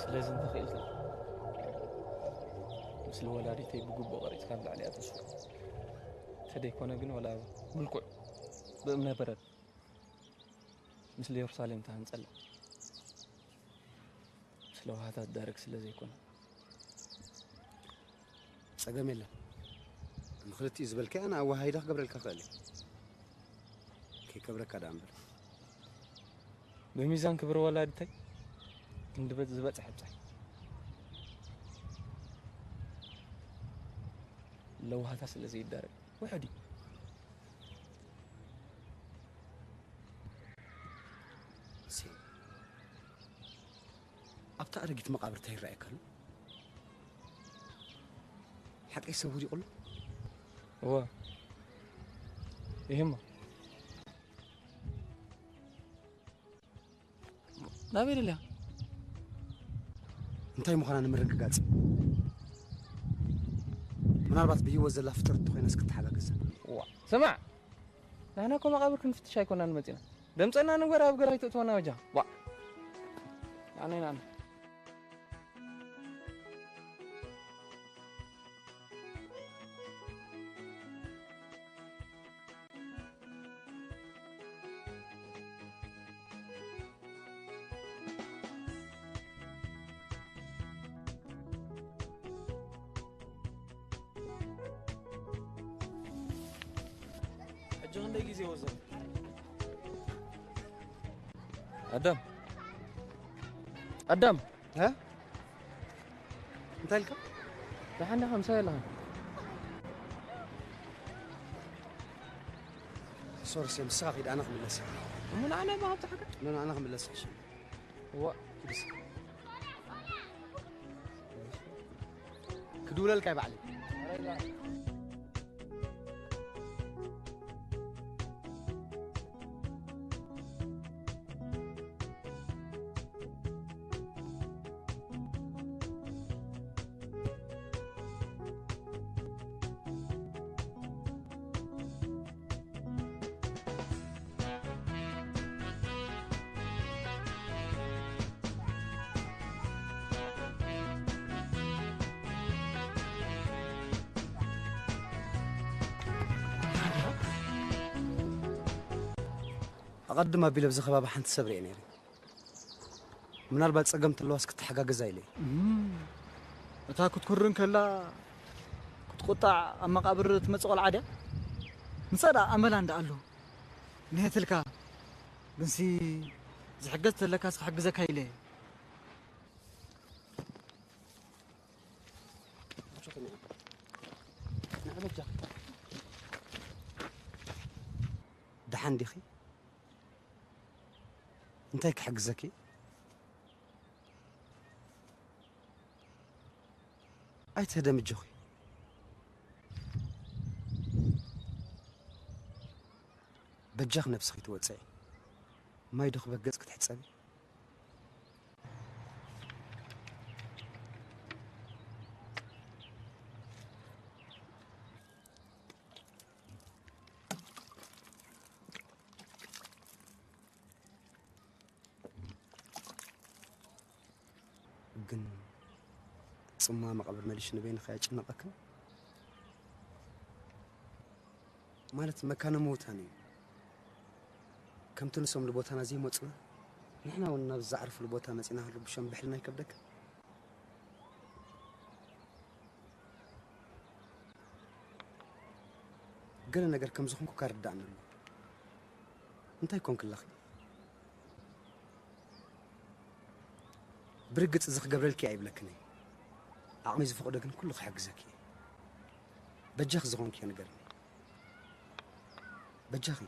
ስለዚ እንተኽኢልካ፣ ምስለ ወላዲተይ ብግቡእ ቀሪጽካ ኣብ ልዕሊኣ ተስፍር። ተደይኮነ ግን፣ ወላ ምልኩዕ ብእምነ በረድ ምስለ የሩሳሌም ተሃንጸላ። ምስለ ውሃታት ዳርግ ስለ ዘይኮነ። ጸገም የለን። ንኽልቲኡ ዝበልካዮ ኣነ ኣወሃሂደ ክገብረልካ ክእል እየ። ከይከብረካ ደኣ እምበር። ብሚዛን ክብሪ ወላዲተይ ክንዲ በ-፣ ዝበጽሕ ብጻይ። ለውሃታ ስለ ዘይዳረግ ውሑድ እዩ። እሴ፣ ኣብታ ኣረጊት መቓብር እንታይ ይረኣየካ ኣሎ? ሓቀይ ሰብ ወዲቑ ኣሎ? እወ። ይሄማ ናበይ ደልያ? እንታይ ምዃና ንምርግጋጽ። ምናልባት ብህይወት ዘላ ፍጥረት እንተኾይናስ ክትሓጋገዝ። ዋ፣ ስማዕ፣ ንሕና እኮ መቓብር ክንፍትሽ ኣይኮናን መጺና። ደምጸና ንግበር ኣብ ገራይ ትእትወና በጃ። ዋ። ኣነ፣ ኣነ። ሕጂ ክንደይ ግዜ ወሰደ? ኣዳም። ኣዳም። እ? እንታይ ኢልካ? ደሓን ዲኻ? ምሳይ ኣለኻ? ሶሪ፣ ሴም፣ ንስኻ ኺድ፣ ኣነ ክምለስ እየ። እሞ ንዓና እባ ካብቲ ሓገር። ኖ፣ ኖ፣ ኣነ ክምለስ ይሕሸኒ። እዋ፣ ኪድስ። ክድውለልካ እየ ባዕለይ። ኣቐድም ኣቢለ ኣብዚ ከባቢ ሓንቲ ሰብ ርእየ ነይረ። ምናልባት ጸገም ትለዋስ ክትሓጋገዛ ኢለ። እም፣ እታ ክትኩርን ከላ ክትቁጣዕ ኣብ መቓብር ትመጽእ ቆልዓ ድያ? ንሳ ደኣ ኣመላ እንዳ ኣሎ። ንሄትልካ፣ ግንሲ ዝሕገዝ ተለካስ ክሕግዘካ ኢለ። ንዓ በጃኺ። ደሓን ዲኺ? እንታይ ክሕግዘኪ? ኣይትህደሚ ኣጆኺ። በጃኺ ነብስኺ ትወጽዒ። ማይ ዶ ክበግጽ ክትሕጸቢ? ግን ጽምዋ መቓብር መሊሹ ንበይንኺ ኣየጨነቐክን? ማለት መካነ ምዉታን እዩ። ከምቲ ንሶም ልቦታና ዘይመጹና፣ ንሕና እውን ናብ ዝዓርፍሉ ቦታ መጺና ክንርብሾም ብሕልና ኣይከብደክን? ገለ ነገር ከም ዝኾንኩ ከርድኣኒ ኣሎ። እንታይ ኮንክለኺ? ብርግጽ እዚ ክገብረልኪ ኣይብለክን እየ። ዓቕሚ ዝፈቕዶ ግን ኩሉ ክሕግዘኪ እየ። በጃኺ ዝኾንክዮ ንገርኒ። በጃኺ።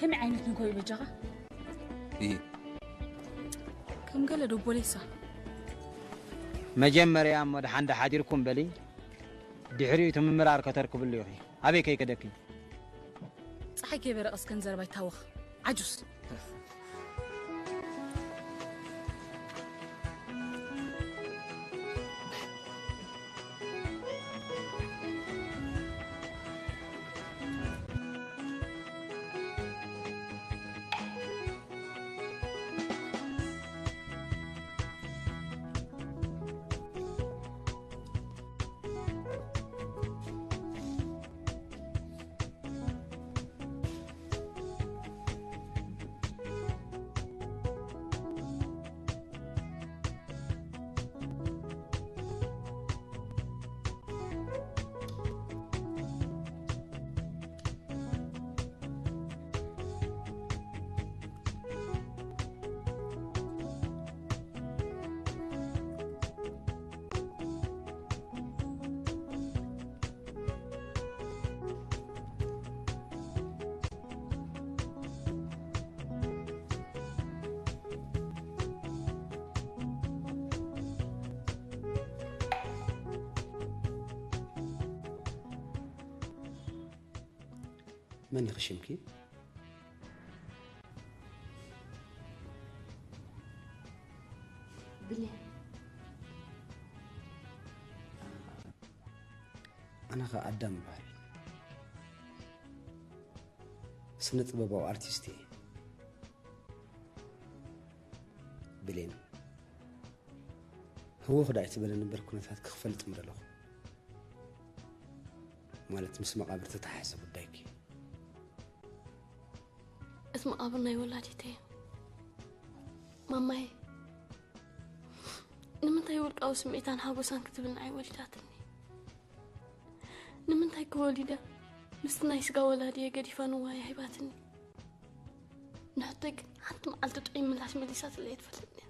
ከመይ ዓይነት ንጎ እዩ በጃኻ? ይህ ከም ገለ ዶ ቦሌሳ? መጀመርያ እሞ ደሓን ዶ ሓዲርኩም በሊ፣ ድሕሪኡ እቲ ምምራር ከተርክብሉ ኢኺ። ኣበይ ከይከደኪ? ፀሓይ ከይበረቐስ ከን ዘረባ ይታወኽ። ዓጁስ። መን ኢኺ ሽምኪ? ብሌን። ኣነ ኸ ኣዳም ይበሃል። ስነ ጥበባዊ ኣርቲስት እየ። ብሌን፣ ህውኽ ዳኣ ኣይትበለን እምበር ኩነታትኪ ክፈልጥ ምደለኹ። ማለት ምስ መቓብር ተተሓሓዘ ጉዳይኪ። እቲ መቓብር ናይ ወላዲተይ እዩ። ማማይ ንምንታይ ውልቃዊ ስምዒታን ሓጎሳን ክትብል ንዓይ ወሊዳትኒ? ንምንታይ ክወሊዳ ምስቲ ናይ ስጋ ወላዲየ ገዲፋ ንዋይ ሂባትኒ? ንሕቶይ ግን ሓንቲ መዓልቲ ጥዑይ ምላሽ መሊሳትለይ ኣይትፈልጥን እያ።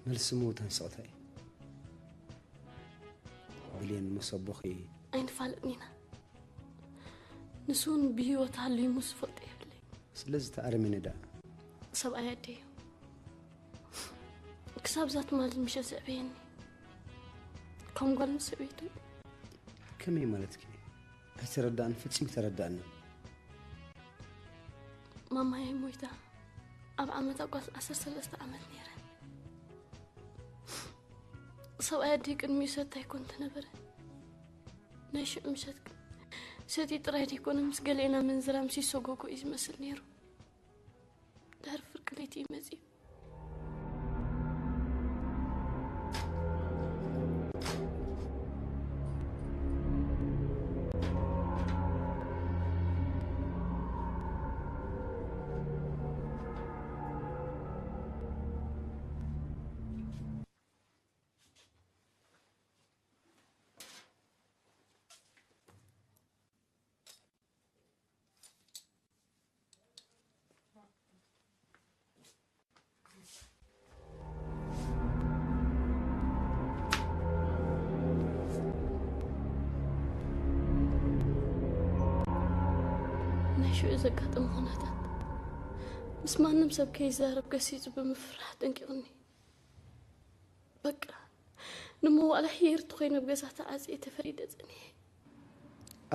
መልሲ ምዉታን ስቕታ እዩ። ብሌን፣ ምስ ኣቦኺ ኣይንፋለጥን ኢና። ንሱ እውን ብህይወት ሃልዩ ምስ ዝፈልጦ የብለይ። ስለዚ ተኣረሚኒ ደኣ። ሰብኣይ ኣደይ እዩ። ክሳብ እዛ ትማሊ ምሸት ዘዕበየኒ ከም ጓል ምስ ሰበይቱ። ከመይ ማለትኪ? ኣይተረዳእን፣ ፈጺሙ ኣይተረዳእንን። ማማይ ሞይታ ኣብ ዓመታ ጓል ዓሰርተ ሰለስተ ዓመት ነይረ። ሰብኣይ ኣደይ ቅድሚኡ ሰታይ ኮን ተነበረ። ናይ ሽዑ ምሸት ግን ሰትዩ ጥራይ ዘይኮነ ምስ ገሊኤና መንዝራ ምስ ይሰጎጎ እዩ ዝመስል ነይሩ። ድሕሪ ፍርቂ ለይቲ እዩ መጺኡ። ናይ ሽዑ ዘጋጠመ ኩነታት ምስ ማንም ሰብ ከይዛረብ ገሲጹ ብምፍራሕ ጠንቂቑኒ። በቃ ንመዋእለ ሕየርቲ ኮይነ ኣብ ገዛ ተዓጽየ ተፈሪደ ጸኒሐ።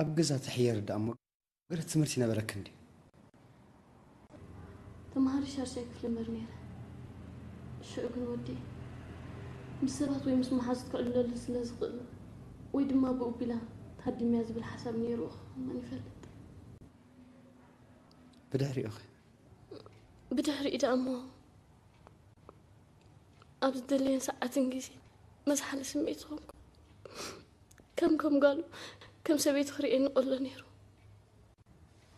ኣብ ገዛ ትሕየሪ ደኣ እሞ ገለ ትምህርቲ ነበረኪ እንድዩ። ተምሃሪ ሻድሻይ ክፍሊ እምበር ነይረ። ሽዑ ግን ወዲ ምስ ሰባት ወይ ምስ መሓዙት ክዕልለሉ ስለ ዝኽእል ወይ ድማ ብኡ ቢላ ታዲምያ ዝብል ሓሳብ ነይሩ ክኸውን መን ይፈልጥ። ብድሕሪኡ ኸ? ብድሕሪኡ ደኣ እሞ ኣብ ዝደለየን ሰዓትን ግዜ መዝሓሊ ስምዒት ዝኾንኩ ከም ከም ጓሉ ከም ሰበይቲ ክርእየኒ ቀሎ ነይሩ።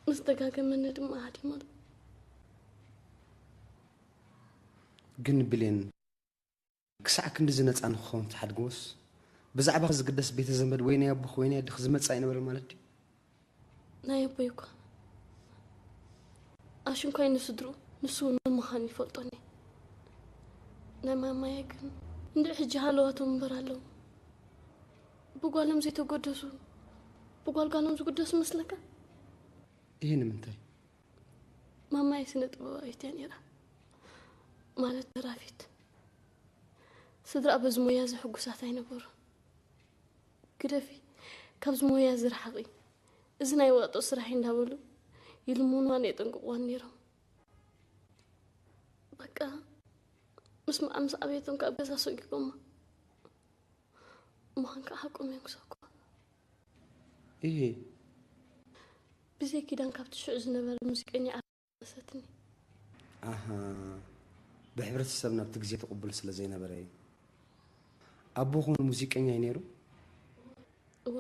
ምስ ደጋገመኒ ድማ ሃዲመሉ። ግን ብሌን ክሳዕ ክንድዚ ነጻ ንክኸውን ትሓድግዎስ ብዛዕባኺ ዝግደስ ቤተ ዘመድ ወይ ናይ ኣቦኺ ወይ ናይ ኣደኺ ዝመጽእ ኣይነበረን ማለት ድዩ? ናይ ኣቦይ እኳ ኣሽንኳይ ንስድሩ ንሱ እውን ምዃኑ ይፈልጦኒ። ናይ ማማየ ግን እንድዒ ሕጂ ሃለዋቶም እምበር ኣለዉ። ብጓሎም ዘይተጎደሱ ብጓልጓሎም ዝጉደሱ መስለካ? ይሄ ንምንታይ? ማማይ ስነ ጥበባዊት እያ ነይራ፣ ማለት ደራፊት። ስድራ በዚ ሞያ እዚ ሕጉሳት ኣይነበሩ። ግደፊ፣ ካብዚ ሞያ እዚ ርሓቒ፣ እዚ ናይ ዋጦ ስራሕ እንዳበሉ ይልምኑዋን የጠንቅቑዋን ነይሮም። በቃ፣ ምስ መዓ ምስ ዓበየቶም ካብ ገዛ ሰጊጎማ። ምዃን ከዓ ሓቆም እዮም ክሰኩ። እሄ ብዘይ ኪዳን ካብቲ ሽዑ ዝነበረ ሙዚቀኛ ኣበሰትኒ። ኣሃ ብሕብረተሰብና ኣብቲ ግዜ ትቕቡል ስለ ዘይነበረ እዩ። ኣቦኹም ሙዚቀኛ እዩ ነይሩ? እወ፣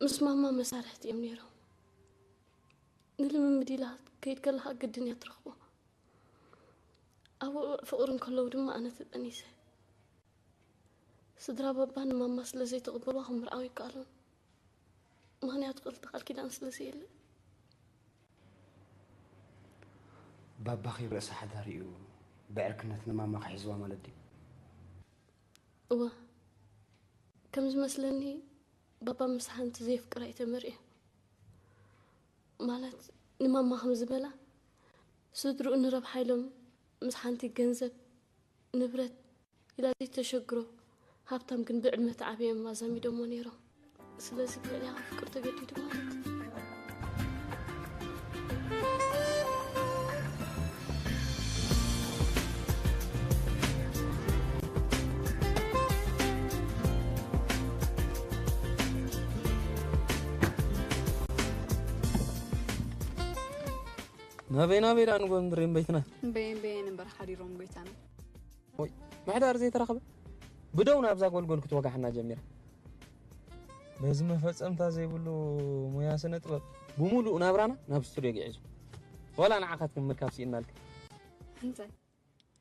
ምስ ማማ መሳርሕቲ እዮም ነይሮም። ንልምምድ ኢላ ከይድ ከለኻ ግድን እያ ትረኽቦ። ኣብ ውዑዕ ፍቕሪ እንከለዉ ድማ ኣነ ተጠኒሰ። ስድራ ባባ ንማማ ስለ ዘይተቐበልዋ ክምርዓው ይከኣሎም። ምኽንያቱ ክልተ ቃል ኪዳን ስለ ዘየለ። ባባኺ ርእሰ ሓዳር እዩ ብዕርክነት ንማማ ክሕዝዋ ማለት ድዩ? እወ፣ ከም ዝመስለኒ ባባ ምስ ሓንቲ ዘየፍቅራ እዩ ተመርዒ። ማለት ንማማ ከም ዝበላ ስድርኡ ንረብሓ ኢሎም ምስ ሓንቲ ገንዘብ ንብረት ኢላ ዘይተሸግሮ ሃብታም ግን ብዕድመ ተዓብዮም ኣዛሚዶሞ ነይሮም። ስለዚ ብልዕሊኣ ከፍቅር ተገዲዱ ማለት እዩ። ናበይ ናበይ ደኣ ንጎምድሬን በይትና እምበየን በየን እምበር ሓዲሮም ጎይታና። ወይ ምሕዳር ዘይተረኸበ ብደው ናብዛ ጎልጎል ክትወጋሕና ጀሚራ። በዚ መፈጸምታ ዘይብሉ ሙያ ስነ ጥበብ ብሙሉእ ናብራና ናብ ስቱድዮ ግዒዙ። ዋላ ንዓኻትክን ምርካብ ስኢንናልክን። እንታይ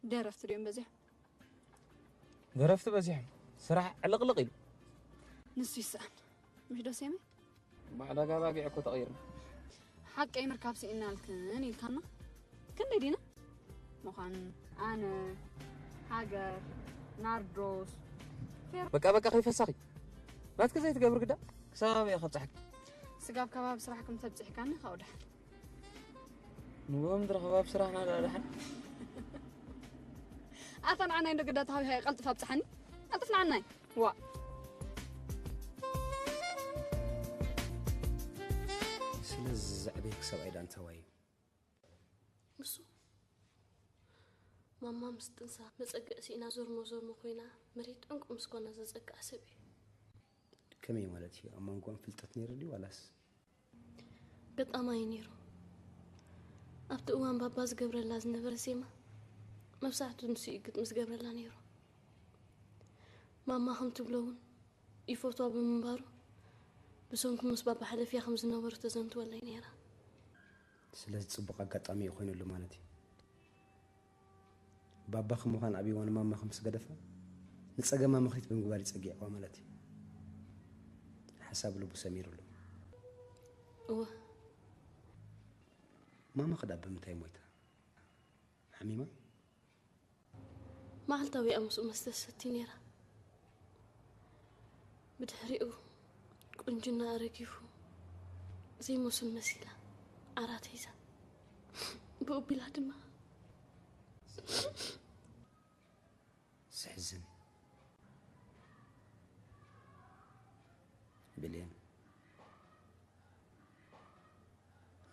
ደረፍቲ ድዮም በዚሖም? ደረፍቲ በዚሖም፣ ስራሕ ዕልቕልቕ ኢሉ። ንሱ ይስኣን ምሽ ዶ ሴመይ? ማዕዳጋ ባጊዕ እኮ ተቐይርና። ሓቀይ ምርካብ ስኢንናልክን ኢልካና ክንደይ ዲና? ምዃን ኣነ ሃገር ናርዶስ በቃ በቃ ከይፈሳኺ ናትኪ ዘይትገብሪ ግዳ ክሳብ እየ ከብፅሐኪ። ስጋብ ከባቢ ስራሕኩም ተብፅሕካኒ ካብኡ ደሓን። ንጎም ድረኸባብ ስራሕና ደኣ ደሓን። ኣታ ንዓናይ እንዶ ግዳ ተሃቢሃ ቀልጥፍ ኣብፅሓኒ ቀልጥፍ ንዓናይ ዋ ስለዚ ዘዕበየክ ሰብኣይ ዳንተዋይ ንሱ ማማ ምስ ጥንሳ መጸግዕ ስኢና ዞርሞ ዞርሞ ኮይና መሬት ዕንቁ ምስ ኮና ዘጸግዓ ሰብ እዩ። ከመይ ማለት እዩ ኣብ መንጎኦም ፍልጠት ነይሩ ድዩ ዋላስ ገጣማይ ነይሩ። ኣብቲ እዋን ባባ ዝገብረላ ዝነበረ ዜማ መብዛሕቱ ንሱ እዩ ግጥሚ ዝገብረላ ነይሩ። ማማ ከም ትብሎ እውን ይፈትዋ ብምንባሩ ብሰንኩ ምስ ባባ ሓለፍያ ከም ዝነበሩ ተዘንትወለይ ነይራ። ስለዚ ፅቡቕ ኣጋጣሚ እዩ ኮይኑሉ ማለት እዩ። ባባኺ ምዃን ኣብይዋ ንማማኺ ምስ ገደፋ ንፀገማ ምኽኒት ብምግባር ይፀጊዕዋ ማለት እዩ። ሓሳብ ልቡ ሰሚሩሉ። እወ ማማኺ ዳ ብምንታይ ሞይታ? ሓሚማ? መዓልታዊ እያ ምስኡ መስተ ትሰቲ ነይራ። ብድሕሪኡ ቁንጅና ረጊፉ ዘይመስል መሲላ ዓራት ሒዛ ብኡ ቢላ ድማ ዘሕዝን እዩ። ብሌን፣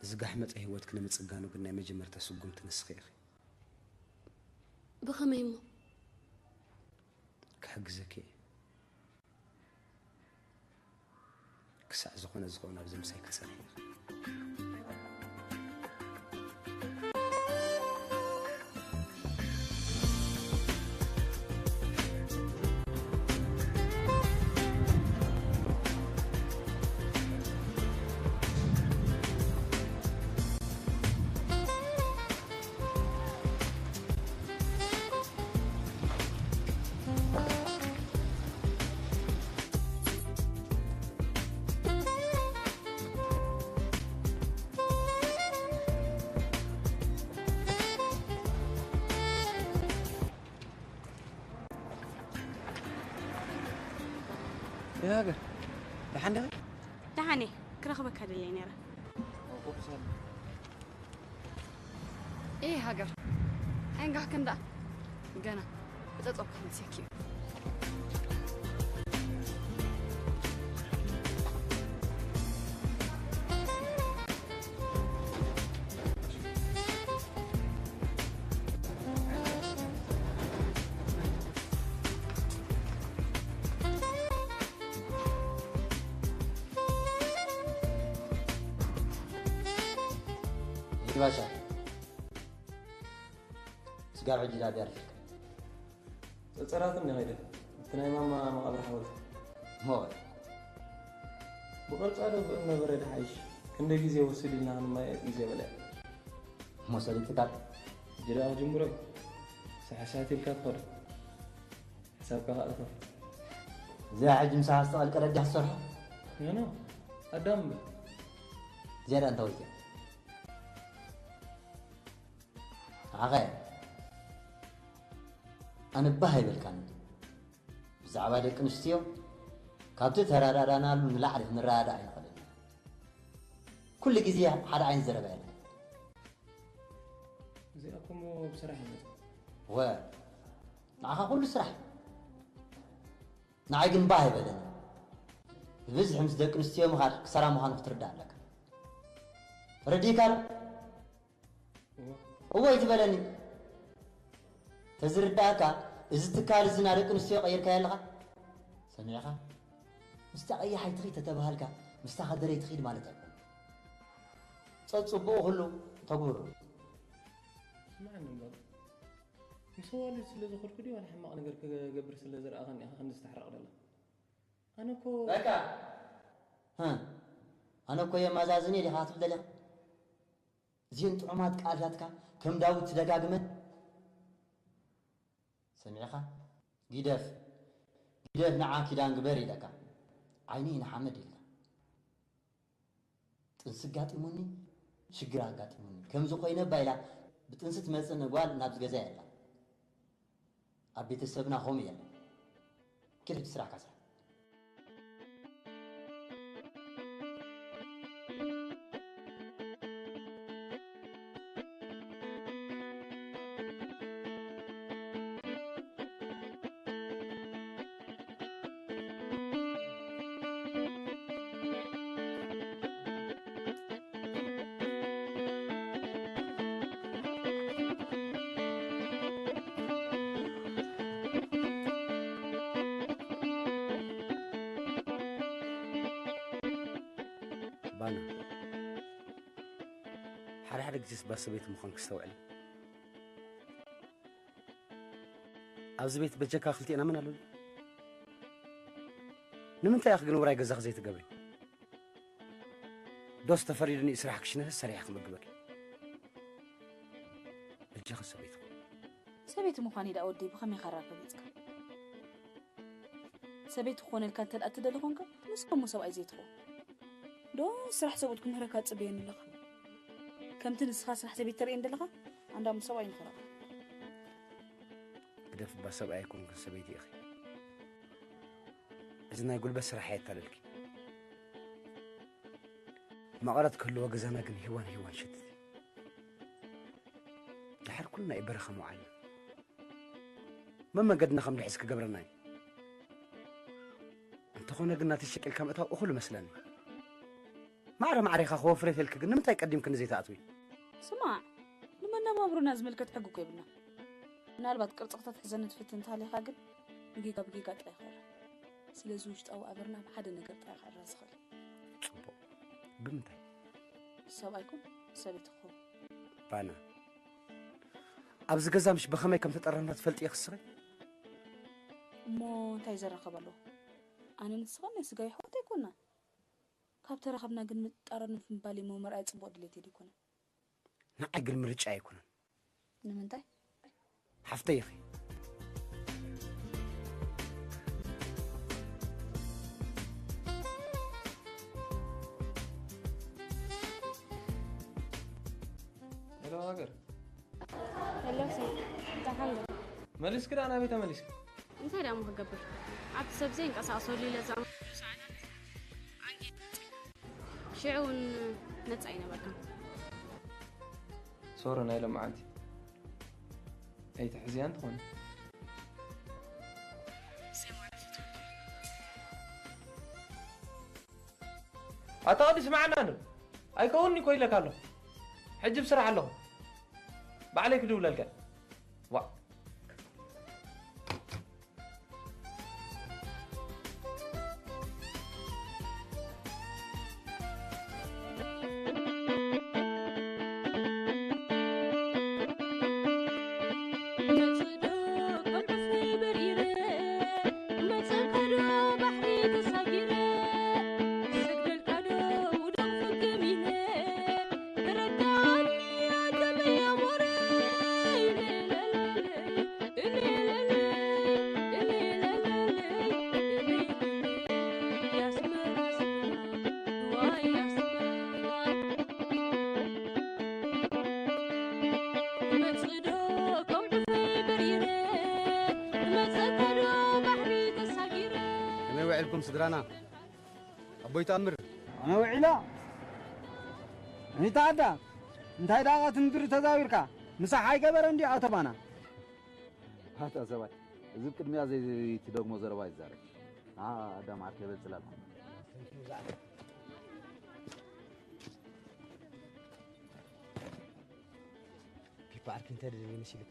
ንዝጋሕመጠ ህይወትኪ ንምጽጋኑ ግን ናይ መጀመርታ ስጉምቲ ንስኺ ኢኺ። ብኸመይ እሞ? ክሕግዘኪ እየ። ክሳዕ ዝኾነ ዝኸውን ኣብዚ ምሳይ ክትጸንሒ ኢኺ። ይሃገር ደሓን ዲኺ? ደሓን እየ፣ ክረኽበካ ደልየ ነይረ። ኣቦ ብሰል እይ ሃገር፣ ኣይንጋህክን ደኣ። ገና ብጸጸብካ መሲልኪ እዩ። ባሻ፣ ስጋብ ሕጂ ዳኣ ቢያ ኣለካ? ጸጸራትን ንኸይደ፣ እቲ ናይ ማማ መቓብር ሓወልቲ። ሞይ። ብቕርጻ ዶ ብእምነበረድ ሓይሽ? ክንደይ ግዜ ወስድ ኢልና ክንማየ ግዜ በለ። እሞ ሰሊጥካ? ሕጂ ደኣ ክጅምሮ እዩ። ሳሕሳት ኢልካ ትኸዶ። ሕሳብካ ከኣ እቶ። እዚኣ ሕጂ ምሳኻ ዝተቐልቀለት ድያ ክትሰርሖ? ኖ፣ ኖ። ኣዳም እምበር። እዚኣ ደኣ እንታይ ወጽያ? ንዓኸ ኣነ ባህ ኣይበልካኒ። ብዛዕባ ደቂ ኣንስትዮ ካብቲ ተረዳዳናሉ ንላዕሊ ክንረዳዳእ ኣይንኽእልን ኢና። ኩሉ ግዜ ሓደ ዓይነት ዘረባ የለን። እዚኣ እኮ እሞ ብስራሕ እዩ መጽእ። ወ፣ ንዓኻ ኩሉ ስራሕ። ንዓይ ግን ባህ ኣይበለኒ። ብብዝሒ ምስ ደቂ ኣንስትዮ ምኻድ ክሳራ ምዃኑ ክትርዳእ ኣለካ። ተረዲእካ ዶ? እወ። እወ ኣይትበለኒ። ተዝርዳእካ፣ እዚ ትካል እዚ ና ደቂ ኣንስትዮ ቀይርካዮ ኣለኻ። ሰሚዕኻ? ምስታ ቀያሕ ኣይትኺድ ተተባሃልካ፣ ምስታ ከደረይ ትኺድ ማለት ኣይኮነን። ጸጽቡቑ ኩሉ ተግብሩ። ስምዓኒ እምበር፣ ምስ ኣዋልድ ስለ ዝኸድኩ ድዩ ዋላ ሕማቕ ነገር ክገብር ስለ ዝረኣኻኒ ኢኻ ክንዲ ዝተሕረቕ ደላ? ኣነ እኮ በቃ። ሃ፣ ኣነ እኮ የማዛዝን እየ ዲኻ ክትብል ደሊኻ? እዚን ጥዑማት ቃላትካ ከም ዳዊት ትደጋግመን። ሰሚዕኻ? ግደፍ፣ ግደፍ ንዓ ኪዳን ግበር ኢለካ። ዓይኒ ንሓመድ ኢልካ። ጥንሲ ኣጋጢሙኒ፣ ሽግር ኣጋጢሙኒ። ከምዚ ኮይነ እባ ኢላ ብጥንሲ ትመጽእ ጓል ናብዚ ገዛ የላ። ኣብ ቤተሰብና ከምኡ የለን። ኪድ ሕጂ ስራሕካ ስራሕ። ባና፣ ሓደ ሓደ ግዜስ ባሰበይቲ ምዃን ክስተውዕል። ኣብዚ ቤት በጀካ ክልቴና መን ኣሎ? ንምንታይ ኢኺ ግን ውራይ ገዛኺ ዘይትገብሪ? ዶስ ተፈሪዱኒ ስራሕ ክሽነተ ሰሪሐ ክምግበኪ? በጃኺ ሰበይቲ። ሰበይቲ ምዃን ኢዳ ወዲ ብኸመይ ኻራ ፈሊጥካ? ሰበይቲ ክኾነልካ እንተ ደኣ ትደሊ ኾንካ፣ ንስኻ እሞ ሰብኣይ ዘይትኸውን። ዶ ስራሕ ሰብኡት ክምህረካ ትጽበየኒ ኣለኻ? ከምቲ ንስኻ ስራሕ ሰበይቲ ተርእየኒ ዘለኻ፣ ኣንዳ እሞ ሰብኣይ ንኽረኻ። ግደፍ እባ፣ ሰብኣይ ኣይኮንክን፣ ሰበይቲ ኢኺ። እዚ ናይ ጉልበት ስራሕ ኣየታለልኪ። መቐረት ክህልዎ ገዛና ግን ሂዋን ሂዋን ሸትት። ድሓር ኩልና እዩ በረኻ መውዓልና። መመገድና ከም ድሕዝ ክገብረና እዩ። እንተኾነ ግን ናተይ ሸቂልካ ምእታው እኹል መስለኒ። ማዕረ ማዕሬኻ ክወፍር የትልኪ ግን ንምንታይ ቀዲምክኒ ዘይትኣትዊ? ስማዕ፣ ንመነባብሮና ዝምልከት ሕጊ እኮ የብልና። ምናልባት ቅርጺ ክተትሕዘኒ ትፍትን እንተሃሊኻ ግን ንጌጋ ብጌጋ ጥራይ ይኸውራ። ስለዚ ውሽጣዊ ኣበርና ብሓደ ነገር ጥራይ ክዕረ ዝኽእል። ጽቡቕ። ብምንታይ? ሰብኣይ ኩን ሰበይቲ ክኸውን። ባና፣ ኣብዚ ገዛ ምሽ ብኸመይ ከም ተጠረምና ትፈልጢ ኢኺ እስኺ? እሞ እንታይ ዘራኸብ ኣለዎ? ኣነ ንስኻን ናይ ስጋ ኣሕዋት ኣይኮናን። ካብ ተራኸብና ግን ምጣረን ምፍንባል እሞ መርኣይ ጽቡቕ ድሌት ኣይኮነን። ንዓይ ግን ምርጫ ኣይኮነን። ንምንታይ? ሓፍተይ ኢኺ። ሄሎ ሃገር። ሄሎ ሰይድ፣ ደሓን ዶ? መሊስኪ ደኣ ናበይ ተመሊስኪ? እንታይ ደኣ እሞ ክገብር? ኣብቲ ሰብ ዘይንቀሳቐሰሉ ኢለ ዝኣመንኩሉ ሰዓታት ኣንጊ-፣ ሽዑ እውን ነጻ ኣይነበርካን። ሶሪ ናይ ሎማዓንቲ። ኣይትሕዝያን ትኾኒ። ኣታ ቅዲ ስምዓና ዶ? ኣይከውንኒ እኮ ኢለካ ኣለኹ። ሕጂ ብስራሕ ኣለኹ። ባዕለይ ክድውለልካ። ዋ። ከመይ ውዒልኩም ስድራና? ኣቦይ ተኣምር። ኣነ ውዒላ። ኣነ ተዓዳ። እንታይ ደኣ ትንድሪ ተዛዊርካ? ምሳሕ ኣይገበረ እንዲ ኣተባና። ኣታ ሰብኣይ፣ እዚ ብቅድሚያ ዘይትደግሞ ዘረባ ይዛረብ። ንዓ ኣዳም ዓርከይ በል ጽላልኩም። ፒፓ ዓርኪ እንተ ደልየ መሲልካ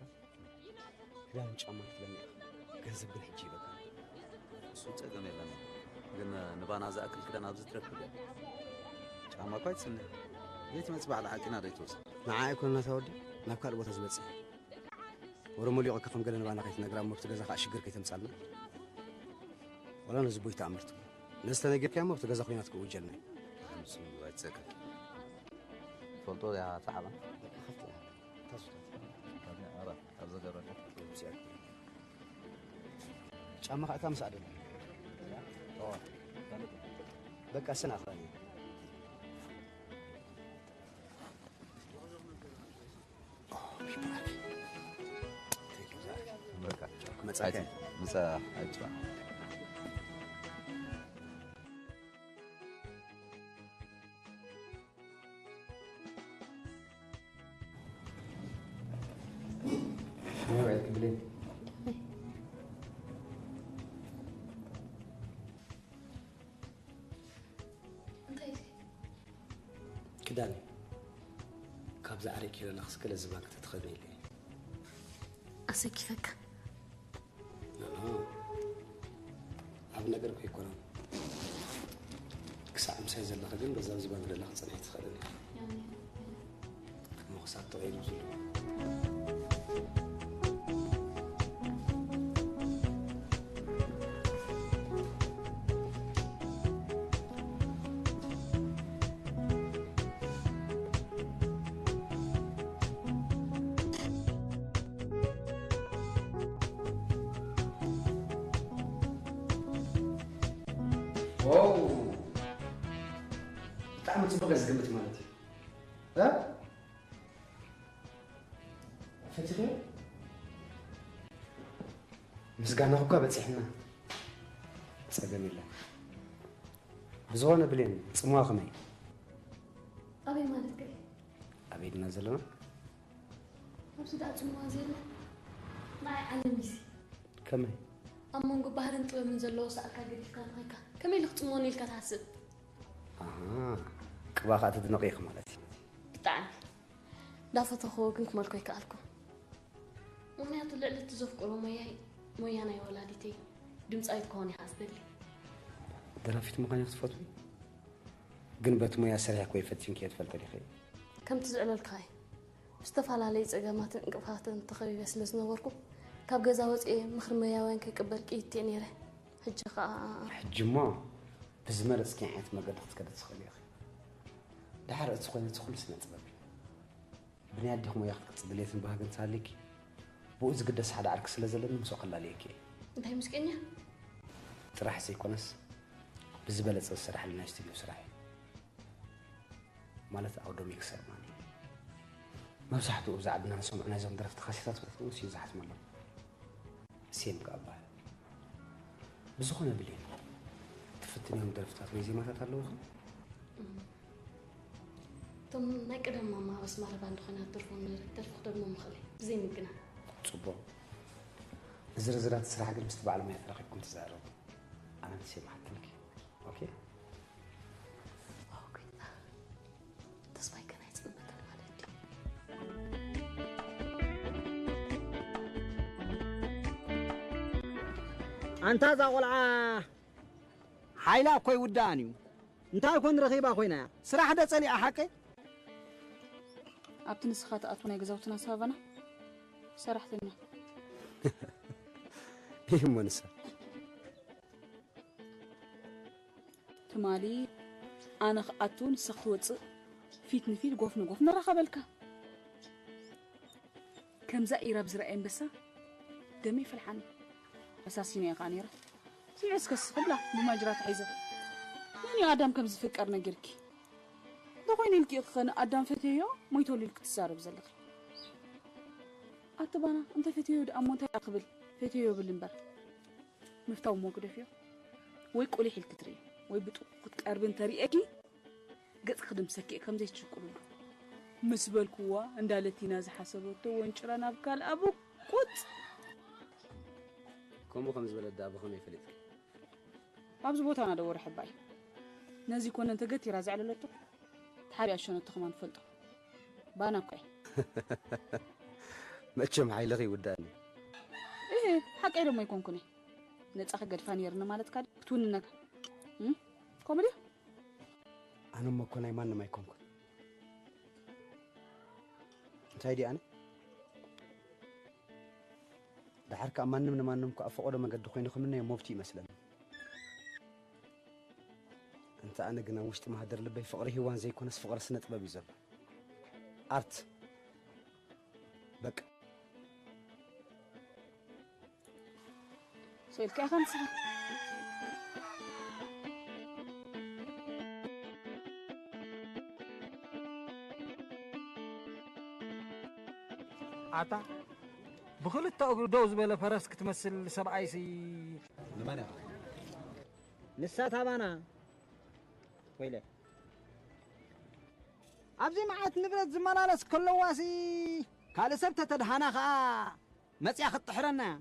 ክዳን ጫማ ክትለኒ ኢኻ። ገንዘብ ግን ሕጂ ይበቃ። እሱ ጸገም የለን። ግን ንባና ዝኣክል ክዳን ኣብዚ ትረክብ ድያ? ጫማ እኳ ይጽንሕ። ዘይትመጽእ ባዕላ ዓቂና ዶ ይትወስድ? ንዓ ኣይኮነና እታ ወዲ ናብ ካልእ ቦታ ዝበጽሕ። ወረ መሊቑካ ከም ገለ ንባና ከይትነግራ እሞ ኣብቲ ገዛ ከኣ ሽግር ከይተምጻልና። ወላ ነዚ ቦይ ተኣምር ትብሎ። ነዚ ተነጊርካዮ እሞ ኣብቲ ገዛ ኲናት ክእውጀልና እዩ። ንሱ ኣይትሰከፍ። ትፈልጦ እያ እታ ዓባ? ጫማ ከዓ እታ ምስኣ ደላ። በቃ ስና ክራኒ። በቃ መጻከ። ምጻ ኣይጽባ። ክዳን እዩ። ካብዛ ኣረቂ ለለኽስ ገለ ዝባን ከተትኸኒ ኢለ እየ። ኣሰኪፈካ። ኣሃ። ኣብ ነገር እኮ ኣይኮነን። ክሳዕ ምሳይ ዘለኺ ግን በዛ ዝባን ለለኺ ክጸንሒ ትኽእልን እየ። እሞ ክሳብ ተቐይሩ ዝህሉ። ዋው! ብጣዕሚ ጽቡቕ እየ ዝግምት ማለት እዩ። እ? ፈቲኽዮ? ምስጋናኹ እኳ በጺሕና። ጸገም የለን። ብዝኾነ ብሌን፣ ጽምዋ ከመይ? ኣበይ ማለት ከ? ኣበይ ድና ዘለና? ኣብዚ ደኣ ጽምዋ ዘሎ? ንዓይ ዓለም እዩሲ። ከመይ? ኣብ መንጎ ባህርን ጥበብን ዘለዎ ሰኣልካ ገዲፍካ ንኸይካ፣ ከመይ ኢሉ ክጽምወኒ ኢልካ ትሓስብ? ኣሃ፣ ቅባ ኸኣ ትድነቒ ኢኺ ማለት እዩ። ብጣዕሚ። እንዳፈተኹዎ ግን ክመልኮ ኣይከኣልኩን። ምኽንያቱ ልዕሊ እቲ ዘፍቅሮ ሞያይ፣ ሞያ ናይ ወላዲተይ፣ ድምጻዊት ክኾን እየ ዝደሊ። ደራፊት ምዃን ኢኺ ትፈትዊ? ግን በቲ ሞያ ሰሪሕኪ ወይ ፈቲንክዮ ትፈልጢ ዲኺ? ከምቲ ዝዕለልክኻ እየ። ብዝተፈላለዩ ጸገማትን ዕንቅፋትን ተኸቢበ ስለ ዝነበርኩ፣ ካብ ገዛ ወጺኤ ምኽሪ ሞያውያን ከይቅበል ቅይጥቲ እየ ነይረ። ሕጂ ኸኣ ሕጂ እሞ ብዝመረጽክዮ ዓይነት መገዲ ክትከዲ ትኽእሊ ኢኺ። ደሓር እቲ ኾይኑ እቲ ኩሉ ስነ ጥበብ እዩ። ብናይ ኣዴኹም ወያ ክትቅጽል ድሌትን ባህግን እንተሃልዩኪ፣ ብኡ ዝግደስ ሓደ ዓርኪ ስለ ዘለኒ ምስኡ ከላልየኪ እየ። እንታይ ሙዚቀኛ? ጥራሕ ዘይኮነስ፣ ብዝበለጸ ዝሰራሕሉ ናይ ስቱድዮ ስራሕ እዩ። ማለት ኣውዶ ሚክሰር ማኒ። መብዛሕትኡ ኣብዚ ዓድና ንሰምዖ ናይዞም ደረፍቲ ካሴታት እውን ስዩ ዝሓትመሎም። ሴም ከኣ በሃል። ብዝኾነ ብሌን፣ ትፍትንዮም ደርፍታት ወይ ዜማታት ኣለዉኺ? እቶም ናይ ቀደም ማማ ኣብ ኣስመራ ባንድ ኮይና ትደርፎም ነበረት ደርፊ ክደግሞም እኽእል እየ፣ ብዘይ ምግናን። ጽቡቕ። ዝርዝራት ስራሕ ግን ምስቲ በዓል ሞያ ተራኺብኩም ትዛረቡ። ኣነ ንሴ መሓትልኪ። ኦኬ? ኦኬ። ተስፋይ ገና ኣይጸልመተን ማለት ድዩ? ኣንታ እዛ ቆልዓ ሓይላ እኮ ይውዳእን እዩ። እንታይ ኮን ረኺባ ኮይና እያ? ስራሕ ደ ጸሊኣ ሓቀይ? ኣብቲ ንስኻ ትኣትዎ ናይ ገዛውትና ሳቫና ሰራሕተኛ። እዩ እሞ ንሳ። ትማሊ ኣነ ክኣቱ ንሳ ክትወጽእ ፊት ንፊት ጎፍ ንጎፍ ንራኸበልካ። ከምዛ ኢራብ ዝረኣየ ኣንበሳ ደመይ ይፈልሓኒ። ኣሳሲነዮ ከኣ ነይረ። ስምዒ እስከ ስኽላ ብማጅራታ ሒዘ። መን እዩ ኣዳም ከም ዝፍቀር ነጊርኪ? እንተኾይኑ ኢልኪ ኢኺ ኸ ንኣዳም ፈትየዮ ሞይተሉ ኢልኪ ትዛረቢ ዘለኺ? ኣቲ ባና እንተ ፈትየዮ ደኣ እሞ እንታይ እያ ክብል? ፈትየዮ ብል እምበር። ምፍታው እሞ ግደፍዮ። ወይ ቁሊሕ ኢልኪ ትርእዮ ወይ ብጥቑ ክትቀርቢ እንተርእየኪ ገጽ ክድምሰኪ እየ፣ ከምዘይ ትሽቁልሉ። ምስ በልክዋ፣ እንዳ ለቲና ዝሓሰበቶ ወንጭራ ናብ ካልኣ ብቁጽ። ከምኡ ከም ዝበለት ደኣ ብኸመይ ፈሊጥኪ? ኣብዚ ቦታና ዶ ወረ ሕባይ? ነዚ ኮነ እንተ ገቲራ ዘዕለለቶ፣ ተሓቢኣ ሸነቶ ከማን ትፈልጦ። ባና እኮ እየ። መቸም ሓይልኺ ይውዳእኒ። እህ፣ ሓቀይ ደሞ ኣይኮንኩን እየ። ነጻ ክገድፋ ነይርኒ ማለትካ ድዩ? ክትውንነካ። እም? ከምኡ ድዩ? ኣነ እሞ እኮ ናይ ማንም ኣይኮንኩን። እንታይ ድየ ኣነ? ደሓር ከኣ ማንም ንማንም እኮ ኣብ ፈቐዶ መገዲ ኮይኑ ክምነዮ መብቱ ይመስለኒ። እንተ ኣነ ግን ኣብ ውሽጢ ማህደር ልበይ ፍቕሪ ሂዋን ዘይኮነስ ፍቕሪ ስነ ጥበብ እዩ ዘሎ። ኣርት። በቃ። ስእልካ ኢኻ ንስኻ። ኣታ ብኽልተ እግሩ ደው ዝበለ ፈረስ ክትመስል ሰብኣይሲ ንመን ኢኻ? ንሳ ታባና ወይለ ኣብዚ መዓት ንብረት ዝመላለስ ከለዋሲ ካልእ ሰብ ተተድሃና ኸኣ መጽያ ክትጥሕረና እያ።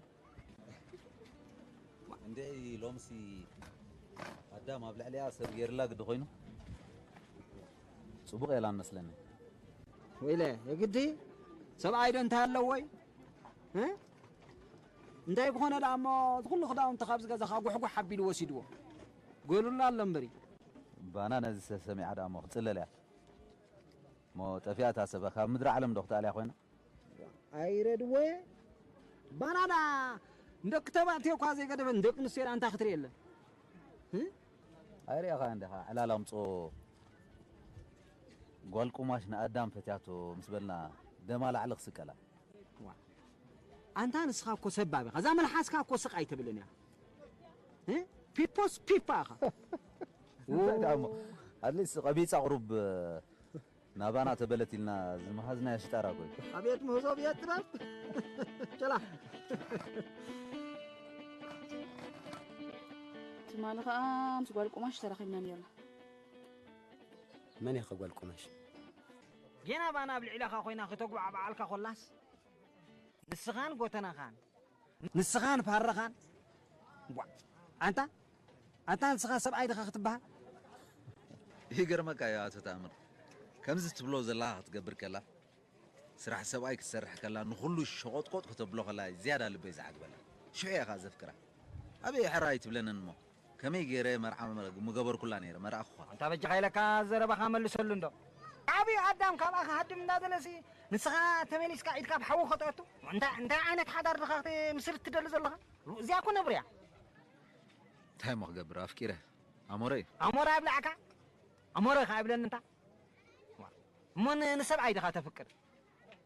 እንድዒ ሎምሲ ኣዳም ኣብ ልዕሊኣ ሰብ ገይርላ ግዲ ኮይኑ ጽቡቕ የላን መስለኒ። ወይለ የግዲ ሰብኣይ ዶ እንታይ ኣለዎይ? እ? እንታይ ብኾነ ደኣ እሞ እቲ ኩሉ ክዳውንቲ ካብዚ ገዛ ኸኣ ጉሕጉሕ ኣቢሉ ወሲድዎ። ጎሉላ ኣሎ እምበሪ። ባና ነዚ ሰ-፣ ሰሚዓ ደኣ እሞ ክትጽለል እያ። እሞ ጠፊኣ እታ ሰብ ካብ ምድሪ ዓለም ዶ ክትኣልያ ኮይና? ኣይረድዎ ባናና ንደቂ ተባዕትዮ እኳ ዘይገደፈ ንደቂ ኣንስትዮ ደኣ እንታይ ክትርኢ የለን? እ? ኣይሪኣኻ እንዲኻ ዕላል ኣምጽኦ ጓል ቁማሽ ንኣዳም ፈትያቶ ምስ በልና ደማ ላዕሊ ክስቀላ። ዋ። ኣንታ ንስኻ እኮ ሰባብ ኢኻ። እዛ መልሓስካ እኮ ስቕ ኣይተብልን እያ። እ? ፒፖስ ፒፓ ኢኻ። እንታይ ደኣ እሞ? ኣትሊስት ቀቢጻ ቁሩብ ናባና ተበለት ኢልና ዝመሃዝናዮ ሽጣራ እኮ እዩ። ኣቤት ምህዞ ቤት ጥበብ። ጨላ። ትማሊ ኸኣ ምስ ጓል ቁማሽ ተራኺብና ነይርና። መን ኢኻ ጓል ቁማሽ? ጌና ባና ኣብ ልዕለኻ ኮይና ክተጉባዕባዓልካ ኮላስ ንስኻን ጎተናኻን ንስኻን ፋረኻን ቧ፣ ኣንታ ኣንታ ንስኻ ሰብኣይ ዲኻ ክትበሃል? ይገርመካ እዩ ኣቶ ተኣምር፣ ከምዚ ትብሎ ዘለኻ ክትገብር ከላ፣ ስራሕ ሰብኣይ ክትሰርሕ ከላ ንኹሉ ሸቖጥቆጥ ክተብሎ ከላ ዝያዳ ልበይ ዝዓግበላ። ሽዑ እየ ኸኣ ዘፍቅራ። ኣበይ ሕራይ ትብለንን እሞ? ከመይ ገይረ መርዓ ምገበርኩላ ነይረ፣ መርኣኹኻ። ኣንታ በጃኻ ኢለካ ዘረባኻ መልሰሉ እንዶ። ዓብዩ ኣዳም ካብኣ ክሃድም እንዳደለሲ፣ ንስኻ ተመሊስካ ኢድካ ኣብ ሓዊ ከተእቱ? እንታይ፣ እንታይ ዓይነት ሓዳር ድኻ ክትምስርት ትደሊ ዘለኻ? እዚኣ እኮ ነብሪ እያ። እንታይ እሞ ክገብር፣ ኣፍቂረ። ኣሞረ እዩ። ኣሞረ ኣብላዕካ? ኣሞረ ከ ኣይብለኒ እንታ? ዋ፣ እሞ ን-፣ ንሰብኣይ ድኻ ተፍቅር?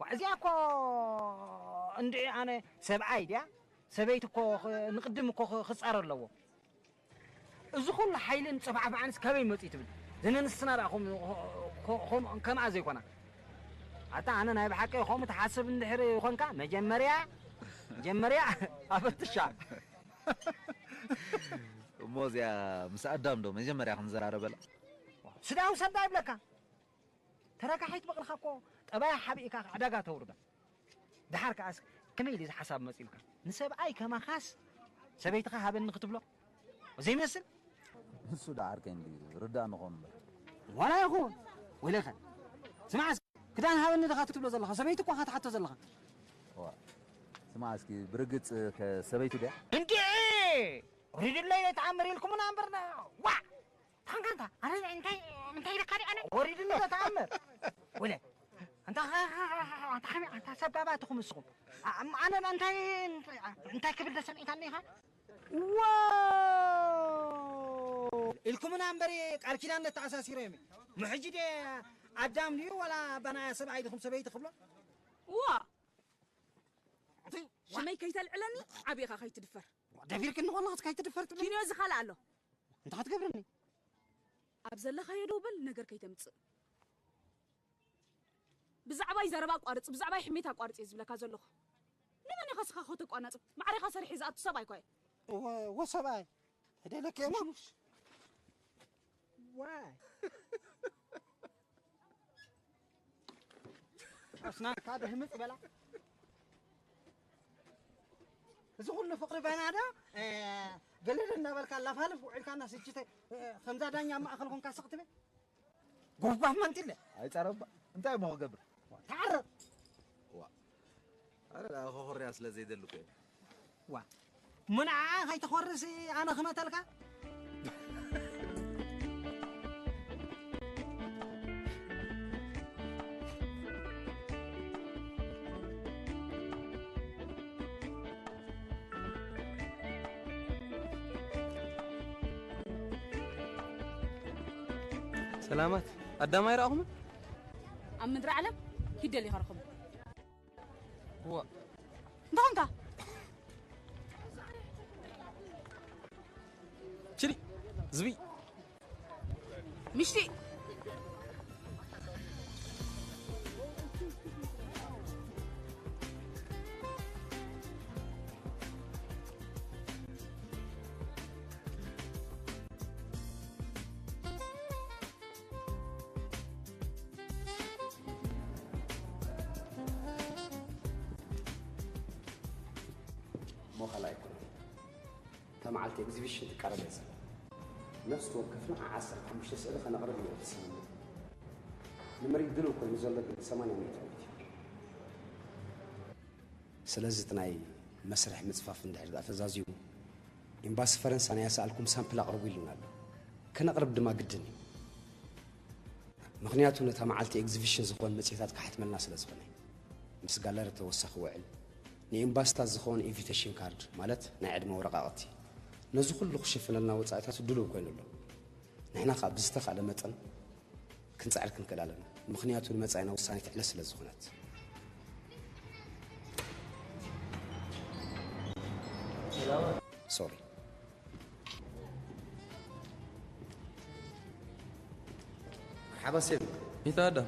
ዋ፣ እዚኣ እኮ እንድዒ ኣነ ሰብኣይ ድያ? ሰበይቲ እኮ ኽ-፣ ንቕድም እኮ ኽ-፣ ክጻረ ኣለዎ። እዚ ኩሉ ሓይልን ጽፋዕፋዕንስ ካበይ መጺኡ ትብል? ዘመንስና ደኣ ከም-፣ ከም-፣ ከምኣ ዘይኮና። ኣታ ኣነ ናይ ብሓቂ ከምኡ ትሓስብ እንድሕር ኮንካ፣ መጀመርያ፣ መጀመርያ ኣፈትሻ። እሞ እዚኣ ምስ ኣዳም ዶ መጀመርያ ክንዘራረበላ? ስዳው ሰዳ ይብለካ። ተረጋሒት በቕልኻ እኮ ጠባያ ሓቢእካ ዕዳጋ ተውርዳ። ደሓር ከኣስ ከመይ ኢሉ እዚ ሓሳብ መጺኡልካ? ንሰብኣይ ከማኻስ ሰበይትኻ ሃበኒ ክትብሎ ዘይመስል? እሱ ደኣ ዓርከይ እንድዩ ርዳእ ንኾን እምበር። ዋላ ይኹን ወለኸ ስማዕ፣ ክዳን ሃበኒ ድኻ ክትብሎ ዘለኻ? ሰበይቲ እኳ ኢኻ ትሓቶ ዘለኻ። ዋ፣ ስማዕ እስኪ፣ ብርግጽ ከ ሰበይቱ ድያ? እንድዒ! ሪድለይ ተኣምር ኢልኩምና እምበርና። ዋ! ታንካንታ ኣነ እንታይ እንታይ ኢልካ ዲ ኣነ ወሪድኒ ተኣምር። ወለ እንታ እንታ ሰብ ባባ ትኹም እስኹም። ኣነ እንታይ እንታይ ክብል ደሰሚዕታኒ ኢኻ? ዋ! ኢልኩምና እምበሪ ቃል ኪዳን ተኣሳሲሮም። ምሕጂ ደ ኣዳም ድዩ ዋላ ባና ሰብኣይ ድኹም ሰበይቲ ክብሎ? ዋ ሽመይ ከይተልዕለኒ ዓቢኻ ከይትድፈር። ደፊርክኒ ከለኽስ ከይትድፈር ትብል? ኪንዮ ዝኻልእ ኣሎ። እንታይ ክትገብርኒ? ኣብ ዘለኻዮ ደው በል፣ ነገር ከይተምጽእ። ብዛዕባይ ዘረባ ኣቋርጽ፣ ብዛዕባይ ሕሜት ኣቋርጽ እየ ዝብለካ ዘለኹ። ንመን ኢኻ ስኻ ከተቋናጽብ? ማዕሬኻ ሰሪሐ ዝኣቱ ሰብ ኣይኮ እየ። ወ- ወሰብኣይ ተደለከ እሞ ዋይ ኣስናንካ ድህምፅ በላ። እዚ ኩሉ ፍቕሪ በናዶ ገለል እናበልካ ኣላፋልፍ ውዒልካና ስጅተ ከምዛ ዳኛ ኣብ ማእኸል ኮንካ ስቕ ትብል ጉባብ መንቲለ። ኣይጻረባ እንታይ እሞ ክገብር? ተዓረቕ። ዋ ኣረ ደኣ ክኾርያ ስለ ዘይደልኩ እየ። ዋ ምንዓ ከይትኾርስ ኣነ ክመተልካ። ሰላማት ኣዳም ኣይረኣኹምን? ኣብ ምድሪ ዓለም ኪድ ደሊኻ ርኸቡ። ዋ እንተኾንካ ችሊ ዝብኢ ምሽቲ እሞ ካልእ ኣይኮነን። እታ መዓልቲ ኤግዚቢሽን ትቃረብ እያ ዘላ። ነፍሲ ወከፍና ዓሰርተ ሓሙሽተ ስእሊ ከነቕርብ እዩ እቲ ስምምዕ። ንምርኢት ድሉው ኮይኑ ዘሎ ግን ሰማንያ ሜትሮ እዩ። ስለዚ እቲ ናይ መስርሕ ምጽፋፍ እንድሕር ደኣ ተዛዚሙ፣ ኤምባሲ ፈረንሳ ናይ ኣሳእልኩም ሳምፕል ኣቕርቡ ኢሉና ኣሎ። ከነቕርብ ድማ ግድን እዩ። ምኽንያቱ ነታ መዓልቲ ኤግዚቢሽን ዝኾን መጽሔታት ክሓትመልና ስለ ዝኾነ። ምስ ጋለሪ ተወሳኺ ውዕል፣ ንኤምባስታት ዝኸውን ኢንቪቴሽን ካርድ ማለት ናይ ዕድመ ወረቓቕቲ፣ ነዚ ኩሉ ክሽፍነልና ወጻኢታት ድሉው ኮይኑ ኣሎ። ንሕና ከኣ ብዝተኻእለ መጠን ክንጽዕር ክንክእል ኣለና። ምኽንያቱ ንመጻኢና ወሳኒት ዕለት ስለ ዝኾነት። ሶሪ። መርሓባ ሴም። ይታዳ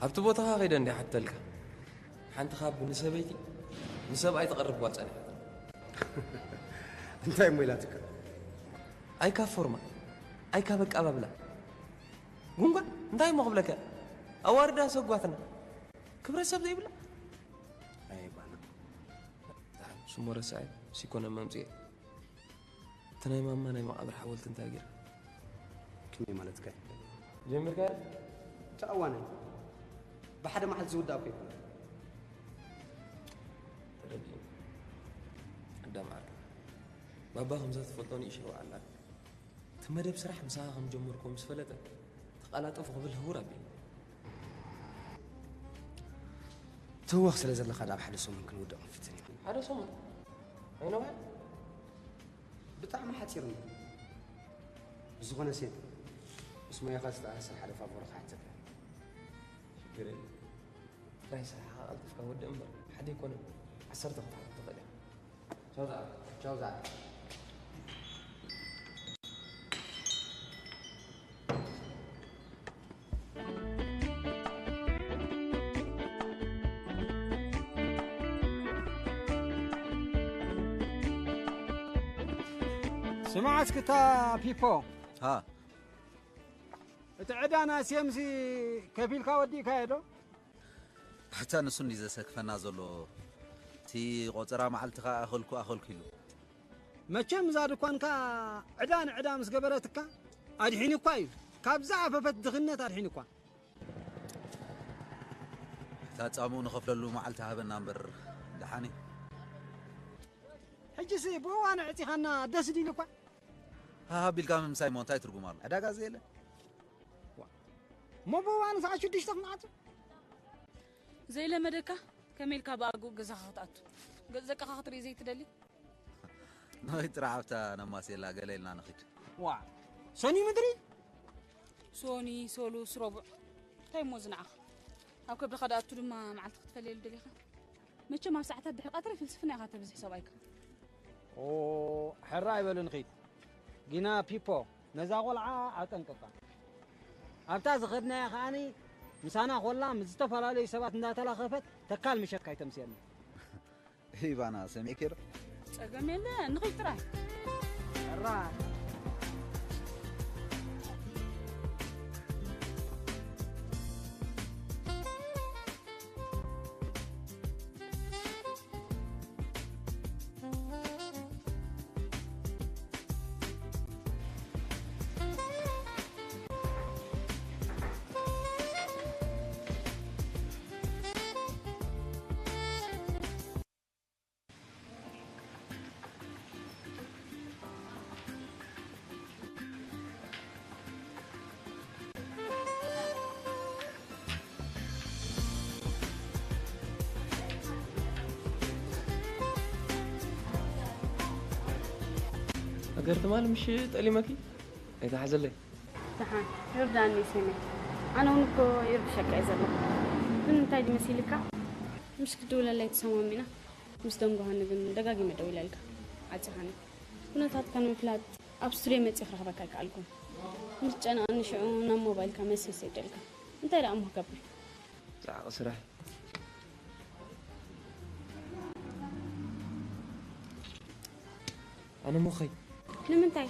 ኣብቲ ቦታኻ ከይደ እንዲ ሓተልካ ሓንቲ ካብ ንሰበይቲ ንሰብኣይ ተቐርብ ጓል ጸኒሓ እንታይ እሞ ኢላትካ? ኣይ ካብ ፎርማ ኣይ ካብ ኣቀባብላ ጉንጓ እንታይ እሞ ክብለካ ኣዋርዳ ሰጓትና ክብረት ሰብ ዘይብላ ኣይ ባና ስሞ ረሳይ ሲኮነ መምጽኤ እቲ ናይ ማማ ናይ መቓብር ሓወልቲ እንታይ ጌርካ? ከመይ ማለትካ እዩ? ጀሚርካ ተኣዋነ ብሓደ መዓልቲ ዝውዳእ እኮ ይኮነ ተረዲኡ ኣዳም ዓርካ ባባ ከምዛ ትፈልጦ ንእሽሮ ኣላ እቲ መደብ ስራሕ ምሳኻ ከም ጀመርኩ ምስ ፈለጠ ተቓላጠፉ ክብል ህውር ኣቢሉ ትህወኽ ስለ ዘለኻ ዳብ ሓደ ሰሙን ክንውድእ ክንፍትን ኢና ሓደ ሰሙን ኣይነውሐ ብጣዕሚ ሓፂር ነው ብዝኾነ ሴት ምስ ሞያኻ ዝተኣሳሰር ሓደ ፋቮር ክሓተካ ሽግር የለ ጥራይ ስራሕኻ ቀልጢፍካ ወድእ እምበር ሓደ ኣይኮነን ዓሰርተ ክትሓቶ ትኽእል ኢኻ ቻው ዝዓርከይ ቻው ዝዓርከይ ስማዕ እስክታ ፒፖ ሃ እቲ ዕዳ ናይ ሴምሲ ከፊልካ ወዲእካዮ ዶ? ሕታ ንሱ እንዲ ዘሰክፈና ዘሎ እቲ ቆጸራ መዓልቲ ከኣ ኣኸልኩ ኣኸልኩ ኢሉ። መቸም እዛ ድኳንካ ዕዳ ንዕዳ ምስ ገበረትካ ኣድሒኑኳ እዩ። ካብዛ ኣፈፈት ድኽነት ኣድሒኑኳ። እታ ጻምኡ ንኸፍለሉ መዓልቲ ሃበና እምበር ደሓን እዩ። ሕጂስ ብእዋኑ ዕጺኻና ደስ ዲሉኳ። ሃሃ ቢልካ ምምሳይ እሞ እንታይ ትርጉም ኣሎ? ዕዳጋ ዘየለ? እሞ ብእዋኑ ሰዓት ሽዱሽተ ክንዓጹ? ዘይለመደካ ከመይ ኢልካ ብኣግኡ ገዛኻ ክትኣቱ? ገጽ ደቅኻ ክትርኢ ዘይትደሊ? ንኸይድ ጥራሕ ኣብታ ነማስየላ ገለ ኢልና ንኺድ። ዋ፣ ሰኒ ምድሪ? ሶኒ፣ ሰሉስ፣ ረቡዕ። እንታይ እሞ ዝንዓኻ? ኣብ ከብድኻ ድኣቱ ድማ መዓልቲ ክትፈልየሉ ደሊኻ? መቸም ኣብ ሰዓታት ድሕሪ ቀትሪ ፍልስፍና ኢኻ ተብዝሕ ሰብኣይካ። ኦ፣ ሕራ ኣይበሉ ንኺድ። ጊና ፒፖ፣ ነዛ ቆልዓ ኣጠንቅቃ። ኣብታ ዝኸድናያ ከኣኒ ምሳና ኮላ ምስ ዝተፈላለዩ ሰባት እንዳተላኸፈት ተካል ምሸካ ኣይተምስየና። ኢቫና ሰሚዕኪ ዶ? ጸገም የለ፣ ንኺድ ጥራይ። ሕራ። ኣገር ትማል ምሽ ጠሊመኪ ኣይተሓዘለይ። ደሓን ዮርዳን ሰሜ፣ ኣነ እውን እኮ ይርብሸካ እዩ ዘለኹ። ግን እንታይ ድመሲልካ? ምሽ ክድውለለይ ተሰማሚና ምስ ደንጎሃኒ ግን ደጋጊመ ደዊለልካ፣ ዓጺኻኒ። ኩነታትካ ንምፍላጥ ኣብ ስቱድዮ መጺእ ክረኽበካ ኣይከኣልኩን። ምስ ጨነቐኒ ሽዑ ናብ ሞባይልካ መሴጅ ሰዲደልካ። እንታይ ደኣ እሞ ክገብር? ጻዕቂ ስራሕ። ኣነ እሞ ኸይ ንምንታይ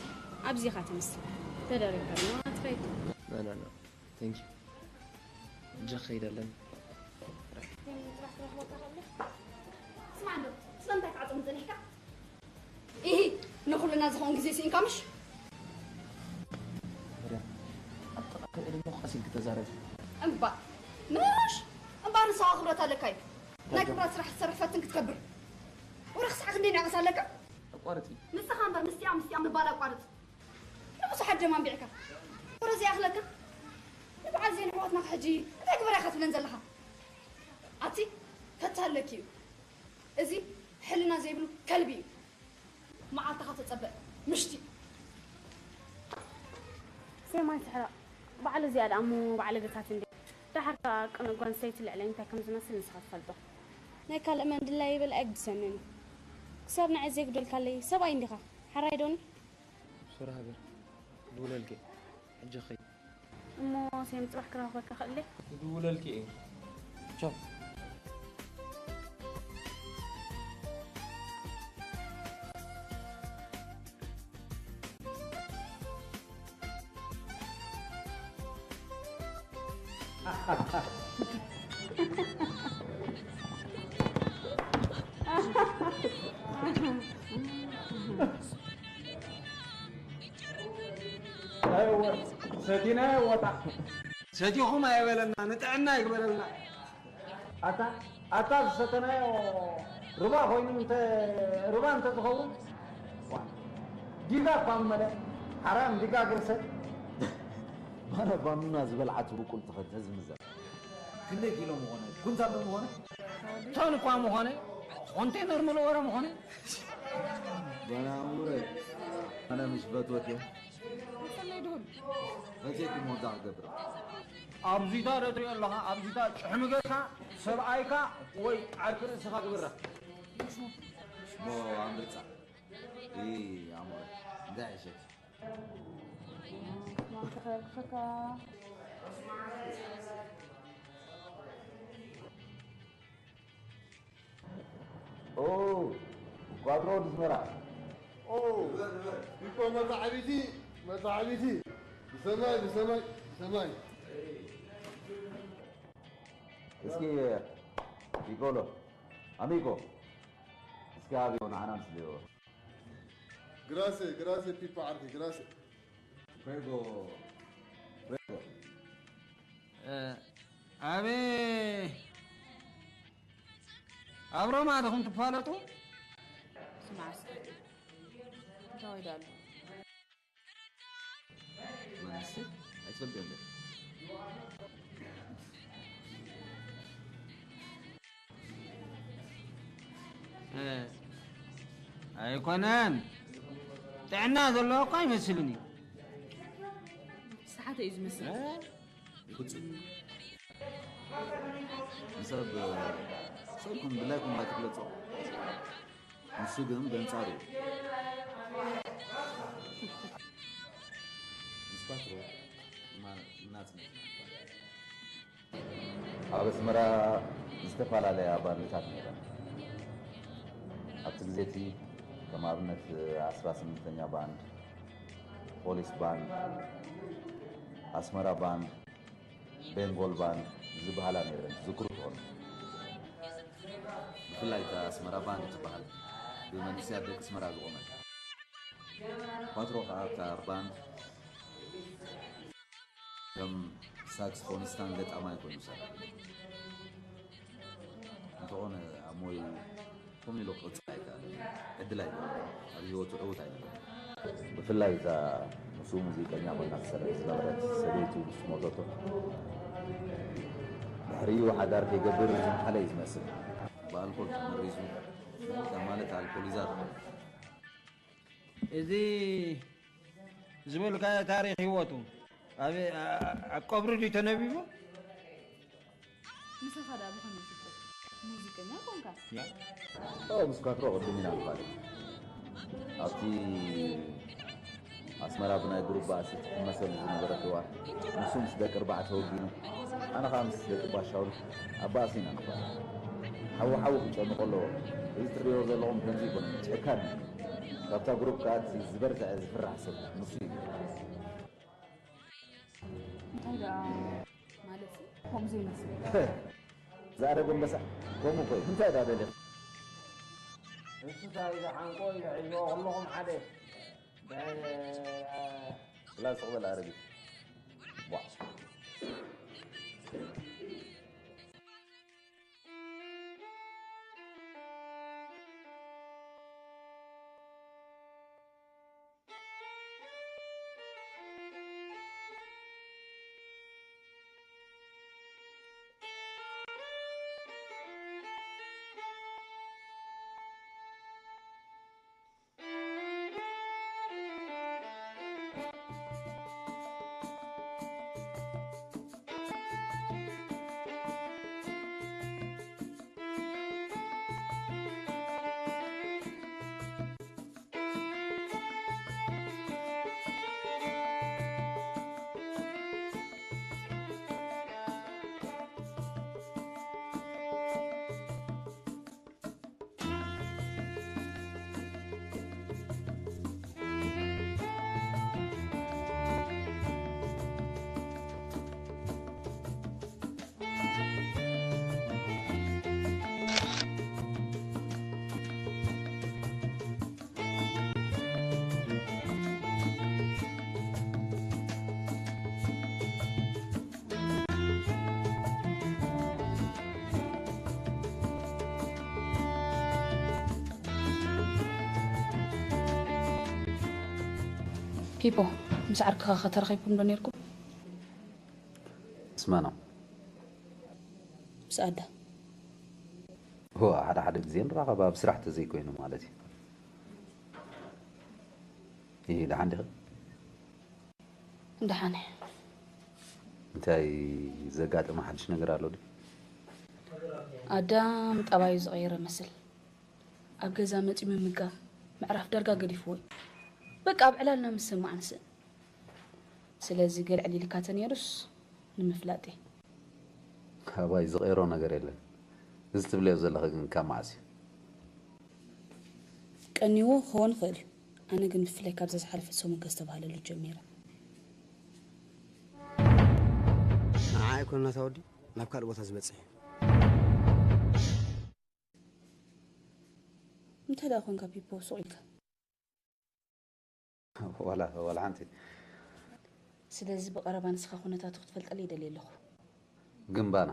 ኣብዚኻ ትምስል? ተደሪብካ ድማ ትኸይድ። ና፣ ና፣ ና። Thank you። እጀ ኸይድ ኣለኒ። ስማዕ እንዶ፣ ስለምንታይ ክትዓጽም ጸኒሕካ? ኢሂ፣ ንኹልና ዝኾን ግዜ ስኢንካ ምሽ? መርያም፣ ኣብ ጥቓ ከይደ እሞ ቀስ ኢልኪ ተዛረቢ። እምባ፣ ምሽ? እምባ ንስኻ ክብረት ኣለካ እዩ። ናይ ክብረት ስራሕ ትሰርሕ ፈትን ክትከብር። ወረ ክሳዕ ክንደይ ንዕቀት ኣለካ? ኣቋርጺ። ንስኻ እምበር ምስቲኣ ምስቲኣ ምባል ኣቋርጽ። ንብዙሓት ደም ኣንቢዕካ። ወረ ዘይኣኽለካ? ንበዓል ዜን ኣሕዋትና ሕጂ እንታይ ግበራ ኢኻ ትብለን ዘለኻ? ኣቲ፣ ከታለኪ እዩ። እዚ ሕልና ዘይብሉ ከልቢ እዩ። መዓልትኻ ተጸበ፣ ምሽቲ። ሴማይ ትሕረቕ። በዓል እዚኣ ደኣ እሞ በዓል ገታት እንዴ። ደሓር ከኣ ቅኑዕ ጓል ኣንስተይቲ ልዕለይ እንታይ ከም ዝመስል ንስኻ ትፈልጦ። ናይ ካልእ መን ድላይ ይብል ኣይግድሰንን እዩ። ክሳብ ንዓይ ዘይጉደልካለይ ሰብኣይ እንዲኻ። ሓራይ ዶኒ? ሱራ ሃገር። ድውለልኪ። ሕጂ ኸይ እሞ ሴም ጽባሕ ክረኽበካ ክእል ድየ? ክድውለልኪ እየ። ቻው። ሰቲናዮ ወጣ። ሰቲኹም ኣየበለና፣ ንጥዕና ይግበረልና። ኣታ፣ ኣታ ዝሰተናዮ ሩባ ኮይኑ እንተ፣ ሩባ እንተ ዝኸውን፣ ዋ፣ ዲጋ እኳ መለ፣ ሓራም ዲጋ ግርሰት። ባና ባኑና ዝበልዓት ብቁል ተኸድ ተዝምዘር። ክንደይ ኪሎ ምኾነ? ኩንታል ዶ ምኾነ? ቶን እኳ ምኾነ፣ ኮንቴነር መለወረ ምኾነ። ባና እምረ፣ ኣነ ምሽ ፈትወት እዮም። መጸለይ ድሁል። መጺእኪ ሞዛ ክገብር። ኣብዚታ ዶ ትሪኦ ኣለኻ? ኣብዚታ ጭሕሚ ገጽካ ሰብኣይካ ወይ ዓርኪ ርእስኻ ግብራ። ሞ ኣምርጻ። ኢ ኣሞ። እንታይ ዕሸት? ማንተ ከርክፈካ። ኦ፣ ኳድሮ ወዲ ኣስመራ። ኦ፣ ይኮ መታዕቢቲ፣ መታዕቢቲ። ብሰማይ፣ ብሰማይ፣ ብሰማይ። እስኪ ፒኮሎ፣ ኣሚጎ፣ Grazie, grazie Pippo Ardi, grazie. Prego, prego. ኣበይ ኣብ ሮማ ዲኹም ትፋለጡ? ስማዕ እስኪ እንታይ ወይዳ ኣሎ? መንግስቲ ኣይትፈልጥዮ እንዴ? ኣይኮነን፣ ጥዕና ዘለዎ እኮ ኣይመስልን እዩ። ሰሓተ እዩ ዝመስል። ፍጹም ንሰብ ሰብ ከም ድላይኩም ኣይትግለጾ። ንሱ ግን በንጻሩ ንስፓትሮ ናጽነት ኣብ ኣስመራ ዝተፈላለያ ባንድታት ነይረን። ኣብቲ ግዜ እቲ ከም ኣብነት ዓስራ ስምንተኛ ባንድ፣ ፖሊስ ባንድ፣ ኣስመራ ባንድ፣ ቤንጎል ባንድ ዝበሃላ ነይረን ዝዝክሩ ትኾኑ። ብፍላይ እታ ኣስመራ ባንድ ትበሃል ብመንእሰያት ደቂ ኣስመራ ዝቖመት። ፓትሮ ከኣ ኣብታ ባንድ ከም ሳክስፎኒስታን ገጣማይ ኮይኑ ይሰርሕ። እንተኾነ ኣብ ሞይኡ ከምኡ ኢሉ ክቕጽል ኣይከኣለን። ዕድል ኣይነበሮን። ኣብ ህይወቱ ዕዉት ኣይነበረን። ብፍላይ እዛ ምስኡ ሙዚቀኛ ኮይና ትሰርሕ ዝነበረት ሰበይቱ ምስ ሞተቶ ድሕሪኡ ሓዳር ከይገብር ዝመሓለ እዩ ዝመስል። ብኣልኮል ተመሪዙ ማለት ኣልኮሊዛት ኮይኑ። እዚ ዝበልካዮ ታሪኽ ህይወቱ ኣብ ኣብ ቀብሩ ድዩ ተነቢቡ? ምሳኻ ደኣ ብኸመይ ይፍጠር? ሙዚቀኛ ኮንካ። ኦ ምስ ካትሮ ቅድም ኢና ንፋለጥ ኣብቲ ኣስመራ ብናይ ግሩፕ ባእሲ ትሕመሰሉ ዝነበረት እዋን ንሱ ምስ ደቂ ኣርባዕተ ወጊኑ ኣነ ከዓ ምስ ደቂ ባሻውል ኣብ ባእሲ ኢና ንፋለጥ ሓዊ ሓዊ ክጨኑ ከለዎ እዚ ትሪኦ ዘለኹም ከምዚ ይኮነ ጨካን እዩ ካብታ ግሩፕ ከዓ እቲ ዝበርትዐ ዝፍራሕ ሰብ ንሱ እዩ እንታይ ደኣ ማለት ከምዚ ይመስል ዝኣረገ ኣንበሳ ከምኡ ኮይ እንታይ ዳ ደለ ንሱ እንታይ ዝሓንቆ እዩ ሒዝዎ ከለኹም ሓደ ላስቕ በል ኣረጊት ቧዕ ፒፖ ምስ ዓርክኻ ከተራኺብኩም ዶ ነርኩም? እስማኖ ምስ ኣዳ ሆ ሓደ ሓደ ግዜ ንራኸብ ኣብ ስራሕ ተዘይኮይኑ ማለት እዩ ይህ ደሓን ዲኸ እንደሓነ እንታይ ዘጋጠመ ሓድሽ ነገር ኣሎ ድዩ ኣዳም ጠባዩ ዝቐየረ መስል ኣብ ገዛ መፂኡ ምምጋብ ምዕራፍ ዳርጋ ገዲፍዎ እዩ በቃ ኣብ ዕላልና ምስ ሰማዕ ንስእን ስለዚ ገልዕል ኢልካ ተነይሩስ ንምፍላጥ እየ ካባይ ዝቐይሮ ነገር የለን እዚ ትብለዮ ዘለኺ ግን ካብ መዓስ እዩ ቀኒዎ ክኸውን ይኽእል እዩ ኣነ ግን ብፍላይ ካብዛ ዝሓለፈት ሰሙን ከስተብሃለሉ ጀሚረ ንዓ ኣይኮነና ታወዲ ናብ ካልእ ቦታ ዝበፅሕ እዩ እንታይ ደኣ ኮንካ ፒፖ ሱቕ ኢልካ? ዋላ ዋላ ሓንቲ። ስለዚ ብቐረባ ንስኻ ኩነታቱ ክትፈልጠለይ ይደልየ ኣለኹ። ግንባና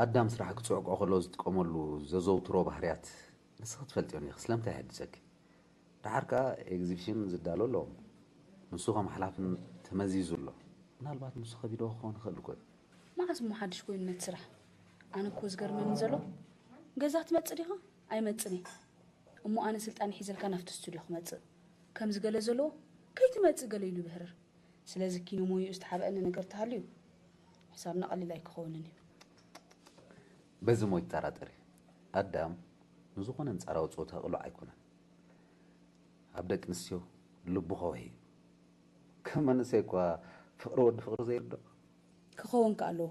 ኣዳም ስራሕ ክጽዕቆ ከሎ ዝጥቀመሉ ዘዘውትሮ ባህርያት ንስኺ ትፈልጥዮ ኢኺ። ስለምንታይ ይሕድሰኪ? ደሓር ከኣ ኤግዚቢሽን ዝዳሎ ኣለዎም። ንሱ ከም ሓላፍን ተመዚዙ ኣሎ። ምናልባት ንሱ ከቢድዎ ክኸውን ይኽእል እኮ እዩ። መዓስ እሞ ሓድሽ ኮይኑ ነቲ ስራሕ? ኣነ እኮ ዝገርመኒ ዘሎ ገዛ ትመጽእ ዲኻ? ኣይመጽን እየ። እሞ ኣነ ስልጣን ሒዘልካ ናብቲ ስቱድዮ ክመጽእ ከምዚ ገለ ዘለዎ ከይትመጽእ ገለ ኢሉ ይብህርር። ስለዚ ኪኖ ሞይኡ ዝተሓብአኒ ነገር ተሃልዩ ሕሳብና ቀሊል ኣይክኸውንን እዩ። በዚ ሞ ይጠራጠር እዩ። ኣዳም ንዝኾነ ኣንጻራዊ ጾታ ቅሉዕ ኣይኮነን። ኣብ ደቂ ኣንስትዮ ልቡ ከውሒ እዩ። ከም መንእሰይ እኳ ፍቕሪ ወዲ ፍቕሪ ዘይርድኦ። ክኸውን ከ ኣለዎ።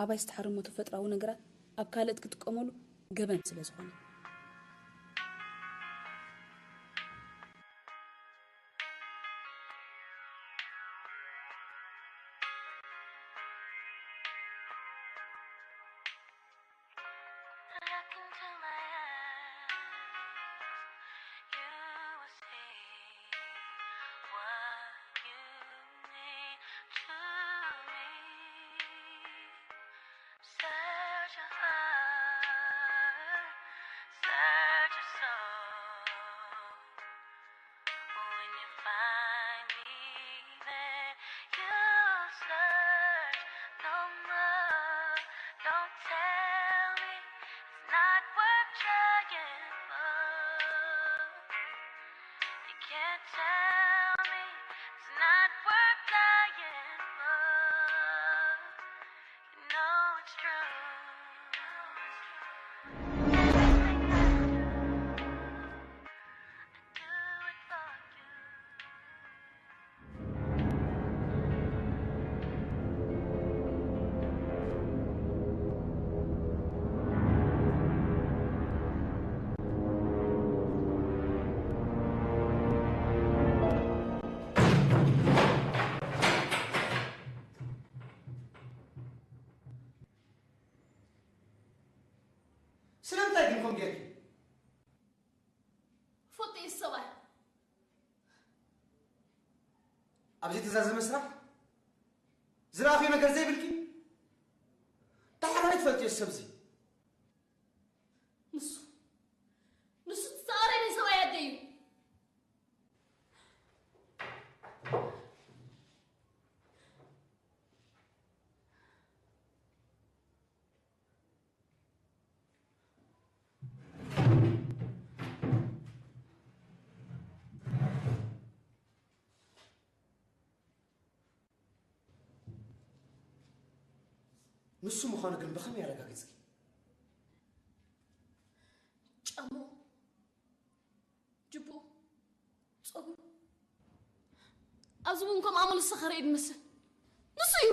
ኣባይ ዝተሓረሞ ተፈጥራዊ ነገራት ኣብ ካልእ ክትጥቀመሉ ገበን ስለ ዝኾነ። Look into my eyes, you will see what you mean to me. Search your heart, search your soul. When you find me there, you'll search no more. Don't tell me it's not worth trying for. You can't tell me it's not worth dying for. You know it's true. ስለምንታይ ግን ከምኡ ጌርኪ? ፉጥ እዩ ሰብኣይ። ኣብ ዘይተዛዘመ ስራሕ ዝረኣኽዮ ነገር ዘይብልኪ? ደሓር ኣይትፈልጥዮ ሰብዚ። ንሱ ንሱ እቲ ዝተቓረኒ ሰብኣይ ኣደይ እዩ። ንሱ ምዃኑ ግን ብኸመይ ኣረጋጊጽኪ? ጫምኡ፣ ጅብኡ፣ ጸጉሩ ኣብዚ እውን ከም ኣመሉ ዝሰኸረ እዩ ዝመስል። ንሱ እዩ።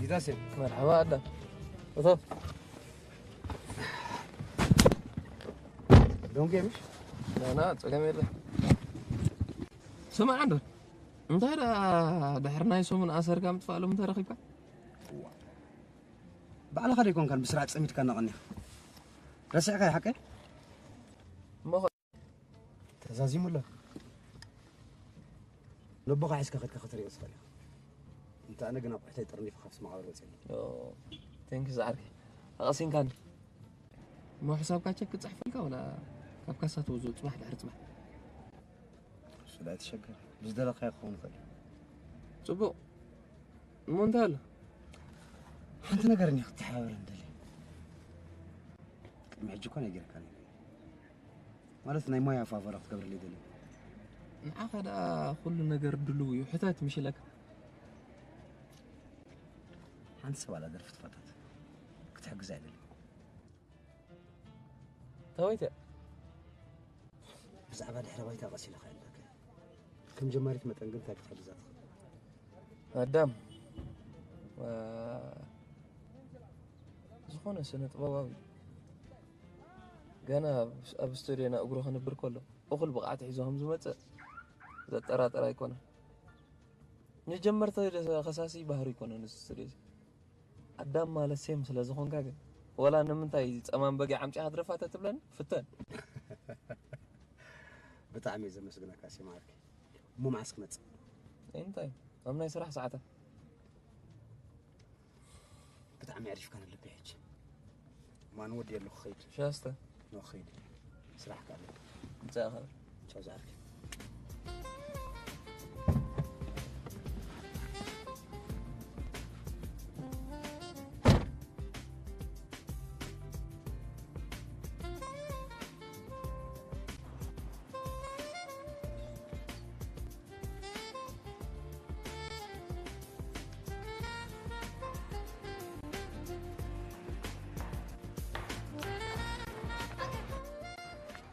ጊታሴ መርሓባ ኣዳ እቶ ዶንጌ ምሽ ናና ጸገም የለ። ስማዕ እንዶ እንታይ ደኣ ድሕሪ ናይ ሰሙን ኣሰርካ ምጥፋእሎም እንተረኺብካ ባዕልኻ ደይኮንካን ብስራሕ ጸሚድካ ነቐኒኻ ረሲዕካ ሓቀይ ተዛዚሙ ኣሎ። ነቦኻ ሒዝካ ከድካ ክትሪኦ ትኽእል ኢኻ። እንተ ኣነ ግን ኣቑሑተይ ጠርኒፈ ካብቲ መቓብር ወፂኤ ኣለኹ። ቴንክ ዝዓርከይ ኣቐሲንካኒ። እሞ ሕሳብካ ቸክ ክፅሕፈልካ ወላ ካብ ካሳ ተውፅኦ ፅባሕ ድሕሪ ፅባሕ? እሱ ዳ ኣይትሸገር፣ ብዝደለኻዮ ክኸውን ይኽእል እዩ። ፅቡቕ። እሞ እንታይ ኣሎ? ሓንቲ ነገር እኒኣ ክትተሓባበረኒ ደልየ። ቅድሚ ሕጂ እኮ ነጊረካ ነይረ። ማለት ናይ ሞያ ፋቮራ ክትገብረለይ ደልየ። ንዓኻ ደኣ ኩሉ ነገር ድልው እዩ። ሕተት ምሽ ኢለካ። ሓንቲ ሰብ ኣላ ደርፊ ትፈታት ክትሕግዛ ይደሊ። ተወይተ ብዛዕባ ድሕረ ባይታ ቀስ ኢልካ ኣለካ። ከም ጀማሪት መጠን ግን እንታይ ክትሕግዛ ትኽእል? ኣዳም ዋ፣ ዝኾነ ስነ ጥበባዊ ገና ኣብ- ኣብ ስቱድዮና እግሩ ክንብር ከሎ እኹል ብቕዓት ሒዞ ከም ዝመፅእ ዘጠራጥር ኣይኮነን። ንጀመርቲ ከሳሲ ባህሪ ኣይኮነን እዚ ስቱድዮ እዚ። ኣዳም ማለት ሴም ስለ ዝኾንካ ግን ወላ ንምንታይ ጸማም በጊዕ ኣምጺኻ ትደፋ ተትብለኒ ፍተን። ብጣዕሚ እየ ዘመስግነካ ሴም ዓርከይ። እሞ መዓስ ክመጽእ? እንታይ ኣብ ናይ ስራሕ ሰዓታት ብጣዕሚ ኣዕሪፍካ ንልበይ ሕጂ። ማን ወዲ ኣለኹ ኸይድ ሻስተ ንኸይድ ስራሕ ካለ እንታይ ኣኸ ቻው ዝዓርከይ።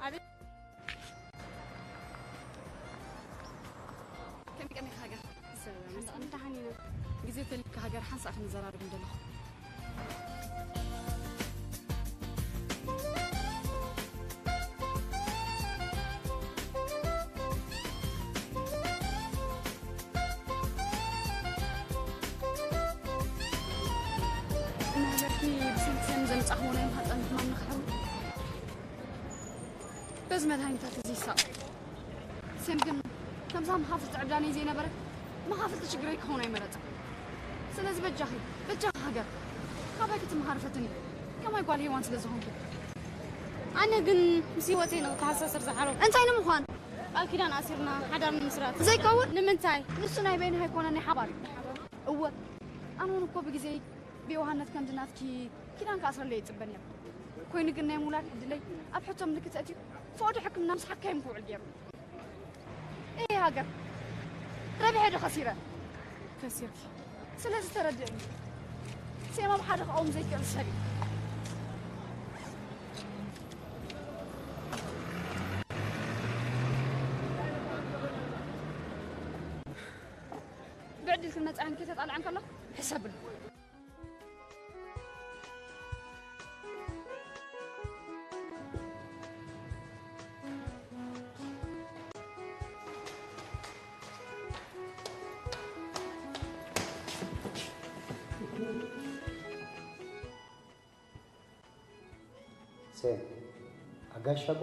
ኣቤት። ከመይ ቀኒኻ ሃገር? ሰላም። ደሓን ኢና። ግዜ ተሊካ ሃገር ሓንሳእ ክንዘራረብ እንደለኹ። ንህለፊ ብስንክሰን ዘምጻእኽዎ ናይ ማህፀን ሕማም ንኽሕሙ በዚ መድሃኒታት እዚ ይሳቕ። ሴም ግን ከምዛ መኻፍልቲ ዕብዳነይ ዘይነበረት መኻፍልቲ ሽግረይ ክኸውን ኣይመረጸን። ስለዚ በጃኺ በጃኺ ሃገር ካባይ ክትመሃሪ ፈትኒ፣ ከማይ ጓል ሄዋን ስለ ዝኾንኪ። ኣነ ግን ምስ ህይወተይ ንክተሓሳሰር ዝሓረው እንታይ ንምዃን ቃል ኪዳን ኣሲርና ሓዳር ንምስራት ዘይከውን ንምንታይ? ንሱ ናይ በይንኻ ኣይኮነን ናይ ሓባር እዩ። እወ ኣነ እውን እኮ ብግዜይ ብየዋህነት ከምዚ ናትኪ ኪዳን ክኣስረለይ ይጽበ ነይረ። ኮይኑ ግን ናይ ምውላድ ዕድለይ ኣብ ሕቶ ምልክት ኣእትዩ ፈቐዶ ሕክምና ምስ ሓካይም ክውዕል ገይሩ። እየ ሃገር ረቢሐ ዶ ከሲረ? ከሲርኪ። ስለዚ ተረድእኒ። ሴም ኣብ ሓደ ክቐውም ዘይክእል ሰብ እዩ። ብዕድል ክመጻ ከይተጣልዐን ከለኹ ሕሰብሉ። ሴም፣ ኣጋሽ ሸባ?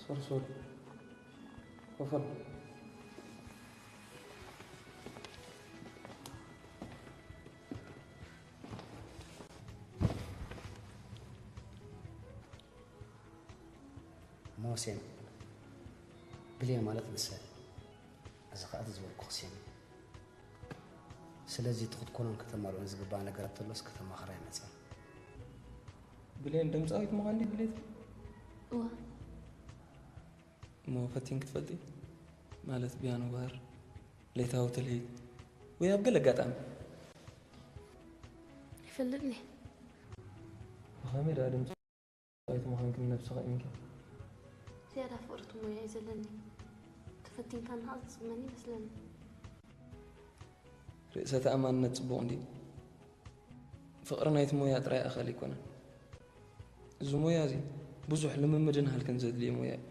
ሶሪ፣ ሶሪ። ኮፈል። እሞ ሴም፣ ብሌን ማለት ንሳ እያ። እዚ ኸኣ እቲ ዝበልኩኺ ሴም እዩ። ስለዚ እቲ ክትኮኖን ከተማልኦን ዝግባኣ ነገራት ተሎስ ከተማኽራ ይመጽኣ። ብሌን ድምፃዊት ምዃን ድዩ ድሌት? እዋ እሞ ፈቲን ክትፈልጢ? ማለት ቢያኖ ባር፣ ለይታዊ ትልሂት ወይ ኣብ ገለ ኣጋጣሚ? ይፈልጥኒ። ብኸመይ ደኣ ድምፃዊት ምዃንክን ነብስኻ ኢንኪ? ዝያዳ ፍቕሪ እቲ ሞያ እዩ ዘለኒ። ተፈቲንካ ንሃቕ ዝጽመኒ ይመስለኒ። ርእሰ ተኣማንነት ጽቡቕ እንድዩ። ፍቕሪ ናይቲ ሞያ ጥራይ ኣኻሊ ኣይኮነን። እዚ ሞያ እዚ ብዙሕ ልምምድን ሃልክን ዘድልዮ ሞያ እዩ።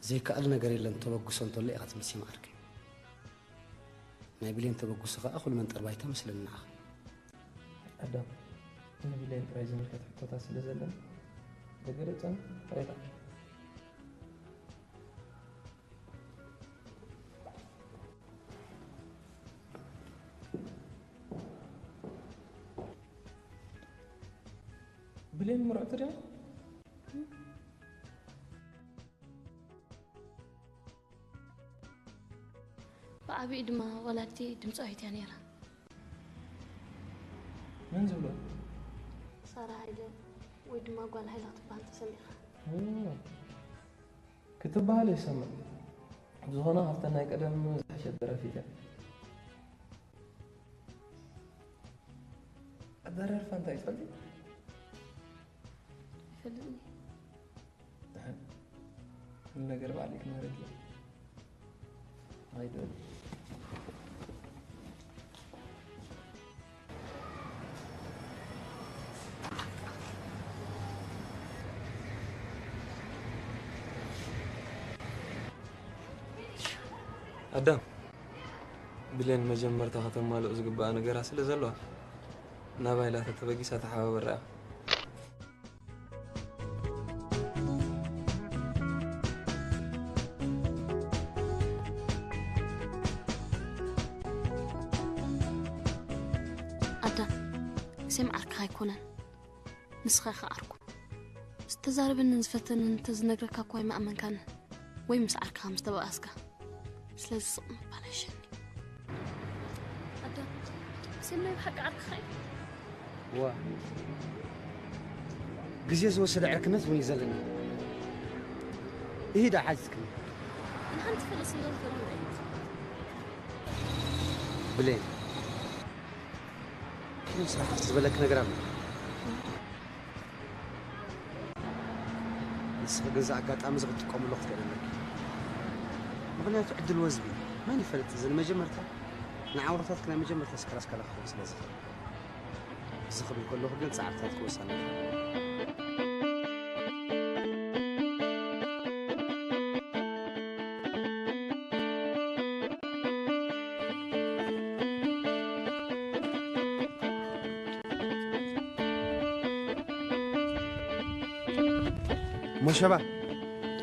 ዘይከኣል ነገር የለን፣ ተበግሶ እንተሎ ኢኻ ትምስዮ መዓርከይ። ናይ ብሌን ተበግሶ ኸኣ ኩሉ መንጠር ባይታ መስለኒ ንዓኻ። ኣዳም፣ ንብሌን ጥራይ ዝምልከት ሕቶታት ስለ ዘለኒ፣ ብግልጽን ጥሬታን። ብሌን ምርዕቲ ድያ? ብዓቢኡ ድማ ወላዲተይ ድምፃዊት እያ ነይራ። መን ዝብሎ? ሳራ ሃይለ ወይ ድማ ጓል ሃይለ ክትበሃል ተሰሚዕካ? ኦ፣ ክትበሃል ይሰምዕ። ብዝኾነ ካብተን ናይ ቀደም ዝሓሸት ደራፊት እያ። ኣደራርፋ እንታይ ትፈልጢ? ይፈልጥኒ። ኩሉ ነገር ባዕለይ ክምህረኪ። ኣይትበል። ኣዳም፣ ብሌን መጀመርታ ከተማልኦ ዝግብኣ ነገራት ስለ ዘለዋ፣ ናባይ ላታ ተበጊሳ ተሓባበራ። ኣዳም፣ ሴም ዓርክኻ ኣይኮነን፣ ንስኻ ኢኻ ዓርኩ። ዝተዛረበንን ዝፈተንን እንተዝነግረካ እኳ ኣይምኣመንካንን፣ ወይ ምስ ዓርክኻ ምስ ተባኣስካ። ስለዚ ስቕ ምባል ኣይሸኒ። ኣዳም፣ ሴም ናይ ብሓቂ ዓርክኻ እዩ። ዋ፣ ግዜ ዝወሰደ ዕርክነት እውን እዩ ዘለኒ። ኢሂዳ ሓቲትክኒ። ንሓንቲ ፈለስ እንደው ተረድኦ። ብሌን፣ ግን ስራሕ ዝበለክ ነገር ኣሎ። ንስኺ ግን እዚ ኣጋጣሚ እዚ ክትጥቀምሉ ክትክእሊ ኣለኪ። ምኽንያቱ ዕድል ወዝቢ እዩ። መን ይፈልጥ፣ እዚ ንመጀመርታ ንዓወታት ናይ መጀመርታ ስክራስካ ክኸውን ስለ ዝኽእል። እዚ ክብል ከለኹ ግን ጻዕርታት ክወሳኒ ሞሸባ፣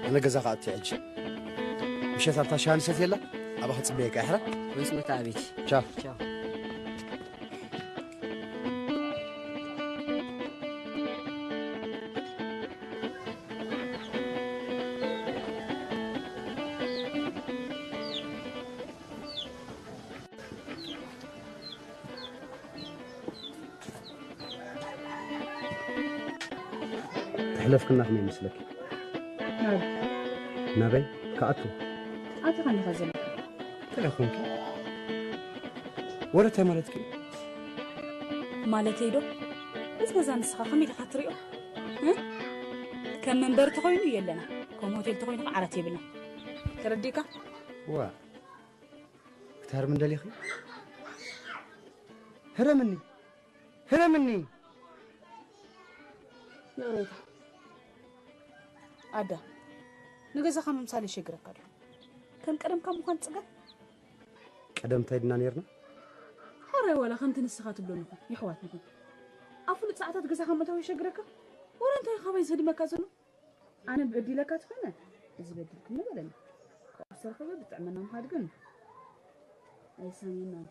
ኣነ ገዛ ክኣቱ ሕጂ። ምሸት ኣብታ ሻሂ ንሰትየላ፣ ኣብኣ ክጽበየካ እየ፣ ሕራ። ምስ መታዕቢት። ቻው። ቻው። ተሕለፍክና ከመይ ይመስለኪ? ናበይ ክኣቱ? ኣቲ ከኒኻ ዘለካ እንታይ ኮንኪ? ወረ እንታይ ማለትኪ? ማለተይ ዶ? እዚ ገዛ ንስኻ ከመይ ኢኻ ትሪኦ? እ? ከም መንበሪ ተኾይኑ የለና፣ ከም ሆቴል ተኾይኑ ከዓ ዓራት የብልና። ተረዲእካ? ዋ፣ ክትሃርሚ እንደሊኺ? ህረምኒ፣ ህረምኒ። ይቕሬታ ኣዳ፣ ንገዛኻ ምምሳል የሸግረካ ኣሎ። ከም ቀደምካ ምዃን ጽገም። ቀደም እንታይ ድና ነርና? ሓራይ ዋላ ከምቲ ንስኻ ትብሎ ንኹን፣ የሕዋት ንኹን። ኣብ ፍሉጥ ሰዓታት ገዛኻ ምእታው የሸግረካ? ወረ እንታይ ካባይ ዝህድመካ ዘሎ? ኣነ ብዕድ ኢለካ ትኾነ፣ እዚ በዲልክኒ በለኒ። ካብኡ ዝተረኸበ ብጥዕምና ምኻድ ግን ኣይሳንየናን።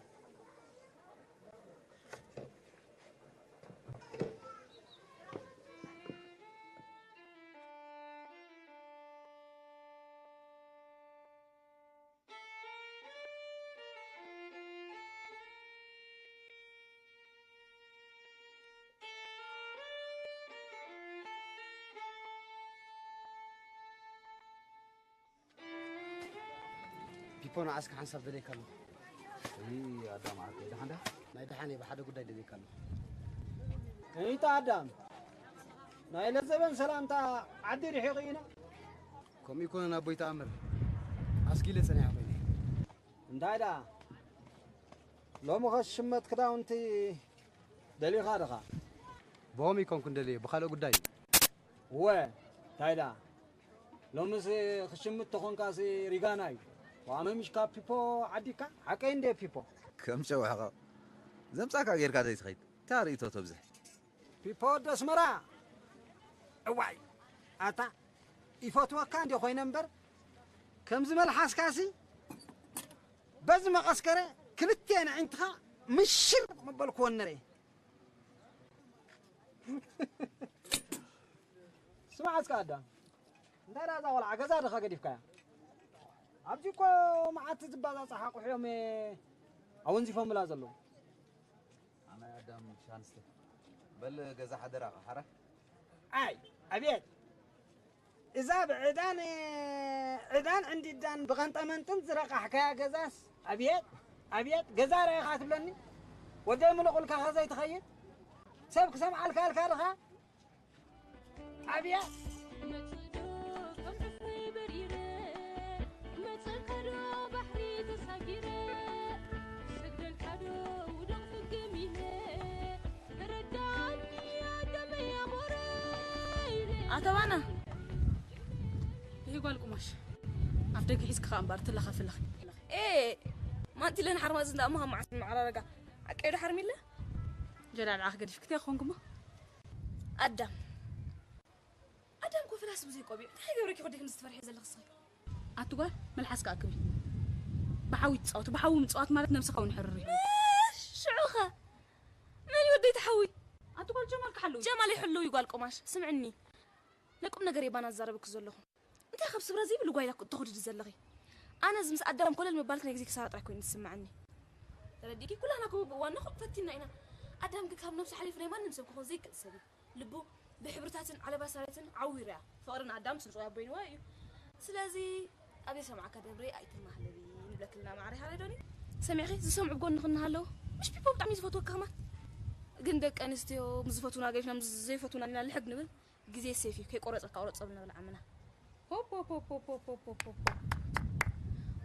ፒፖ ንዓስካ ሓንሳብ ደልየካ ኣለኹ። እይ ኣዳም ዓርከይ፣ ደሓን ዳ? ናይ ደሓን እየ፣ ብሓደ ጉዳይ ደልየካ ኣለኹ። ከይታ ኣዳም፣ ናይ ለዘበን ሰላምታ ዓዲ ርሒቑ ኢና። ከምኡ ይኮነን ኣቦይ ተኣምር፣ ኣስጊለ ጸኒሐ ኮይነ። እንታይ ደኣ፣ ሎሚ ኸስ ሽመት ክዳውንቲ ደሊኻ ድኻ? ብኸምኡ ይኮንኩ እንደልየ፣ ብኻልኦ ጉዳይ እዩ። እወ፣ እንታይ ደኣ፣ ሎምስ ክሽምት ተኾንካሲ ሪጋና እዩ። ዋመ ምሽ ካብ ፒፖ ዓዲካ? ሓቀይ እንደ ፒፖ። ከም ጨዋሕቆ ዘምጻካ ጌርካ ዘይትኸይድ፣ እንታይ ርእይቶ ተብዝሕ? ፒፖ ወዲ ኣስመራ። እዋይ፣ ኣታ ይፈትወካ እንደ ኮይነ እምበር፣ ከምዚ መልሓስካሲ በዚ መቐስከረ ክልቴን ኣዒንትኻ ምሽር ምበልክወን ነረ። ስማዕ እስከ ኣዳም፣ እንታይ ደኣ እዛ ቆልዓ ገዛ ድኻ ገዲፍካያ? ኣብዚ እኮ መዓት ዝባዛጽ ሓቑሑ እዮም ኣወንዚፎምላ ዘለዉ። ኣነ ኣዳም ሻንስተ በል ገዛ ሓደራኻ ሓራ። ኣይ ኣቤት፣ እዛ ብዕዳን ዕዳን ዕንዲዳን ብቐንጠመንጥን ዝረቃሕካያ ገዛስ፣ ኣቤት ኣቤት፣ ገዛ ርኢኻ ትብለኒ? ወደይ ምልቑልካ ከዘይትኸይድ ሰብ ክሰምዓልካ ኣልካ ድኻ? ጣብያ። መጽእ ዶ ከም ዕፍሪ በሪረ፣ መጸእካ ዶ ባሕሪ ተሳጊረ፣ ሰግደልካ ዶ ውደቕ ፍግም ኢለ፣ ተረዳኒ ኣዳመይ ኣሞረ ኢለ። ኣተባና፣ ይሄ ጓል ቁማሽ፣ ኣፍ ደገ ሒዝኪ ከኣ እምበር ትለኻፍለኺ። ኤ፣ ማንቲለን ሓርማዝ እንዳ እሞ ካብ መዓስ መዓራረጋ? ኣቀይዶ ሓርሚለ? ጀላል ዓኽ ገዲፍኪ እንታይ ኮንኩሞ? ኣዳም። ኣዳም እኮ ፍላስ ብዘይ ቆቢዕ። እንታይ ገብረኪ ኮዲክ ምስ ትፈርሒ ዘለኺ ስኺ? ኣቲ ጓል፣ መልሓስካ ኣክቢ። ብሓዊ ትጻወቱ፣ ብሓዊ ምጽዋት ማለት ነብስኻ እውን ሕርር እዩ። እሽ፣ ሽዑኸ? መን እዩ ወደይ ተሓዊ? ኣቲ ጓል፣ ጀማል ክሓልው እዩ። ጀማል ይሕልው እዩ ጓል ቆማሽ። ስምዕኒ። ነቁም ነገር እየ ባና ዝዛረበኪ ዘለኹ። እንታይ ካብ ስብረ ዘይብሉ ጓይላ እኮ እተኹድዲ ዘለኺ? ኣነስ ምስ ኣዳም ኮለል ምባልክ ናይ ግዜ ክሳራ ጥራይ ኮይኑ ዝስምዓኒ። ተረዲእኪ? ኩላና ከምኡ ብእዋንና ከምኡ ፈቲንና ኢና። ኣዳም ግን ካብ ነብሱ ሓሊፉ ናይ ማንም ሰብ ክኾን ዘይክእል ሰብ እዩ። ልቡ ብሕብርታትን ዓለባ ሳሬትን ዓዊሩ እያ። ፍቕሪ ንኣዳም ስንጽዋይ ኣቦይንዋ እዩ። ስለዚ ኣብ ዘይሰማዕካ ደብሪ ኣይትማህለሊ ንብለክልና ማዕረ ሃረዶኒ። ሰሚዕኺ? ዝሰምዑ ጎንኺ እናሃለዉ። ምሽ ፒፖ ብጣዕሚ እዩ ዝፈትወካ ከማን። ግን ደቂ ኣንስትዮ ምስ ዝፈትውና ገዲፍና ምስ ዘይፈትውና ዲና ልሕግ ንብል? ግዜ ሴፍ እዩ፣ ከይቆረጸ ካውረጾ ብንብል ዓምና። ሆፕ፣ ሆፕ፣ ሆፕ፣ ሆፕ፣ ሆፕ፣ ሆፕ፣ ሆፕ፣ ሆፕ።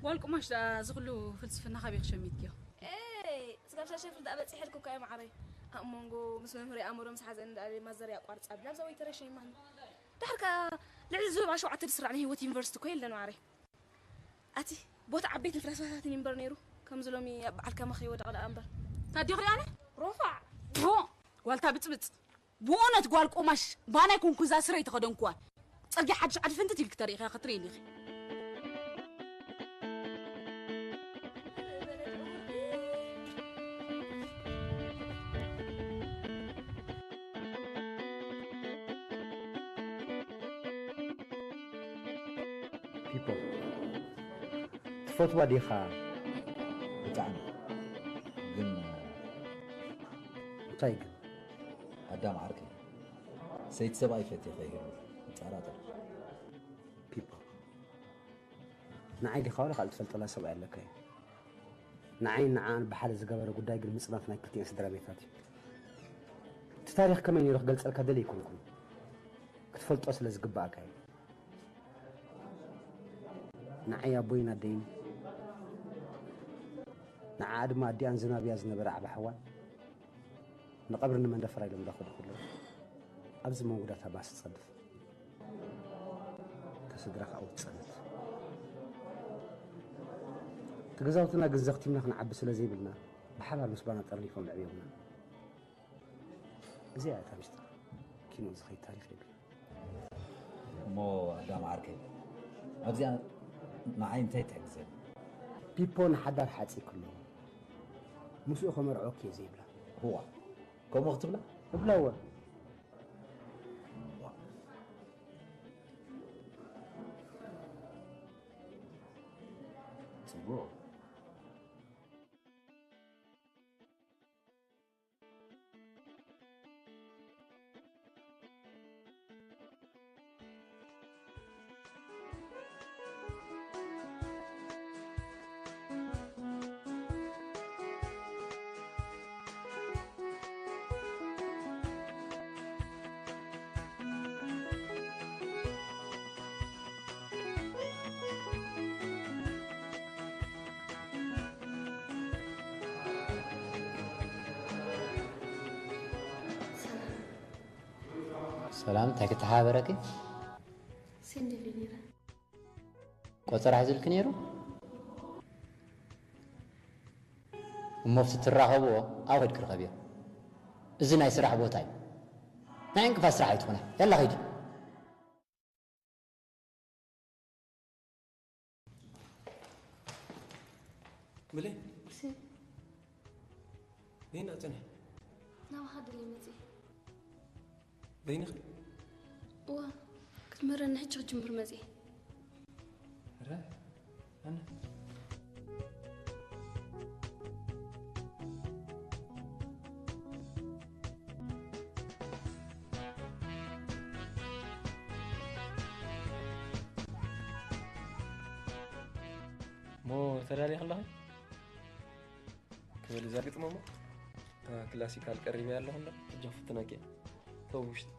ጓል ቁማሽ ደኣ፣ እዚ ኩሉ ፍልስፍና ካበይ ክሸሚትክዮ? ኤይ፣ ስጋብ ሻሸፍል ደኣ በጺሐልኩ እኮ እየ መዓረይ። ኣብ መንጎ ምስ መምህር ኣእምሮ ምስ ሓዘን ደኣ ማዘር ያቋርጻ ብላ፣ ኣብዛ ወይ ተረሸይ ማን። ድሓር ከኣ ልዕሊ ዞባ ሸውዓተ ዝስራዕ ናይ ህይወት ዩኒቨርሲቲ እኮ የለን መዓረይ። ኣቲ፣ ቦታ ዓበይትን ፍላስፋታትን እምበር ነይሩ። ከምዚ ሎሚ ኣብ በዓል ከማኺ ወደቕ ደኣ እምበር። ታዲዮ ክሪኣነ? ሮፋዕ! ዶ! ጓልታ ብጽብጽ! ብእውነት ጓል ቆማሽ፣ ባና ኣይኮንኩ እዛ ስረ ኣይተኸደንኩዋ። ጽርግያ ሓድሽ ዓዲ ፍንትት ኢልኪ ተሪኢኻ ክትርእይኒ ኢኺ። ፒፖ፣ ትፈትዋ ዲኻ? ብጣዕሚ። ግን፣ እንታይ ግን? ኣዳም ዓርከይ፣ ሰይቲ ሰብኣይ ፈትየ ከይህሉ እጠራጠር። ፒፖ፣ ንዓይ ዲኻ ዋላ ካልእ ትፈልጠላ ሰብኣይ ኣለካ እዩ? ንዓይን ንዓኣን ብሓደ ዝገበረ ጉዳይ ግን ምጽናት ናይ ክልቲኤን ስድራ ቤታት እዩ። እቲ ታሪኽ ከመይ ነይሩ ክገልጸልካ ደልየ ኣይኮንኩን። ክትፈልጦ ስለ ዝግብኣካ እዩ። ንዓይ ኣቦይን ኣደይን፣ ንዓኣ ድማ ኣዲኣን ዝናብያ ዝነበረ ዓቢ ሓዋን፣ ንቐብሪ ንመንደፈራ ኢሎም እንዳኸዱ ከለዉ፣ ኣብዚ መንጎ ዳታ ባስ ትጸድፍ። እታ ስድራ ከኣ ትጸንት። እቲ ገዛውትና ግን ዘኽቲምና ክንዓቢ ስለ ዘይብልና፣ ብሓባር ምስ ባና ጠርኒፎም ኣዕብዮምና። እዚኣ እያ እታ ምስጢር ኪኖ ዝኸይድ ታሪኽ የብልና። እሞ ኣዳም ዓርከይ፣ ኣብዚኣ ንዓይ እንታይ ትሕግዘኒ? ፒፖ ንሓዳር ሓጺ ክሎ ምስኡ ከመርዖኪ እየ ዘይብላ። እዋ፣ ከምኡ ክትብላ? እብላ እወ። እዋ። ጽቡቕ። ሰላም፣ እንታይ ክተሓባበረኪ? ሴንደሊ ነይረ። ቆጸራ ሒዙልኪ ነይሩ? እሞ ኣብቲ ትራኸብዎ ኣብኡ ከድኪ ርኸብዮ። እዚ ናይ ስራሕ ቦታ እዩ። ናይ ዕንቅፋት ስራሕ ኣይትኹና። ያላ ኸይዲ። ብሌን። ሲ። በይና ጽንሒ። ናባኻ ድልየ መጽእ። በይንኺ? እወ። ምረ ንሕጂ ክጅምር መጽየ። ረ ኣነ ሞ ተዳልየ ከለኺ ክበል እዛ ግጥሚ እሞ እታ ክላሲካል ቀሪበያ ኣለኹ እንዳ ሕጂ ክፍትነኪ እየ። ተው ውሽጢ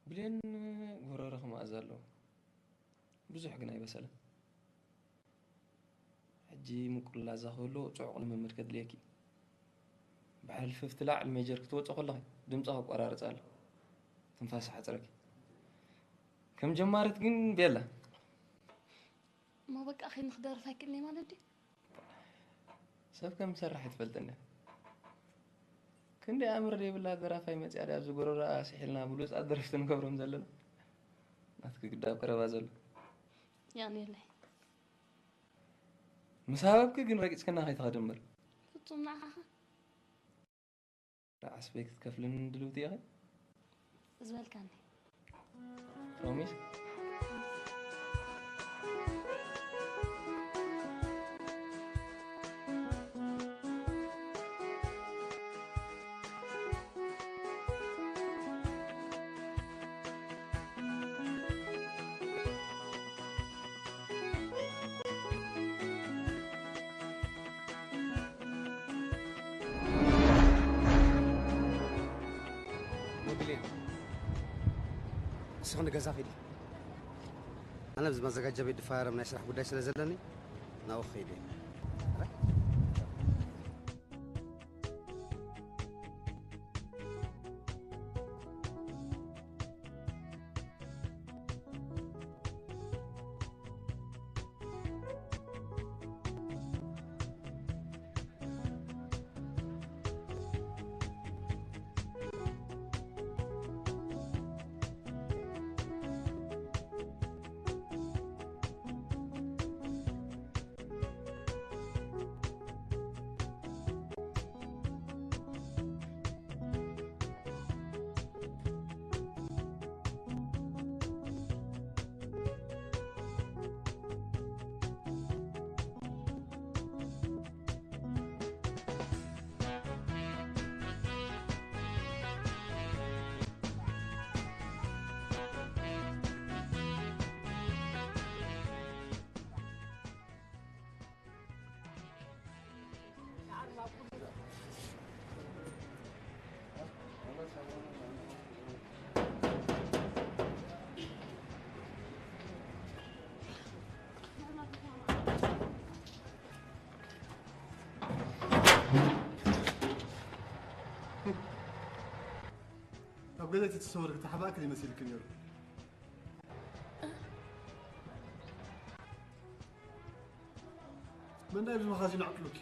ብሌን ጎረረኺ መኣዛ ኣለዎ። ብዙሕ ግን ኣይበሰለን። ሕጂ ምቁል ላዛ ክህልዎ ጽዑቕ ልምምድ ከድልየኪ። ብሕልፍፍቲ ላዕሊ ሜጀር ክትወጽእ ከለኺ ድምጺ ከቋራርጽ ኣሎ። ትንፋስ ሓጽረኪ። ከም ጀማሪት ግን ቤላ። እሞ በቃ ኸይኒ ክደርፍ ኣይክእልን ማለት ድዩ? ሰብ ከም ዝሰርሕ ኣይትፈልጥን ድያ? ክንደይ ኣምር ዘይብላ ደራፋይ መጽያ ድያ ኣብዚ ጎረሮኣ ስሒልና ብሉጻት ደረፍቲ ንገብሮም ዘለና? ናትኪ ግዳ ኣብ ቀረባ ዘሎ። የቕንየለይ። ምስ ሃበብኪ ግን ረጊጽክና ከይትኸዲ እምበር። ፍጹም ንዓኻ። ዓስበይ ክትከፍልኒ ድልውቲ ኢኺ? ዝበልካኒ። ፕሮሚስ? ንስኺ ንገዛ ኺዲ። ኣነ ኣብዚ ማዘጋጃ ቤት ድፋረም ናይ ስራሕ ጉዳይ ስለ ዘለኒ ናብኡ ክኸይድ እየ። ኣብ ገዛ እቲ ተሰወር ክተሓባእክ ይመስልክ ነይሩ። መን ዳይ ብመኻዚን ኣዕጥሉኪ?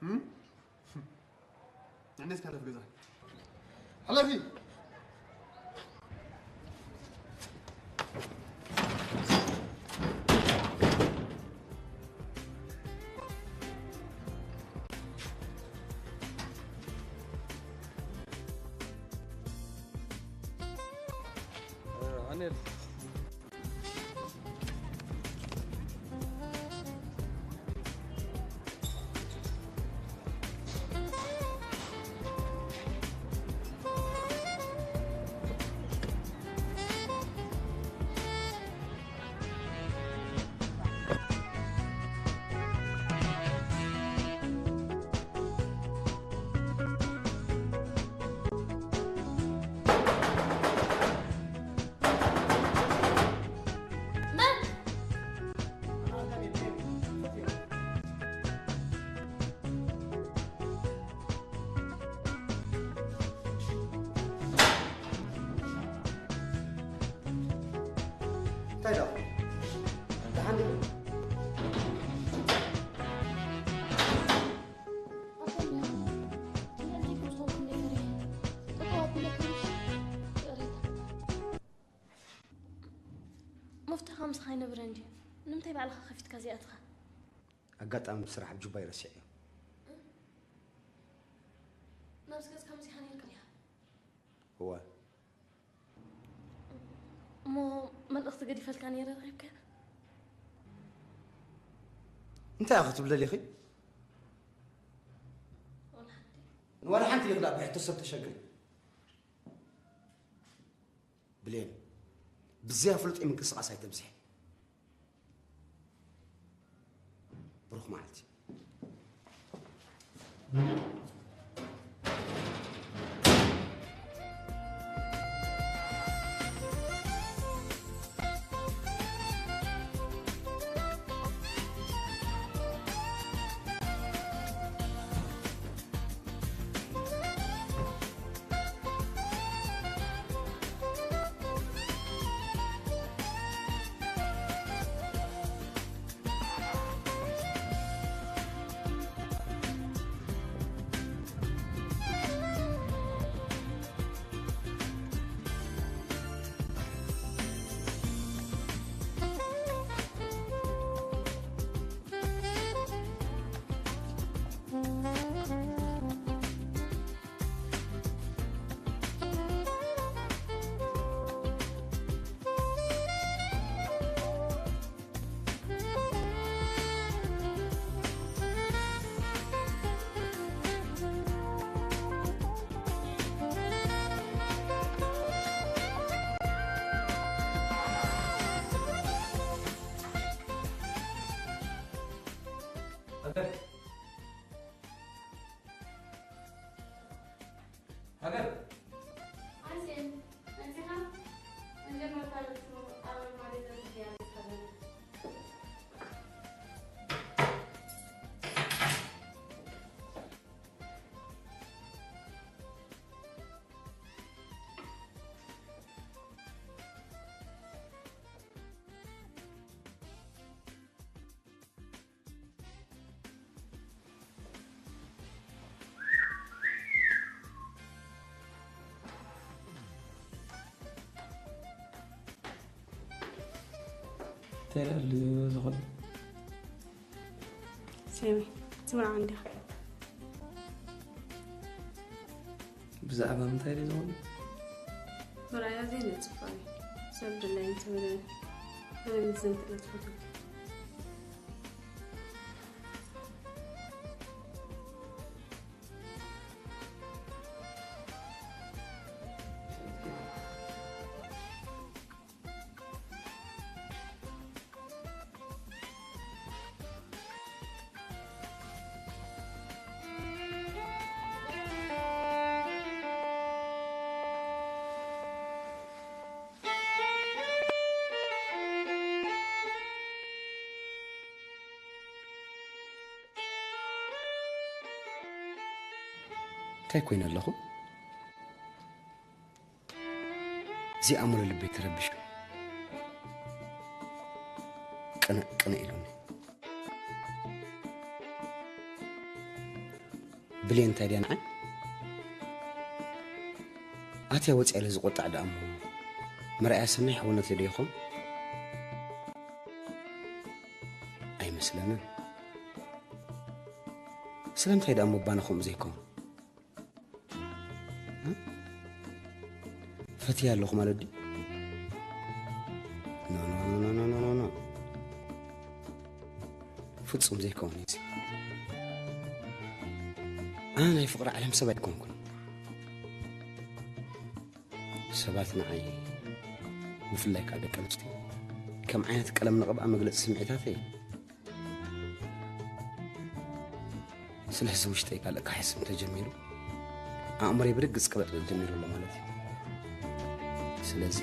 እም? ንዕነስ ካለፍ ገዛ። ሓላፊ! ኣኔል። እንታይ ደኣ? ደሓን ዲኹም? መፍትሕኻ ምሳኻ ኣይነበረን ድዩ? ንምንታይ ባዕልኻ ከፊትካ ዘይኣትኻ? ኣጋጣሚ ብስራሕ ኣብ ጁባይ ረሲዐዮ። ናብዚ ገጽካ መጺኻ ነይርካ ዲኻ? እወ። እሞ መልእኽቲ ገዲፈልካ ነይረ ረኺብካያ? እንታይ ኢኺ ክትብሊ ደሊኺ? ዋላ ሓንቲ። ንዋላ ሓንቲ ኢኺ ደኣ ብሕቶ ሰብ ተሸግሪ። ብሌን፣ ብዘይ ኣፍልጦ ምንቅስቓስ ኣይተብዝሒ። ብሩኽ መዓልቲ። እንታይ ደኣ ዝኹን? ሴሚ፣ ትምርዓው እንዲኻ። ብዛዕባ ምንታይ ድዩ ዝኹን? መርኣያ ዘይነጽፋ እዩ። ሰብ ድላይ እንተበለ ናይ ምዝንትነት ፈተው። እንታይ ኮይነ ኣለኹ? እዚ ኣእምሮ ልበይ ተረቢሹ ቅንእ ቅንእ ኢሉኒ። ብሌን እንታይ ድያ ንዓይ ኣትያ ወፂኣ ኢለ ዝቆጣዕ ደኣ እሞ መርኣያ ሰናይ ሕውነት ዶ ይኾን? ኣይመስለንን። ስለምንታይ ደኣ እሞ ባና ከምኡ ዘይከውን? ፈትያ ኣለኹ ማለት ድዩ? ኖ ኖ ኖ ኖ ኖ ኖ ኖ ፍጹም ዘይከውን እዩ። ኣነ ናይ ፍቕሪ ዓለም ሰብ ኣይኮንኩን። ሰባት ንዓይ ብፍላይ ከዓ ደቂ ኣንስትዮ ከም ዓይነት ቀለም ንቕብኣ መግለፂ ስምዒታተይ ስለዚ ውሽጠይ ካልእ ክሓስብ እንተጀሚሩ ኣእምሮይ ብርግጽ ክበጥበጥ ጀሚሩ ኣሎ ማለት እዩ። ስለዚ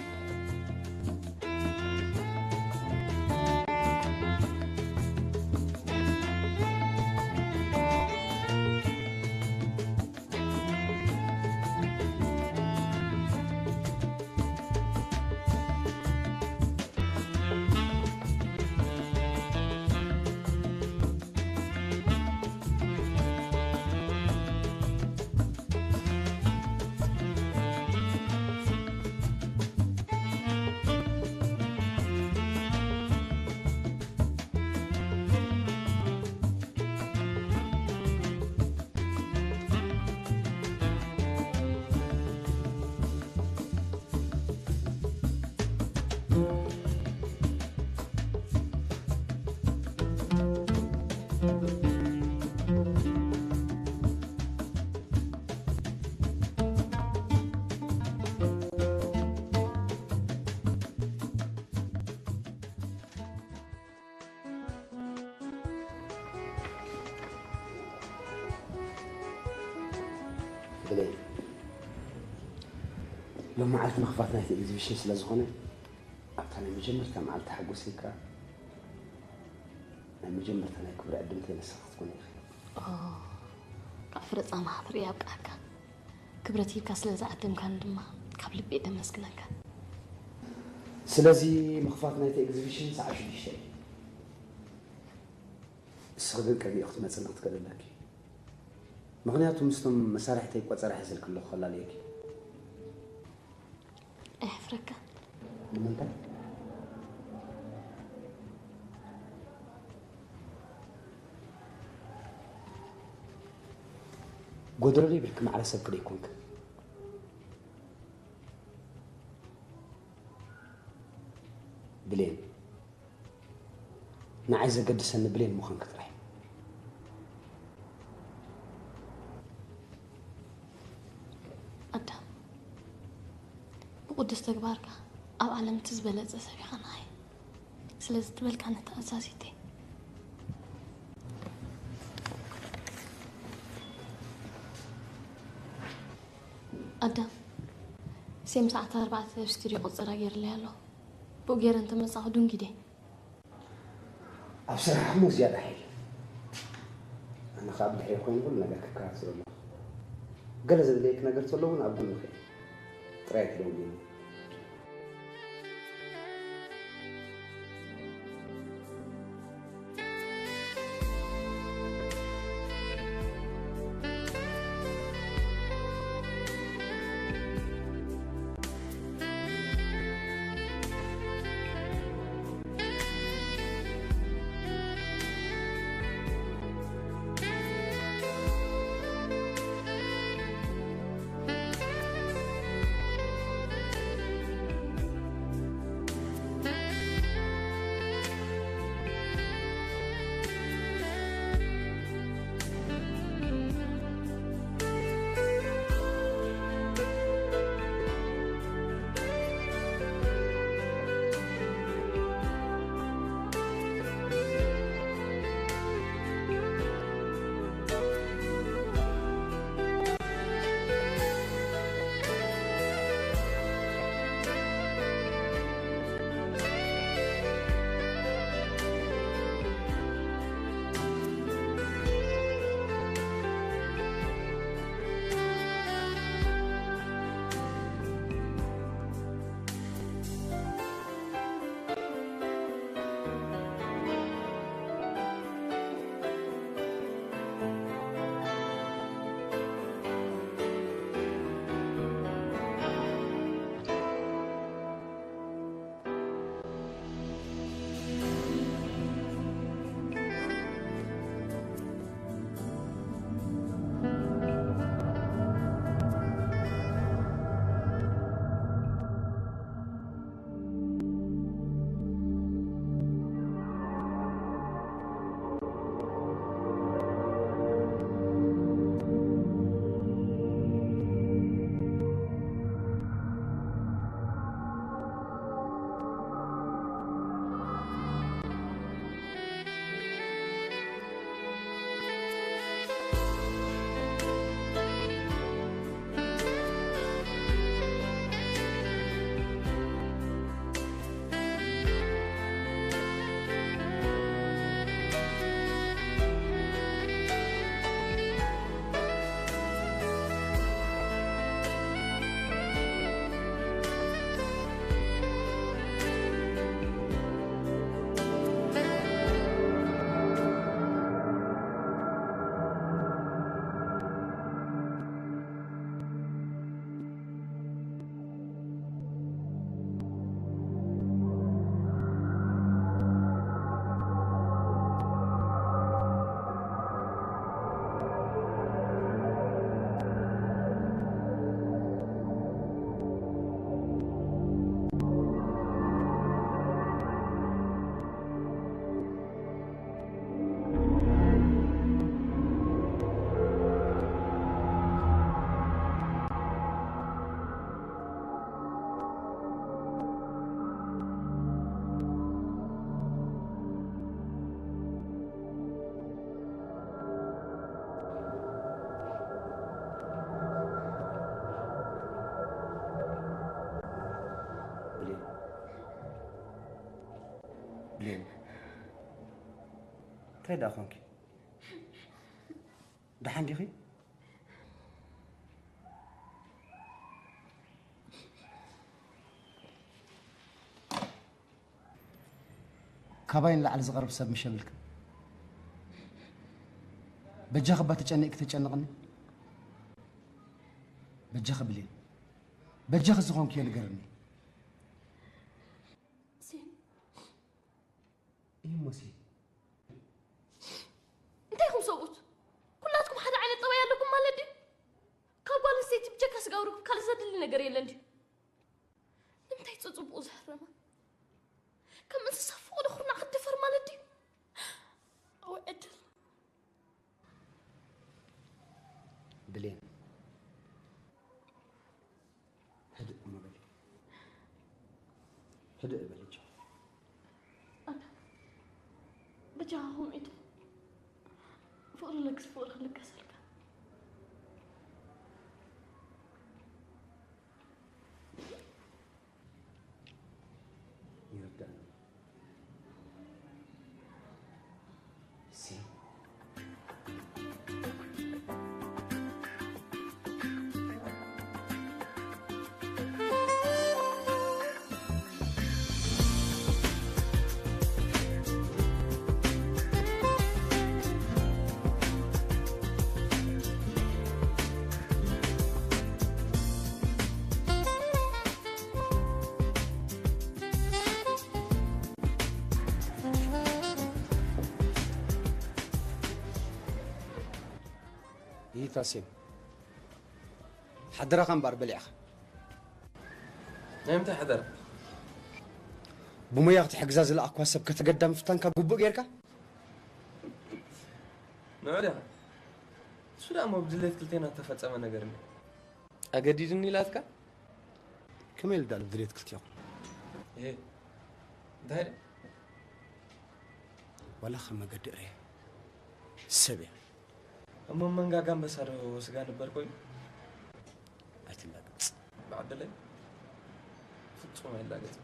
ብሌን፣ ሎም መዓልቲ ምኽፋት ናይቲ ኤግዚቢሽን ስለ ዝኾነ ኣብታ ናይ መጀመርታ መዓልቲ ሓጎሰይ ከኣ ናይ መጀመርታ ናይ ክብሪ ዕድምተይ ንስኺ ክትኮኒ ኢኺ። ካብ ፍረጻማ ክትርኢ ኣብቅዓካ። ክብረት ሂብካ ስለ ዝዓደምካኒ ድማ ካብ ልቢ እየ ደመስግነካ። ስለዚ ምኽፋት ናይቲ ኤግዚቢሽን ሰዓት ሽዱሽተ እዩ። ንስኺ ግን ቀቢኡ ክትመጽኒ ክትክእል ኣለኪ። ምኽንያቱ ምስቶም መሳርሕተይ ቆጸራ ሒዘልኪ ኣለኹ ከላልየኪ። ኣይሕፍረካ። ንምንታይ? ጎደሎ ዘይብልኪ ማዕረ ሰብኪ ደይኮንኪ። ብሌን፣ ንዓይ ዘገድሰኒ ብሌን ምዃንኪ ጥራይ። ኣዳም፣ ብቕዱስ ተግባርካ ኣብ ዓለም እቲ ዝበለጸ ሰብ ኢኻ ንዓይ። ስለዚ ትበልካኒ ተኣዛዚት እየ። ኣዳም፣ ሴም ሰዓት ኣርባዕተ ኣብ ስቱድዮ ቁጸራ ገይርለይ ኣሎ። ብኡ ገይረ እንተመጻኹ ድንጊደ። ኣብ ስራሕ እሞ ዝያዳ ሓይል። ኣነ ኸኣ ብድሕሪ ኮይኑ ኩሉ ነገር ክከታተሎ ኣለኹ። ገለ ዘድለየኪ ነገር ተሎ እውን ኣብ ጎንኺ እየ። ጥራይ ክደውልኒ። ብሌን፣ እንታይ ደኣ ኾንኪ? ደሓን ዲኺ? ካባይ ንላዕሊ ዝቐርብ ሰብ ምሽ የብልክን። በጃኺ እባ ተጨኒቕኪ ተጨንቕኒ። በጃኺ ብሌን፣ በጃኺ ዝኾንክዮ ንገርኒ። ሴን፣ እሞ ሴን፣ እንታይ ኢኹም ሰብኡት? ኩላትኩም ሓደ ዓይነት ጠባይ ኣለኩም ማለት ድዩ? ካብ ጓል ኣንስተይቲ ብጀካ ስጋዊ ርክብ ካልእ ዘድሊ ነገር የለን ድዩ? ንምንታይ ጸጽቡቑ ዘሕረማ? ከም እንስሳ ፍቑዶ ኩርናዕ ክትድፈር ማለት ድዩ? ኣወ ዕድል። ብሌን፣ ህድእ እሞ በሊ። ህድእ በሊ ቻው። ኣታ በጃኹም ኢድ ፍቕሪ ለግስ ፍቕሪ ክልገሰልካ። ይርዳእኒ። ሲ ይታሴም ሓደራኻ እምበር በሊዕኻ። ናይ ምንታይ ሓደራ? ብሞያ ክትሕግዛ ዝለኣኳ ሰብ ከተገዳ ምፍታንካ ግቡእ ጌርካ? ንዑ ዲኻ? እሱ ደኣ እሞ ብድሌት ክልቴና እተፈጸመ ነገር እንድዩ። ኣገዲድኒ ኢላትካ? ከመይ ኢሉ ደኣ ብድሌት ክልቴኹም? እሄ፣ እንታይ ደኣ? ዋላ ከም መገዲ እርየ ሰብ እየ። እሞ መንጋጋ ኣንበሳ ዶ ስጋ ነበር ኮይኑ? ኣይትላገጽ። ብዓደለይ ፍጹም ኣይላገጽ።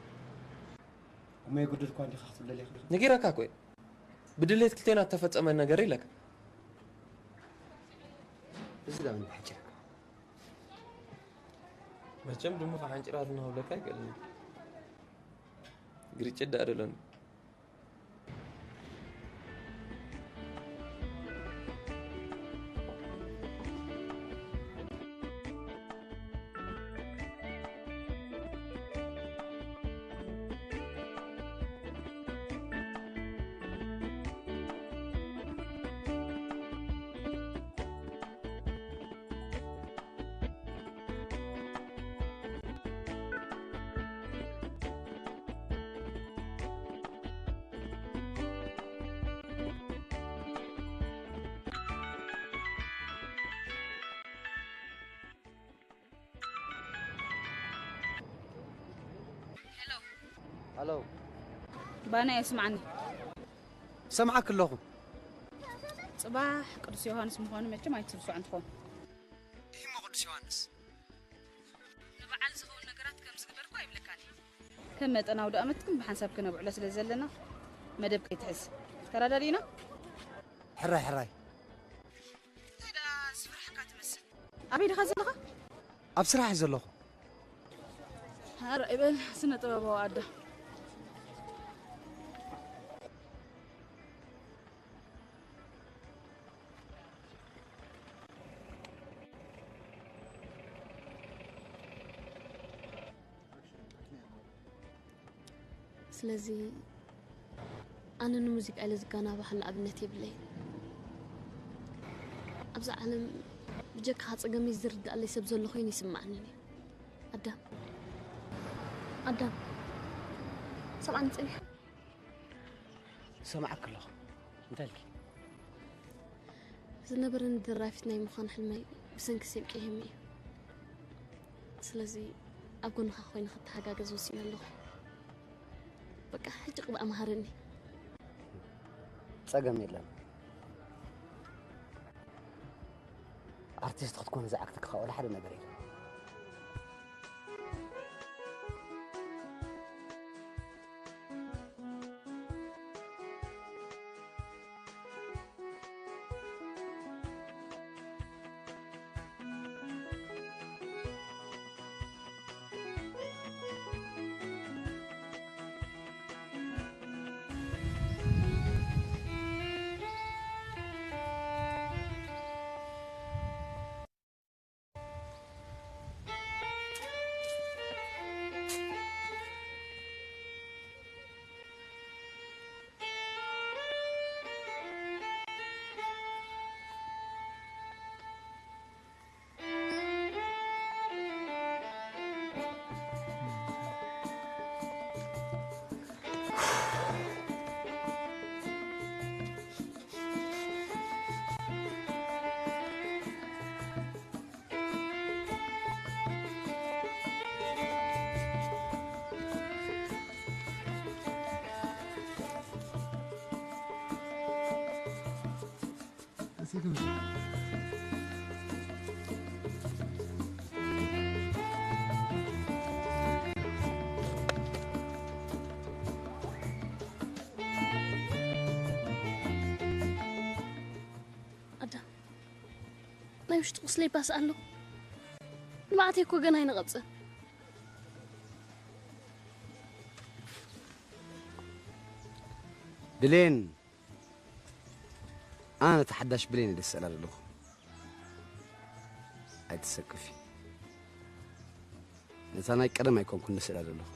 እሞ የጉድልኳ እንዲኻ ክትብል ደሊኻ ዲኻ? ነጊረካ እኮ እየ። ብድሌት ክልቴና እተፈጸመ ነገር ኢለካ። እዚ ደኣ ምን ሓጭርካ? መቸም ድሙ ሓንጭራት እናብለካ ኣይቀልኒ። ግርጭት ደኣ ደሎኒ። ሃሎ። ባና የስማዕኒ። ሰምዓክ ኣለኹ። ጽባሕ ቅዱስ ዮሃንስ ምዃኑ መቸም ኣይትርስዖ እንትኾን። ኢሞ ቅዱስ ዮሃንስ። ንበዓል ዝኸውን ነገራት ከም ዝግበር እኮ ኣይብለካን። ከም መጠን ኣውደ ኣመትኩም ብሓንሳብ ክነብዕሎ ስለ ዘለና መደብ ከይትሕዝ። ተራዳዲእና? ሕራይ ሕራይ። እንታይ ደኣ ዝፍርሓካ ትመስል? ኣበይ ዲኻ ዘለኻ? ኣብ ስራሕ ዘለኹ። ኣረ ይበል ስነ ጥበባዊ ኣዳ። ስለዚ ኣነ ንሙዚቃ ኢለ ዝጋና ባህል ንኣብነት የብለይ። ኣብዛ ዓለም ብጀካኻ ጸገመይ ዝርዳእለይ ሰብ ዘሎ ኮይኑ ይስምዓኒ። ኣዳም ኣዳም ሰምዓኒ ጸኒሕ ሰማዕክ ኣለኹ። እንታይ ኢልኪ? ዝነበረኒ ደራፊት ናይ ምዃን ሕልመይ ብሰንኪ ሴብቂ ሄሚ እዩ። ስለዚ ኣብ ጎንኻ ኮይነ ክተሓጋገዝ ወሲነ ኣለኹ። በቃ ሕጂ ቅብኣ መሃረኒ። ጸገም የለን። ኣርቲስት ክትኮን ዝዓግተካ ወላ ሓደ ነገር የለን። ኣዳ፣ ናይ ውሽጢ ቁስለይ ባስ ኣሎ። ንብዓተይ እኮ ገና ኣይነቐጽን። ብሌን፣ ኣነ ነታ ሓዳሽ ብሌን እየ ዝስእላ ዘለኹ። ኣይትሰክፊ። ነታ ናይ ቀደም ኣይኮንኩን ዝስእላ ዘለኹ።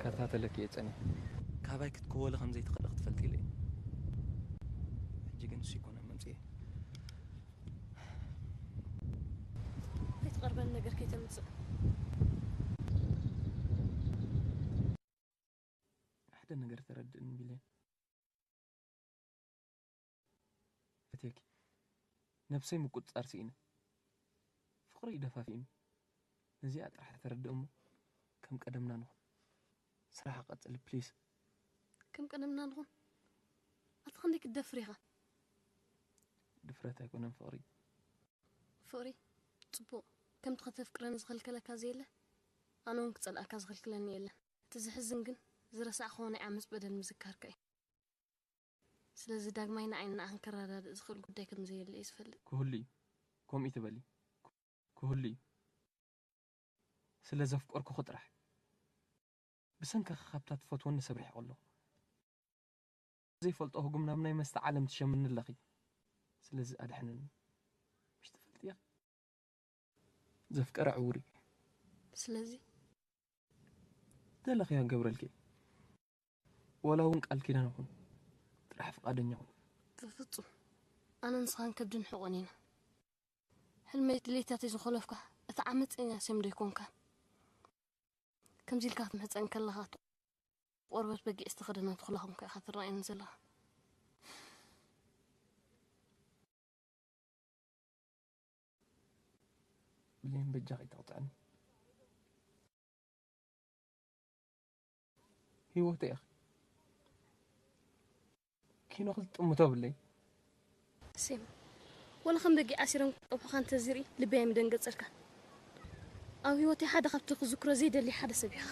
ከታተለኪ እየ ጸኒሐ። ካባይ ክትክወሊ ከም ዘይትኽእሊ ክትፈልጢ ኢለ እየ። ሕጂ ግን እሱ ኣይኮነን መምጽኤ። ከይትቐርበኒ ነገር ከይተምጽእ። ሓደ ነገር ተረድእኒ ቢሌን። እቴኪ፣ ነብሰይ ምቁጽጻር ስኢነ። ፍቕሪ እዩ ደፋፊእኒ። ነዚኣ ጥራሕ ተረድእ እሞ ከም ቀደምና ንኹን። ስራሕ ቀጽሊ ፕሊስ። ከም ቀደምና ንኹን። ኣቲ ክንደይ ክትደፍር ኢኻ? ድፍረት ኣይኮነን ፍቕሪ። ፍቕሪ ጽቡቕ። ከምቲ ከተፍቅረኒ ዝኸልከለካ ዘየለ፣ ኣነ እውን ክጸልኣካ ዝኸልክለኒ የለን። እቲ ዝሕዝን ግን ዝረሳዕክዎ ናይ ዓመጽ በደል ምዝካርካ እዩ። ስለዚ ዳግማይ ንዓይን ንኣኽን ከረዳድእ ዝኽእል ጉዳይ ከም ዘየለ እየ ዝፈልጥ። ክህሉ እዩ። ከምኡ ትበሊ። ክህሉ እዩ። ስለ ዘፍቀርኩኺ ጥራሕ። ብሰንክኺ ካብታ ትፈትወኒ ሰብ ርሒቐ ኣለኹ። ዘይፈልጦ ህጉም ናብ ናይ መስተ ዓለም ትሸምኒ ኣለኺ። ስለዚ ኣድሕንኒ። ምሽ ትፈልጢ ኢኺ። ዘፍቀረ ዕውር እዩ። ስለዚ ዘለኽዮ ክገብረልኪ እየ። ወላ እውን ቃል ኪዳን ይኹን ጥራሕ ፍቓደኛ ኩን። በፍጹም ኣነ ንስኻን ከብድን ሕቖን ኢና። ሕልመይ ድሌታተይ ዝኾለፍካ እቲ ዓመፀኛ ሴም ዶ ኣይኮንካን? ከምዚ ኢልካ ክትምሕፀን ከለኻ እቲ ቆርበት በጊዕ ዝተኸደነ ተኹላ ኮንካ ኢኻ ትረኣየኒ ዘለኻ። ብሌን በጃኺ ተቕጥዕኒ። ህይወተይ ኢኺ። ኪኖ ክልጥምቶ ብለይ። ሴም ወላ ከም በጊዕ ኣሲሮም ክጠብሑኻ እንተዝርኢ ልበይ ኣይምደንገጸልካን። ኣብ ህይወተይ ሓደ ካብቲ ክዝክሮ ዘይደሊ ሓደ ሰብ ኢኻ።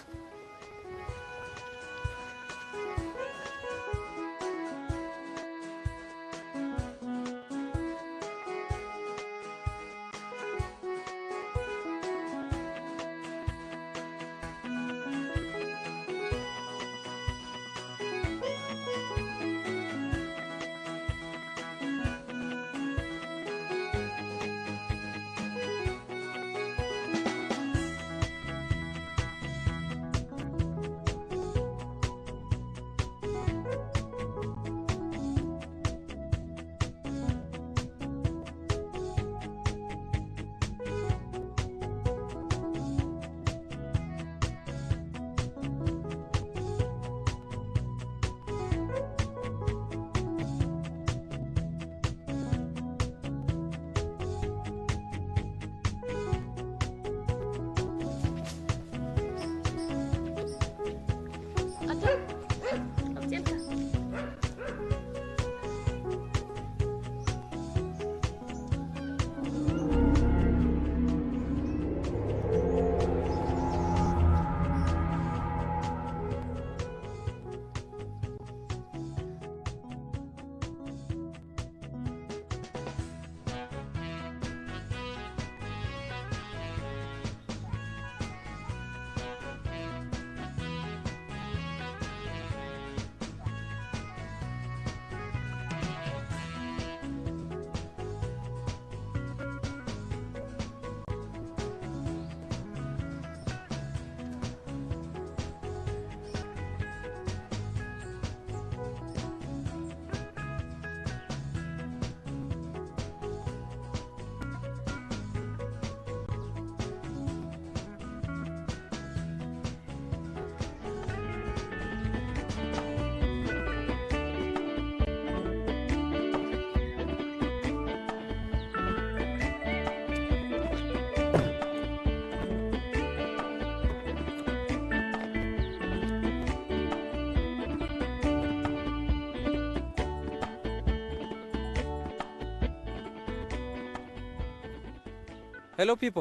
ሄሎ ፒፖ፣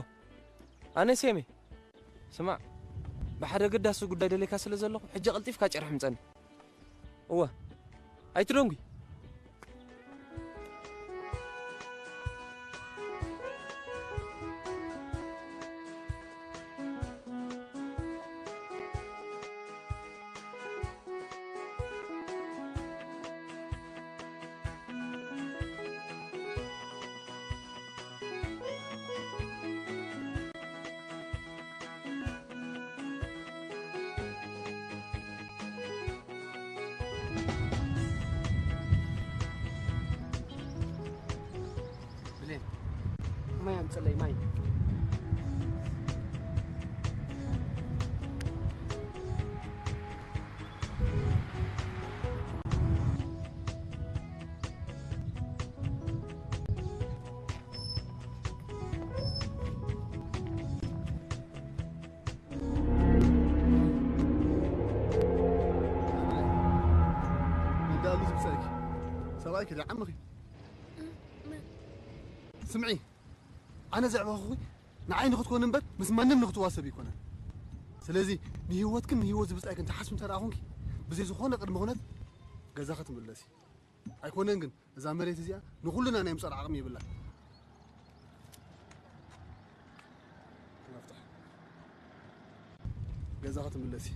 ኣነ ሴሜ። ስማዕ፣ ብሓደ ገዳሲ ጉዳይ ደሌካ ስለ ዘለኹ ሕጂ ቀልጢፍካ ጨርሒ ምጸኒ። እወ፣ ኣይትደንጉይ። ብሌን፣ ማይ ኣምፅለይ፣ ማይ። መዳሉ ዝብፀእኪ ሰብኣይኪ ዶ ዓምኺ? ስምዒ፣ ኣነ ዘዕበኹኺ ንዓይ ንኽትኮኒ እምበር ምስ ማንም ንኽትዋሰብ ይኮነን። ስለዚ ንህይወትክን ንህይወት ዝብፃይክን ትሓስቢ እንተ ደኣ ኮንኪ፣ ብዘይ ዝኾነ ቅድመ ኩነት ገዛኺ ትምለሲ። ኣይኮነን ግን፣ እዛ መሬት እዚኣ ንኹልና ናይ ምጻር ዓቕሚ የብላን። ናፍታሕ፣ ገዛኻ ትምለሲ።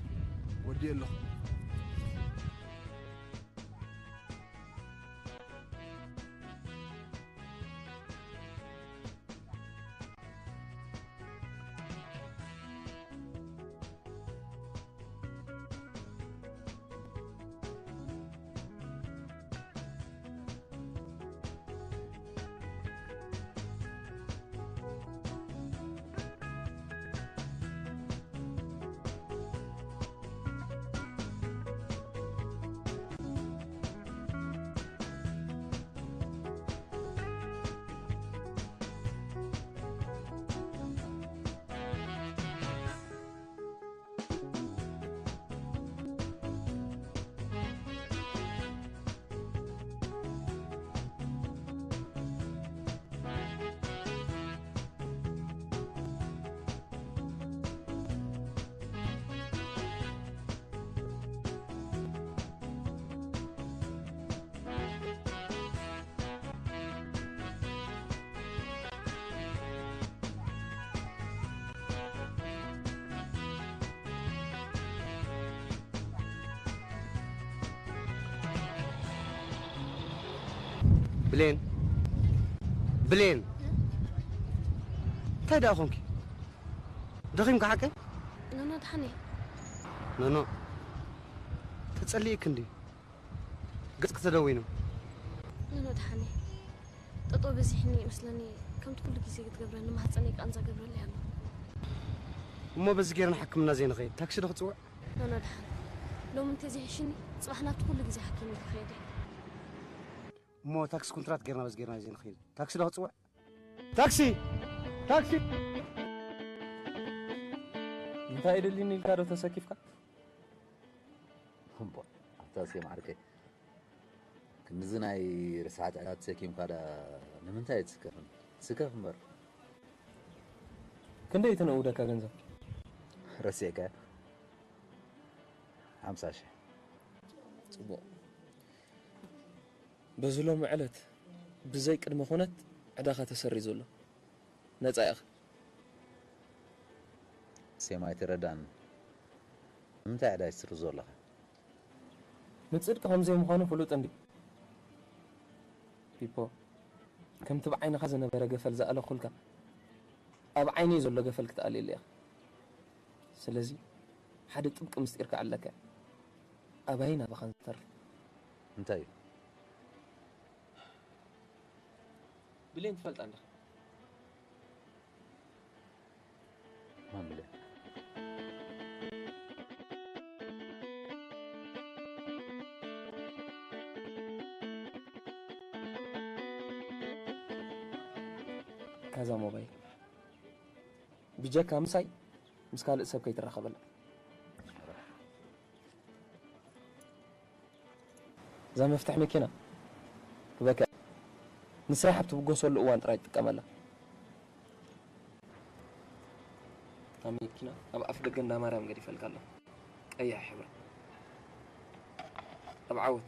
ወዲኤ ኣለኹ። ብሌን፣ ብሌን፣ እንታይ ደኣ ኾንኪ? ደኺምካ ሓቀይ? ኖኖ፣ ደሓን እየ። ኖኖ፣ ተጸሊእክ እንዲ? ገጽ ከተደዊኑ። ኖኖ፣ ደሓን እየ። ጠጦ በዚሕኒ ይመስለኒ፣ ከምቲ ኩሉ ግዜ ክትገብረኒ ማህጸነይ ቃንዛ ገብረለይ ኣሎ። እሞ በዚ ጌርና ሕክምና ዘይንኸይድ፣ ታክሲ ዶ ክጽውዕ? ኖኖ፣ ደሓን። ሎሚ እንተዘይሕሽኒ፣ ጽባሕ ናብቲ ኩሉ ግዜ ሓኪም ክኸይድ እየ። እሞ ታክሲ ኩንትራት ጌርና በዚ ጌርና ዘይንኸይድ፣ ታክሲ ዶ ክጽውዕ? ታክሲ! ታክሲ! እንታይ ይደልኒ ኢልካ ዶ ተሰኪፍካ? እምቦ፣ ኣታ ሴም ዓርከይ፣ ክንድዚ ናይ ርስሓት ዕዳ ተሰኪምካ ደኣ ንምንታይ ትስከፍን? ስከፍ እምበር። ክንደይ እቲ ነእውደካ ገንዘብ? ረሲዕካዮ? ሓምሳ ሽሕ። ጽቡቕ። በዚ ሎሚ ዕለት ብዘይ ቅድመ ኩነት ዕዳኻ ተሰሪዙ ኣሎ። ነጻ ኢኻ። ሴም ኣይተረዳእን። ንምንታይ ዕዳ ይስርዞ ኣለኻ? ንጽድቂ ከም ዘይምዃኑ ፍሉጥ እንድዩ። ፒፖ፣ ከምቲ ብዓይንኻ ዝነበረ ገፈል ዝኣለኹልካ፣ ኣብ ዓይነይ ዘሎ ገፈል ክትኣልየሉ ኢኻ። ስለዚ፣ ሓደ ጥብቂ ምስጢር ክዕለካ እየ። ኣባይን ኣባኻን ዝተርፍ። እንታይ እዩ? ብሌን ትፈልጣ እንዲኻ? ማን ብሌን? ካዛ ሞባይል። ብጀካ ምሳይ ምስ ካልእ ሰብ ከይትራኸበላ። እዛ መፍትሕ መኪና ክበካ፣ ንስራሕ ኣብ ትብገሰሉ እዋን ጥራይ ትጥቀመላ። መኪና ኣብ ኣፍ ደገ እንዳ ማርያም ገዲፈልካ ኣለኹ። ቀያሕ ሕብራ። ኣብ ዓወት።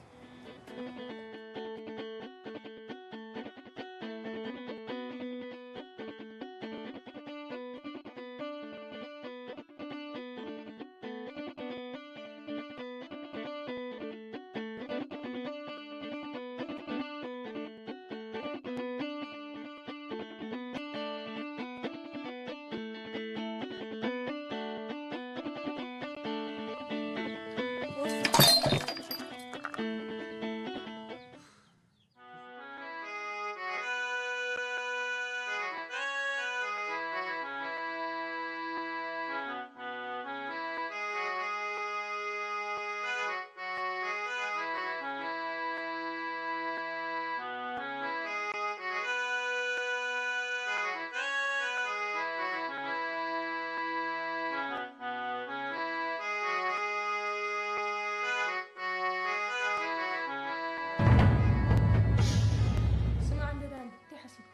ስማዕ እንደ ዳኒ፣ እንታይ ሓሲብካ?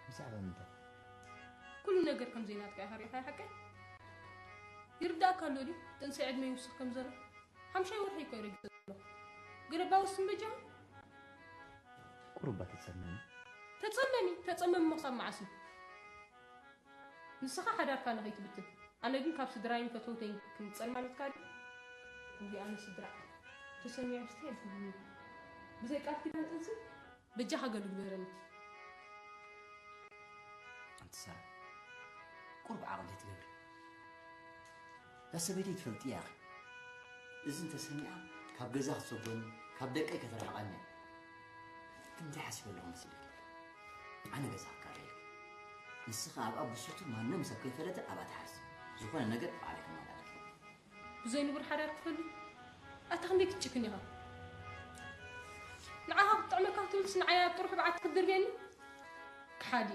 ብዛዕባ ምንታይ? ኩሉ ነገር ከም ዘይናትካ ኢኻ ሪኢኻ፣ ሓቀይ? ይርዳእካ ኣሎ ድዩ? ጥንሲ ዕድመ ይውስኽ ከም ዘሎ። ሓምሻይ ወርሒ እኮ ረጊጸ ዘለኹ። ገለባ ወስን በጃኻ። ቁሩባ ተጸመሚ። ተጸመሚ፣ ተጸመሚ እሞ ክሳብ መዓስ እዩ? ንስኻ ሓዳርካ ንኸይትብትን፣ ኣነ ግን ካብ ስድራይን ፈተውተይን ክንጸል ማለትካ ድዩ? ውይ ኣነ ስድራ ተሰሚዖም ስታይ ዝብሉኒ። ብዘይ ቃል ኪዳን ጥንሲ በጃኻ ገሉ ግበረኒ። ኣንቲ ሳራ፣ ቁሩብ ዓቕሊ ትገብሪ። እዛ ሰበይተይ ትፈልጥያ ኢኺ። እዚ እንተሰሚዓ ካብ ገዛ ክትሰጎኒ፣ ካብ ደቀይ ከተርሕቐኒ እያ። ግን እንታይ ሓሲበ ኣለኹ መሲልኪ? ኣነ ገዛ ክካረየልኪ። ንስኺ ኣብኣ ብሱቱ ማንም ሰብ ከይፈለጠ ኣብኣ ትሓርሲ። ዝኾነ ነገር ባዕለይ ከማላልኣልኪ። ብዘይ ንቡር ሓዳር ክፈሉ? ኣታ ክንደይ ክትጭክን ኢኻ? ንዓኻ ክጥዕመካ ክትብልስ ንዓይ ኣብ ጥርሑ ብዓቲ ክትድርብየኒ? ከሓዲ።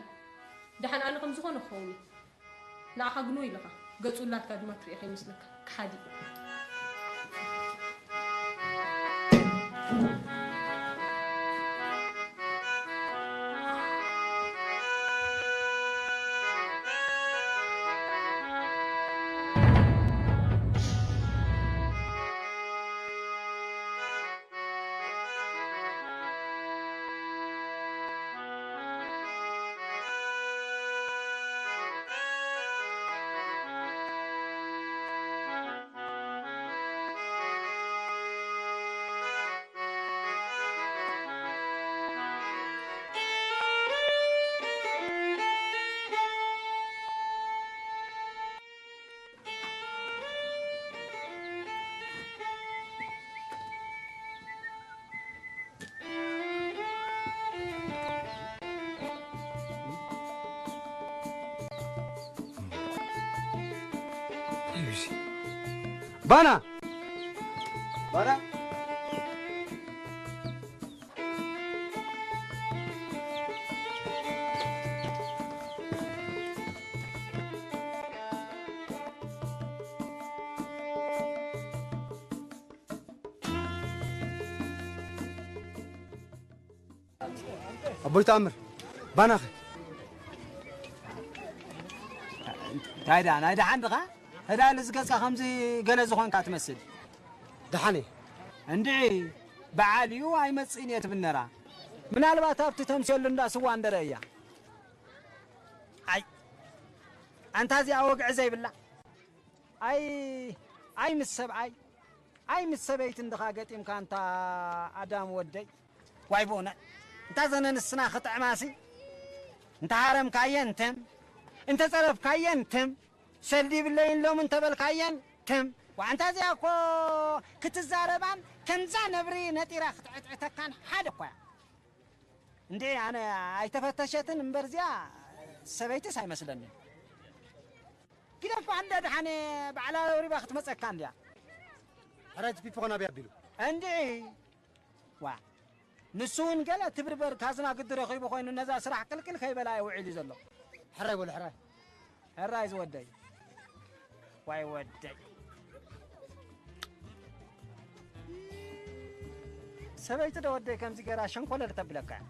ደሓን ኣነ ከም ዝኾነ ክኸውን እየ። ንዓኻ ግኖ ኢለኻ። ገጹ ላትካ ድማ ትርኢ ከይመስለካ። ከሓዲ። ባና ባና ኣቦይ ተኣምር ባናኸ እንታይ ደኣ ናይ ደሓን ድኻ? ህዳ ልዝገጽካ ከምዚ ገለ ዝኾንካ ትመስል። ደሓን እየ። እንድዒ በዓል እዩ ኣይመጽእን እየ ትብል ነራ። ምናልባት ኣብቲ ተምስየሉ እንዳ ስዋ እንደረ እያ። ኣይ ኣንታ እዚኣ ወግዒ ዘይብላ። ኣይ ኣይ ምስ ሰብኣይ ኣይ ምስ ሰበይቲ እንድኻ ገጢምካ እንታ ኣዳም ወደይ። ዋይ ብኡነ እንታ ዘነ ንስና ክጥዕማሲ እንተ ሃረምካየን ትም እንተ ጸረፍካየን ትም ሰልዲ ይብለይን ሎም እንተ በልካየን ትም ዋዕንታ እዚኣ እኮ ክትዛረባን ከምዛ ነብሪ ነጢራ ክትዕትዕተካን ሓደ እኳ እያ። እንዴ ኣነ ኣይተፈተሸትን እምበር እዚኣ ሰበይትስ ኣይመስለንን። ግደፋ እንደ ደሓነ ባዕላ ኣውሪባ ክትመጸካ እንድያ። ሕራይ እቲ ፒፖ ናበይ ኣቢሉ? እንድዒ ዋ ንሱ እውን ገለ ትብርበር ካዝና ግዲ ረኺቡ ኮይኑ ነዛ ስራሕ ቅልቅል ከይበላ እዩ ውዒሉ ዘሎ። ሕራይ በሉ ሕራይ። ሕራይ ዝወደይ ዋይ ወደይ ሰበይቲ ዶ ወደይ ከምዚ ገራ ሸንኮለል ተብለካ እያ።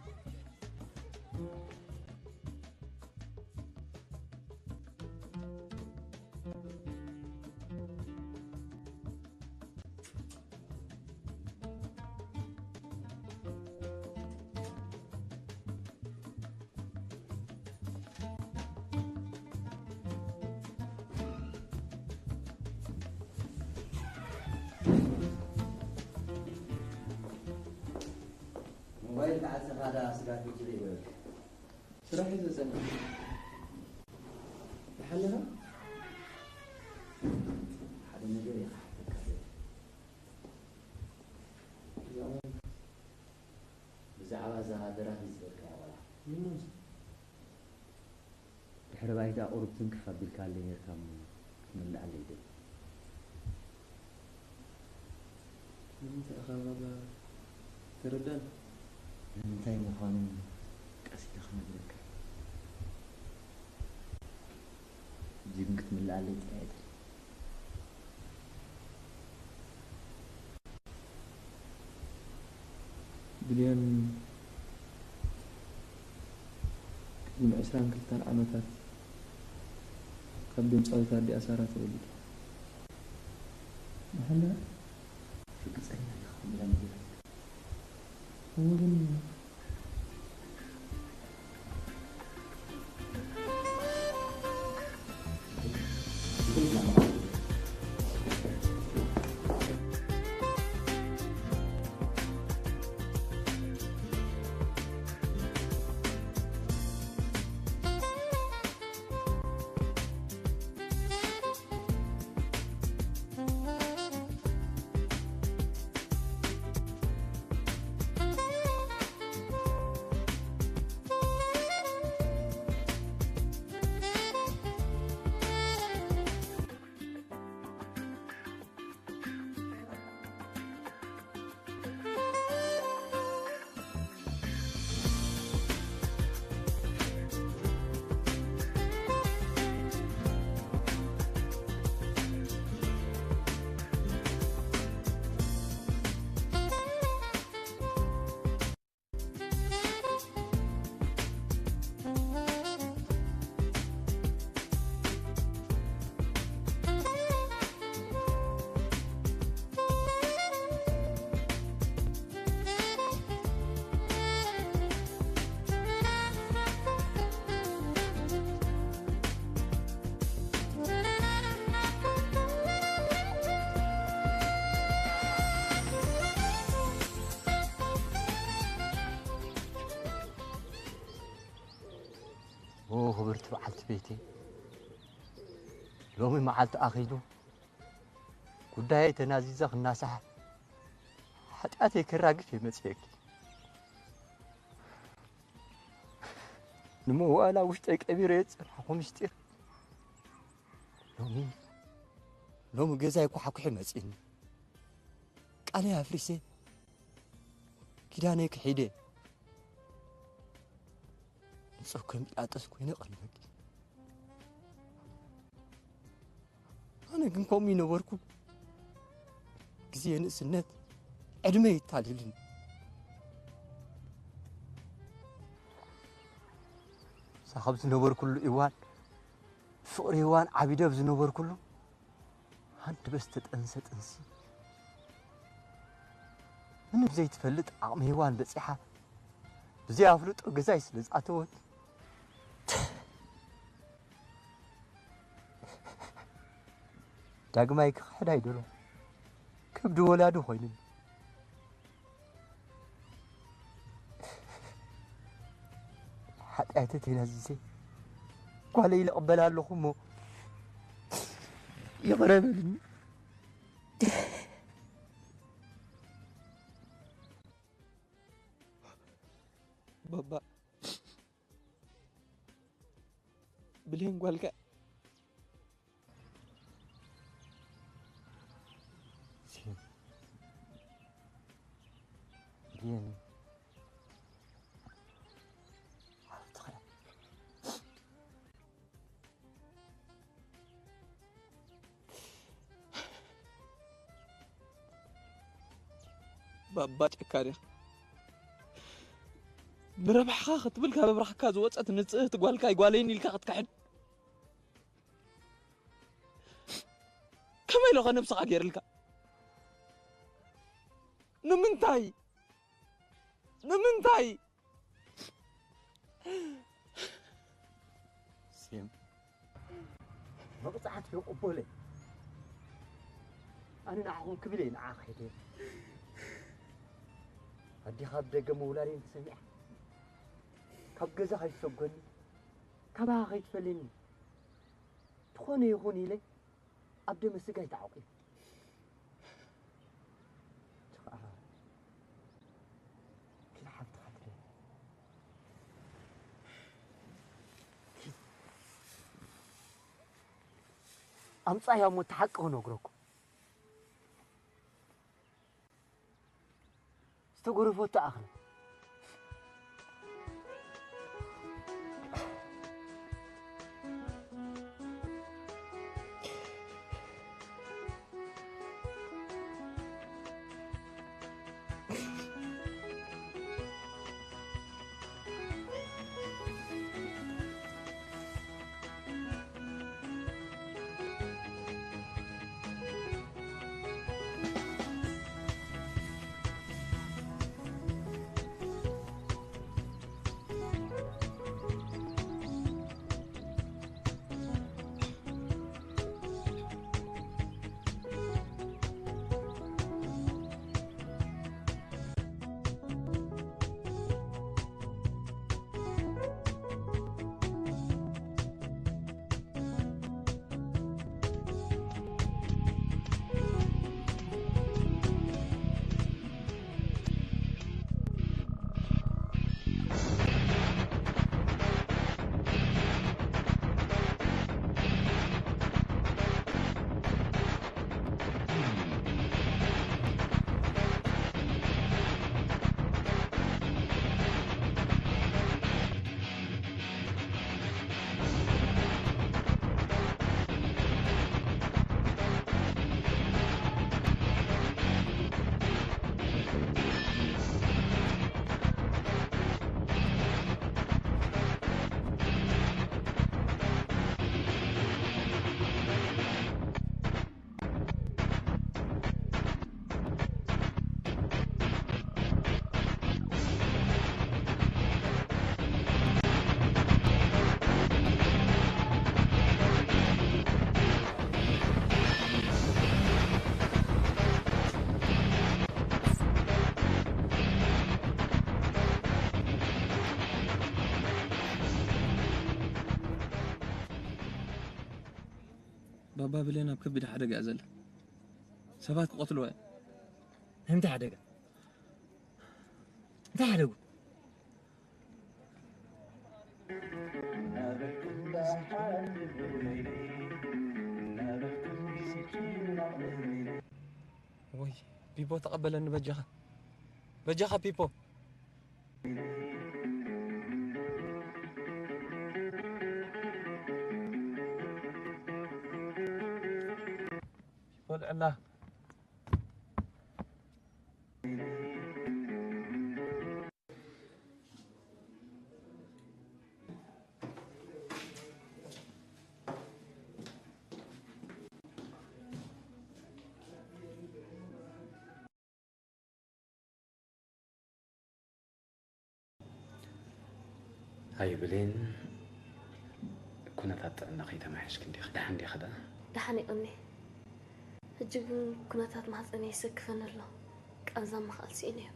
ክዓጽኻ ዳ ስጋት ይጅሪ ይበለካ። ስራሕ እዩ ዘጸንሕ። ይሓለኻ? ሓደ ነገር እየ ክሓተካ ደሊ። ብዛዕባ እዛ ሃገራት ዝዝበልካያ ቆልዓ። ንምንታይ? ድሕሪ ባይታ ቁሩብ ትንክፍ ኣቢልካለይ ነይርካ እሞ ክትምልኣለይ ይደሊ። ንምንታይ ኢኻ ባባ ተረዳን? ንምንታይ ምዃኑ ቀስ ኢለ ክነግረካ። ሕጂ ግን ክትምልኣለይ ጥራይ እየ ደሊ። ብልዮን ቅድሚ ዕስራን ክልተን ዓመታት ካብ ድምፃዊት ኣዲኣ ሳራ ተወሊዱ። መሓላ ርግፀኛ ዲኻ ከምዛ ነገር? እዎ ግን ኦ ክብርቲ በዓልቲ ቤተይ፣ ሎሚ መዓልቲ ኣኺሉ ጉዳየይ ተናዚዘ ክናሳሕ ሓጢኣተይ ከራግፍ እየ መፂኤኪ። ንመዋእላ ውሽጠይ ቀቢረ ዝፀናሕኩ ምስጢር ሎሚ ሎሚ ገዛይ ኳሕኩሒ መፂእኒ። ቃለይ ኣፍሪሰ ኪዳነይ ክሒደ ንፁህ ከም ጲላጦስ ኮይነ ቀርበኪ። ኣነ ግን ከምኡ ይነበርኩ። ግዜ ንእስነት ዕድመ ይታልልን። ሳኸብ ዝነበርኩሉ እዋን ፍቕሪ እዋን ዓቢደ ኣብ ዝነበርኩሉ ሃንድ በስ ተጠንሰ ጥንሲ ምንም ዘይትፈልጥ ዓቕሚ ሄዋን በጺሓ ብዘይ ኣፍልጦ ገዛይ ስለ ዝኣተወት ዳግማይ ክኽሕድ ኣይደሎ። ከብዲ ወላዲ ኮይኑኒ። ሓጢኣተ ተናዚዘ ጓለይ ኢለ እቕበላ ኣለኹ እሞ ይቕረ በልኒ። ባባ ብሌን ጓልካ ሴም ብሌን ሓፍትኻ ባባ ጨካን ኢኻ። ንረብሓኻ ክትብል ካብ ኣብራኽካ ዝወጸት ንጽህቲ ጓልካ ኣይጓለይን ኢልካ ክትክሕድ ከመይ ኢለኸ ነብስኻ ገይርልካ? ንምንታይ? ንምንታይ? ሴም መቕጻዕቲ ይቕበሎ። ኣነ ንዓኹም ክብል እየ ንዓኻ ከይደ። ኣዴኻ ኣብ ደገ ምውላደይ ምስ ሰሚዓ፣ ካብ ገዛ ከይትሰጎኒ፣ ካባኻ ከይትፈልየኒ፣ ትኾነ ይኹን ኢለ ኣብ ደመ ስጋይ ተዓቑበ። እቲ ኸኣ ኪድ ሓፍትኻ ትደሊ። ኪድ። ኣምጻያ እሞ እቲ ሓቂ ክነግረኩም። ዝተጎረፎ ተኣኽለ። ባባ ብሌን ኣብ ከቢድ ሓደጋ እያ ዘላ። ሰባት ክቐትልዋ እዮም። እንታይ ሓደጋ? እንታይ ሓደጉ? ወይ ፒፖ ተቐበለኒ በጃኻ፣ በጃኻ ፒፖ። ፒፖ ልዕላ። ኣይ ብሌን፣ ኩነታት ጥዕና ከይተማሕየሽኪ እንዲኺ፣ ደሓን ዲኺ ደኣ? ደሓን እየ ቀኒ። ሕጂ ግን ኩነታት ማህፀነይ ይሰክፈኒ ኣሎ። ቃንዛ ምኽኣል ስኢነ እየ።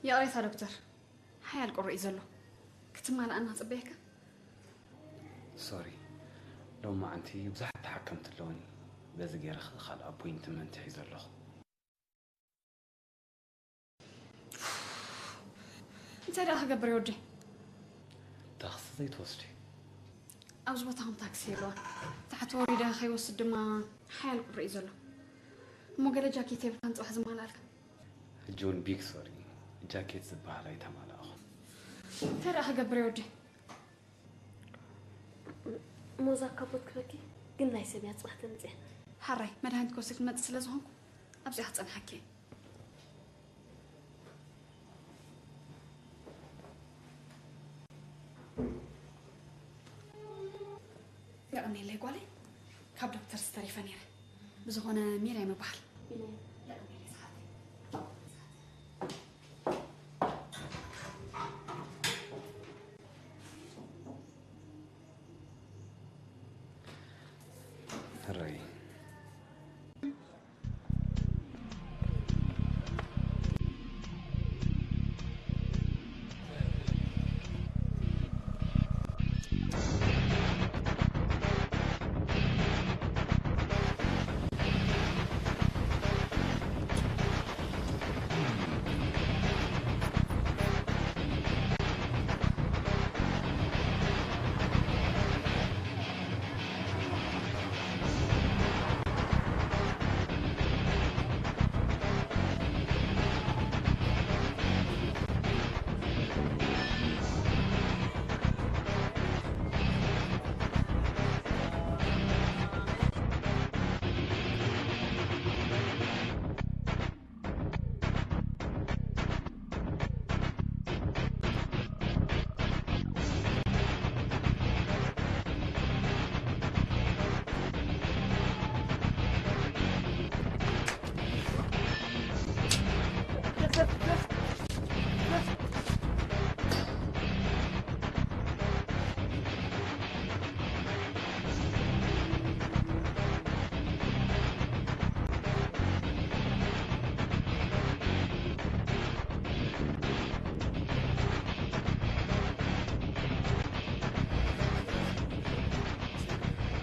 ይቕሬታ ዶክተር፣ ሓያል ቁሪ እዩ ዘሎ። ክትማልኣና ክጽበየካ? ሶሪ፣ ሎማዓንቲ ብዙሓት ተሓከምቲ ኣለዉኒ። በዚ ገይረ ኸ ካልእ ኣፖይንትመንት ሒዘ ኣለኹ። እንታይ ደኣ ክገብር እየ ወደይ? ታክሲ ዘይትወስዲ? ኣብዚ ቦታኹም ታክሲ የለዋን። ታሕቲ ወሪደ ከይወስድ ድማ ሓያል ቁሪ እዩ ዘሎ። እሞ ገለ ጃኬት የብልካን ጽባሕ ዝማልኣልካ? ሕጂ እውን ቢግ ሶሪ፣ ጃኬት ዝበሃል ኣይተማላእኹን። እንታይ ደኣ ክገብር እየ ወደይ? ሞዛ ካቦት ክበኪ ግን ናይ ሰብ እያ ጽባሕ ተምጽእ። ሓራይ መድሃኒት ክወስድ ክመጽእ ስለ ዝኾንኩ ኣብዚኣ ክጸንሓኪ እየ። የቐንየለይ ጓለይ፣ ካብ ዶክተር ዝተሪፈ ነይረ። ብዝኾነ ሚርያም ይበሃል። የቐንየለይ ሰሓተይ።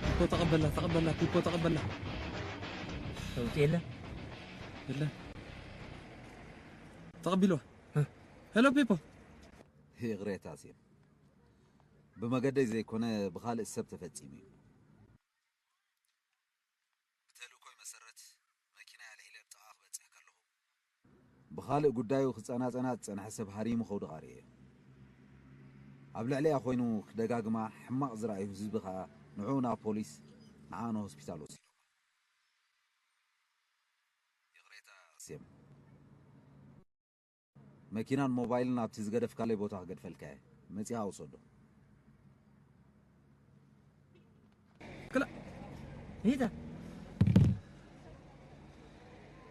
ፒፖ ተቐበላ፣ ተቐበላ፣ ፒፖ ተቐበላ። ለውጢ የለን። የለን። ተቐቢልዋ። እ። ሄሎ ፒፖ። ይቕሬታ ሴም፣ ብመገደይ ዘይኮነ ብኻልእ ሰብ ተፈጺሙ እዩ። ብተልእኮይ መሰረት መኪናይ ኣልዒለ ኣብ ጥቓ ክበጽሕ ከለኹ፣ ብኻልእ ጉዳዩ ክጸናጸና ዝጸንሐ ሰብ ሃሪሙ ከውድቓ ርእየ። ኣብ ልዕሊኣ ኮይኑ ክደጋግማ ሕማቕ ዝረኣዩ ህዝቢ ከኣ ንዕኡ ናብ ፖሊስ፣ ንዓኣ ንሆስፒታል ወሲዶማ። ይቕሬታ ሴም። መኪናን ሞባይልን ኣብቲ ዝገደፍካለይ ቦታ ክገድፈልካ እየ። መጺኻ ውሰዶ። ክላ ሂታ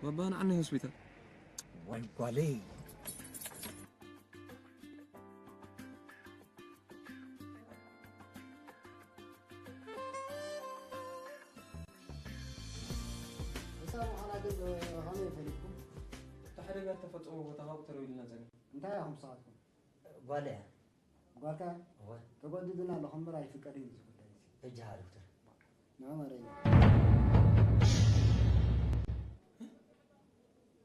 ባባ ንዓኒ ሆስፒታል። ዋይ ጓለይ። ንሳ ምዃና ግን ከመይ ፈሊጥኩም? እቲ ሓደጋ እተፈጸሞ ቦታ ካብኡ ተደዊሉና ጸኒሑ። እንታይ ኢኹም ንስኻትኩም? ጓል እያ። ጓልካ? እወ። ተጎዲዱና ኣሎ፣ ከንበር ኣይፍቀድን እዩ እዚ ጉዳይ እዚ። በጃኻ ዶክተር። ንዑ መረዩ።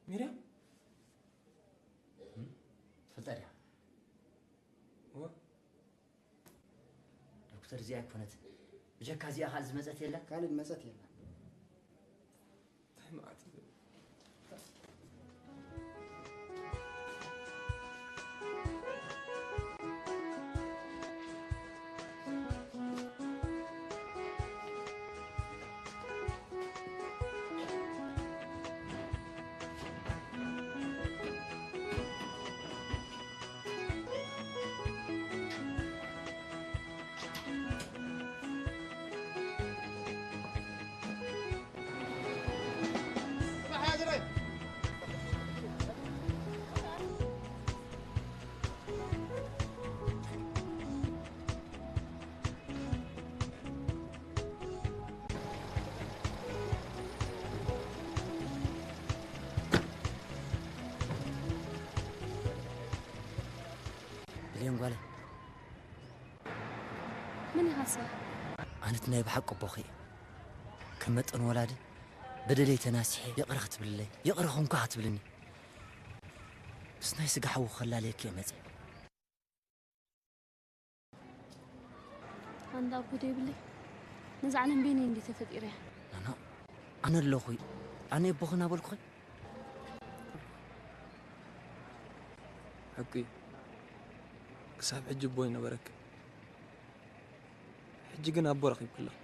ሚርያም? እም? ትፈልጣ ድያ? እወ። ዶክተር እዚኣ ኣይኮነትን። ብጀካ እዚኣ ካልእ ዝመጸት የላ? ካልእ ዝመጸት የላ። እንታይ መዓት እዩ? ብሌን ጓለይ። መን ኢኻ ንስኻ? ኣነ እቲ ናይ ብሓቂ ኣቦኺ እየ። ከም መጠን ወላዲ በደለይ ተናሲሐ ይቕረ ክትብልለይ፣ ይቕረ ኹንካ ክትብልኒ። ምስ ናይ ስጋ ሓዊ ከላለየኪ እየ መጺአ። ኣንዳ ኣቦ ዶ ይብለይ? ነዛ ዓለም በይነይ እንዲ ተፈጢረ እያ። ናና፣ ኣነ ኣለኹ። ኣነ ኣቦኺ እናበልኩኺ። ሓቂ እዩ። ክሳብ ሕጂ ኣቦ ይነበረኪ። ሕጂ ግን ኣቦ ረኺብኪ ኣለኺ።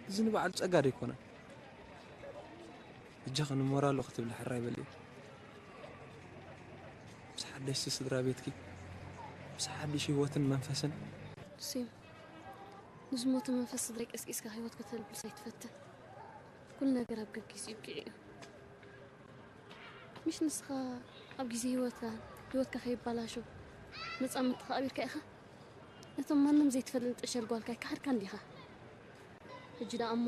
እዚ ንባዕሉ ጸጋ ዶ ኣይኮነን? በጃኺ ንሞራሉ ክትብሊ ሕራይ በሊ። ምስ ሓደሽቲ ስድራ ቤትኪ፣ ምስ ሓድሽ ህይወትን መንፈስን። ሴም፣ ንዝሞተ መንፈስ ስድራይ ቀስቂስካ ህይወት ከተልብስ ኣይትፈትን። ኩሉ ነገር ኣብ ገጊስ ይብቅዕ እዩ። ምሽ ንስኻ ኣብ ግዜ ህይወትካ፣ ህይወትካ ከይባላሾ ነጻነትካ ኣቢርካ ኢኻ? ነቶም ማንም ዘይትፈልጥ ንጥሸል ጓልካ ኣይከሓድካን ዲኻ? ሕጂ ደኣ እሞ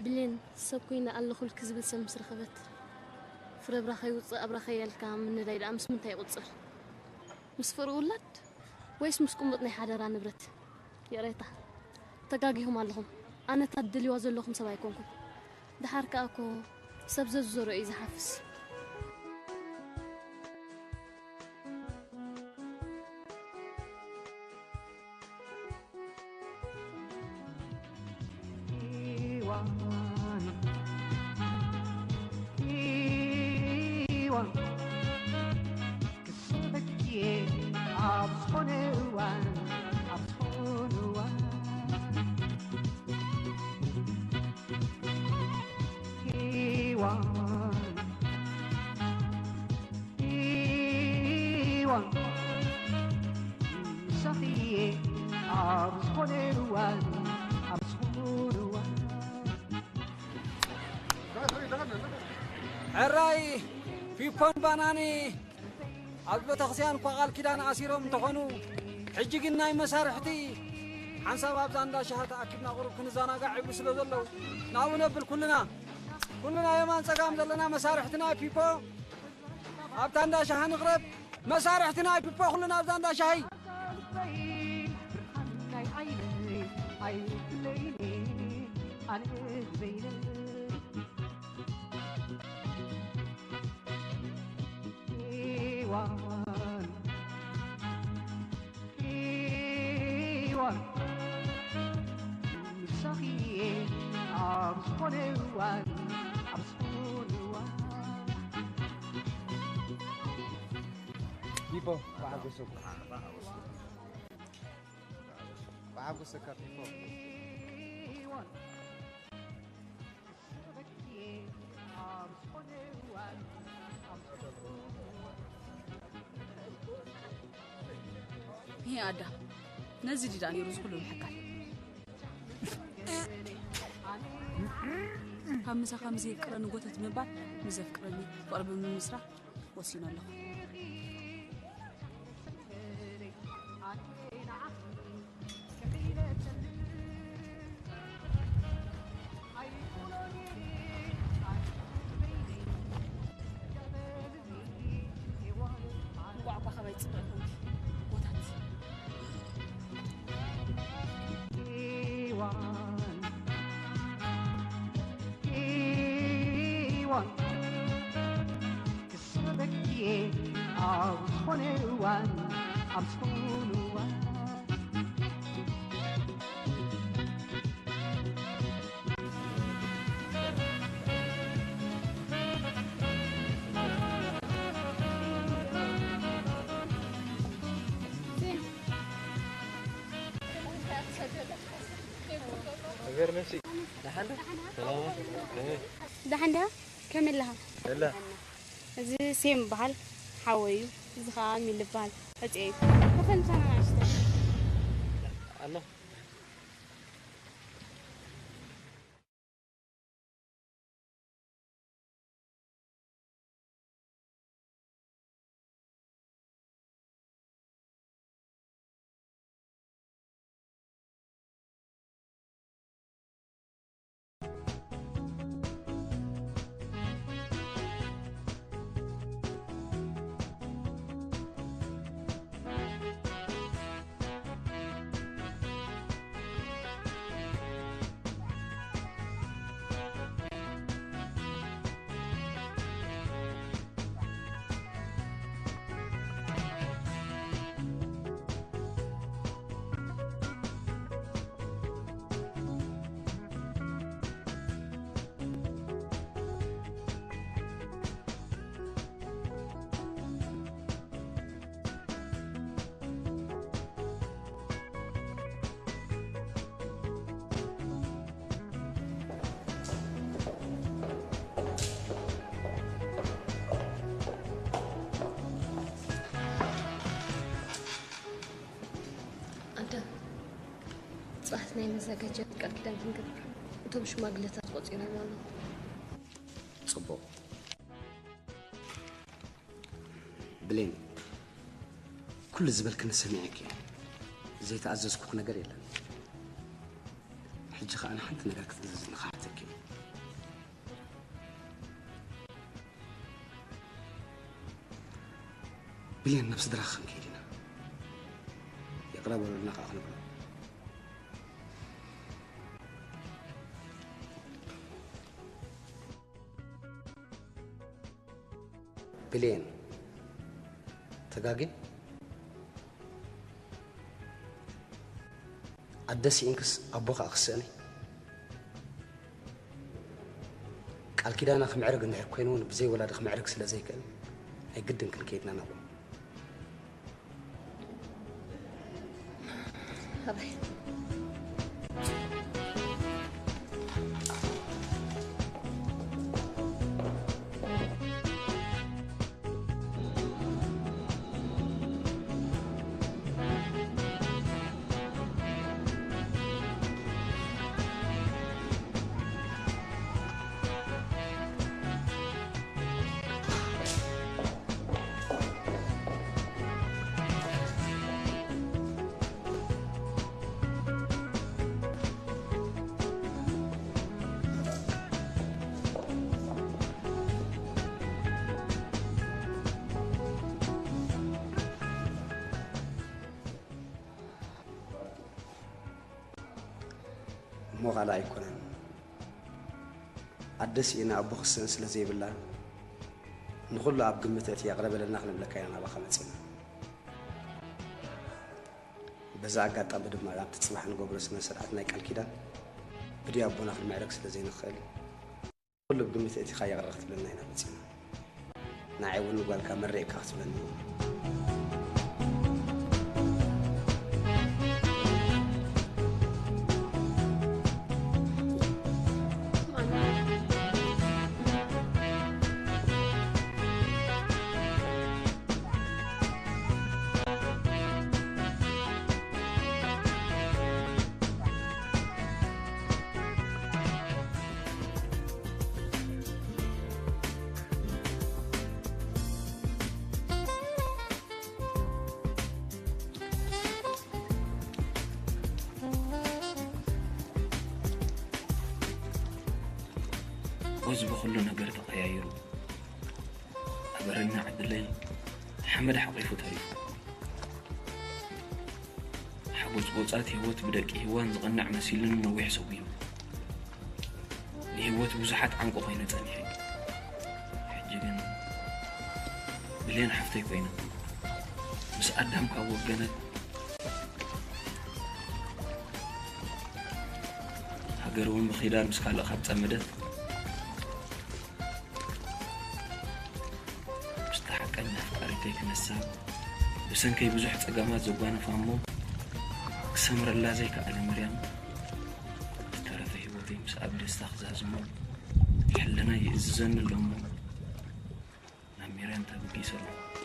ብሌን ሰብ ኮይነ ኣለኹልኪ ዝብል ሰብ ምስ ረኸበት፣ ፍረ ብራኸ ይውፅእ ኣብራኸ ያልካ ምንዳይ ደኣ ምስ ምንታይ ይቑፅር? ምስ ፍቕሪ ውላድ ወይስ ምስ ቁሙጥ ናይ ሓደራ ንብረት? ይቕሬታ፣ ተጋጊኹም ኣለኹም። ኣነ እታ ትደልይዋ ዘለኹም ሰብ ኣይኮንኩን። ደሓር ከኣ እኮ ሰብ ዘዝዘርኦ እዩ ዝሓፍስ። ሄዋን፣ ሄዋን፣ ክስሕክ እየ ኣብ ዝኾነ እዋን፣ ኣብ ዝኾነ እዋን። ሄዋን፣ ሄዋን፣ ምሳኺ እየ ኣብ ዝኾነ እዋን፣ ኣብ ዝኾነ እዋን። ሕራይ ፒፖን ባናኒ ኣብ ቤተክርስትያን እኳ ቃል ኪዳን ኣሲሮም እንተኾኑ፣ ሕጂ ግን ናይ መሳርሕቲ ሓንሳብ ኣብዛ እንዳ ሻሂ ተኣኪብና ቁሩብ ክንዘናጋዕ ይብሉ ስለ ዘለዉ፣ ናብኡ ነብል ኩልና። ኩልና የማን ጸጋም ዘለና መሳርሕቲ ናይ ፒፖ ኣብታ እንዳ ሻሂ ንቕረብ። መሳርሕቲ ናይ ፒፖ ኩልና ኣብዛ እንዳ ሻሂ። ሄዋን፣ ሄዋን፣ ምሳኺ እየ ኣብ ዝኾነ እዋን፣ ኣብ ዝኾነ እዋን። ፒፖ፣ ብሓጎሰካ። ብሓጎሰካ ፒፖ። ይሄ ኣዳ፣ ነዚ ድዳ ነይሩ እዚ ኩሉ ምሕካል። ካብ ምሳኻ ምስ የፍቅረኒ ጎተት ምባል፣ ምስ ዘፍቅረኒ ፍቕሪ ብምምስራት ወሲነ ኣለኹ። እንቋዕ እኳ ከመይ ጽብቕ ኮንኪ፣ ጎታት። ሄዋን፣ ሄዋን፣ ክስሕበኪ እየ ኣብ ዝኾነ እዋን፣ ኣብ ዝኾነ እዋን። ደሓን ዲኻ? ከመይ ኣለኻ? እዚ ሴም ይበሃል፣ ሓወይ እዩ። እዚ ኸዓ ሚል ይበሃል፣ ሕጽየይ እዩ። ተፈል ምሳና ንኣሽተይ። ኣደ፣ ጽባሕ ናይ መዘጋጃ ቃል ኪዳን ክንገብር እቶም ሽማግለታት ቆጺሮም ኣለዉ። ጽቡቕ። ብሌን፣ ኩሉ ዝበልክኒ ሰሚዐኪ እየ። ዘይተኣዘዝኩኺ ነገር የለን። ሕጂ ኸኣ ንሓንቲ ነገር ክትእዘዝኒ ክሓተኪ እየ። ብሌን፣ ናብ ስድራኺ ክንከይድ ኢና። ይቕረ በሉልና ከኣ ክንብሎ። ብሌን፣ ተጋግየ? ኣደ ስኢንክስ ኣቦ ከኣ ክስእን እዩ። ቃል ኪዳና ክምዕርግ እንድሕር ኮይኑ እውን ብዘይ ወላዲ ክምዕርግ ስለ ዘይክእል ናይ ግድን ክንከይድ ኢና ናብኦም። ኣባይ። እሞ ካልእ ኣይኮነን። ኣደ ስኢና ኣቦ ክስእን ስለ ዘይብላ፣ ንኹሉ ኣብ ግምት እቲ ይቕረ በለልና ክንብለካ ኢና ናባኻ መጺና። በዛ ኣጋጣሚ ድማ ኣብቲ ጽባሕ ንገብሮ ስነ ስርዓት ናይ ቃል ኪዳን ብድዩ ኣቦና ክንምዕረግ ስለ ዘይንኽእል፣ ኩሉ ብግምት ኣእቲኻ ይቕረ ክትብለና ኢና መጺና። ንዓይ እውን ንጓልካ መሬእካ ክትብለኒ። እዚ ብኹሉ ነገር ተቐያይሩ፣ ኣበረኛ ዕድለይ ሓመድ ሓቒፉ ተሪፉ። ሓጎጽጎጻት ህይወት ብደቂ ሂዋን ዝቕንዕ መሲሉኒ ነዊሕ ሰጒሙ። ንህይወት ብዙሓት ዓንቂ ኮይነ ጸኒሐ። ሕጂ ግን ብሌን ሓፍተይ ኮይና፣ ምስ ኣዳም ካብ ወገነት፣ ሃገር እውን ብኺዳን ምስ ካልእ ካብ ጸመደት፣ ምስታ ሓቀኛ ኣፍቃሪተይ ክነሳ፣ ብሰንከይ ብዙሕ ጸገማት ዘጓነፋ እሞ፣ ክሰምረላ ዘይከኣለ ምርያም፣ ዝተረፈ ህይወተይ ምስ ኣብ ደስታ ክዛዝሞ፣ ሕልናይ ይእዝዘኒ ኣሎ እሞ፣ ናብ ሚርያም ተበጊሰ ኣለኹ።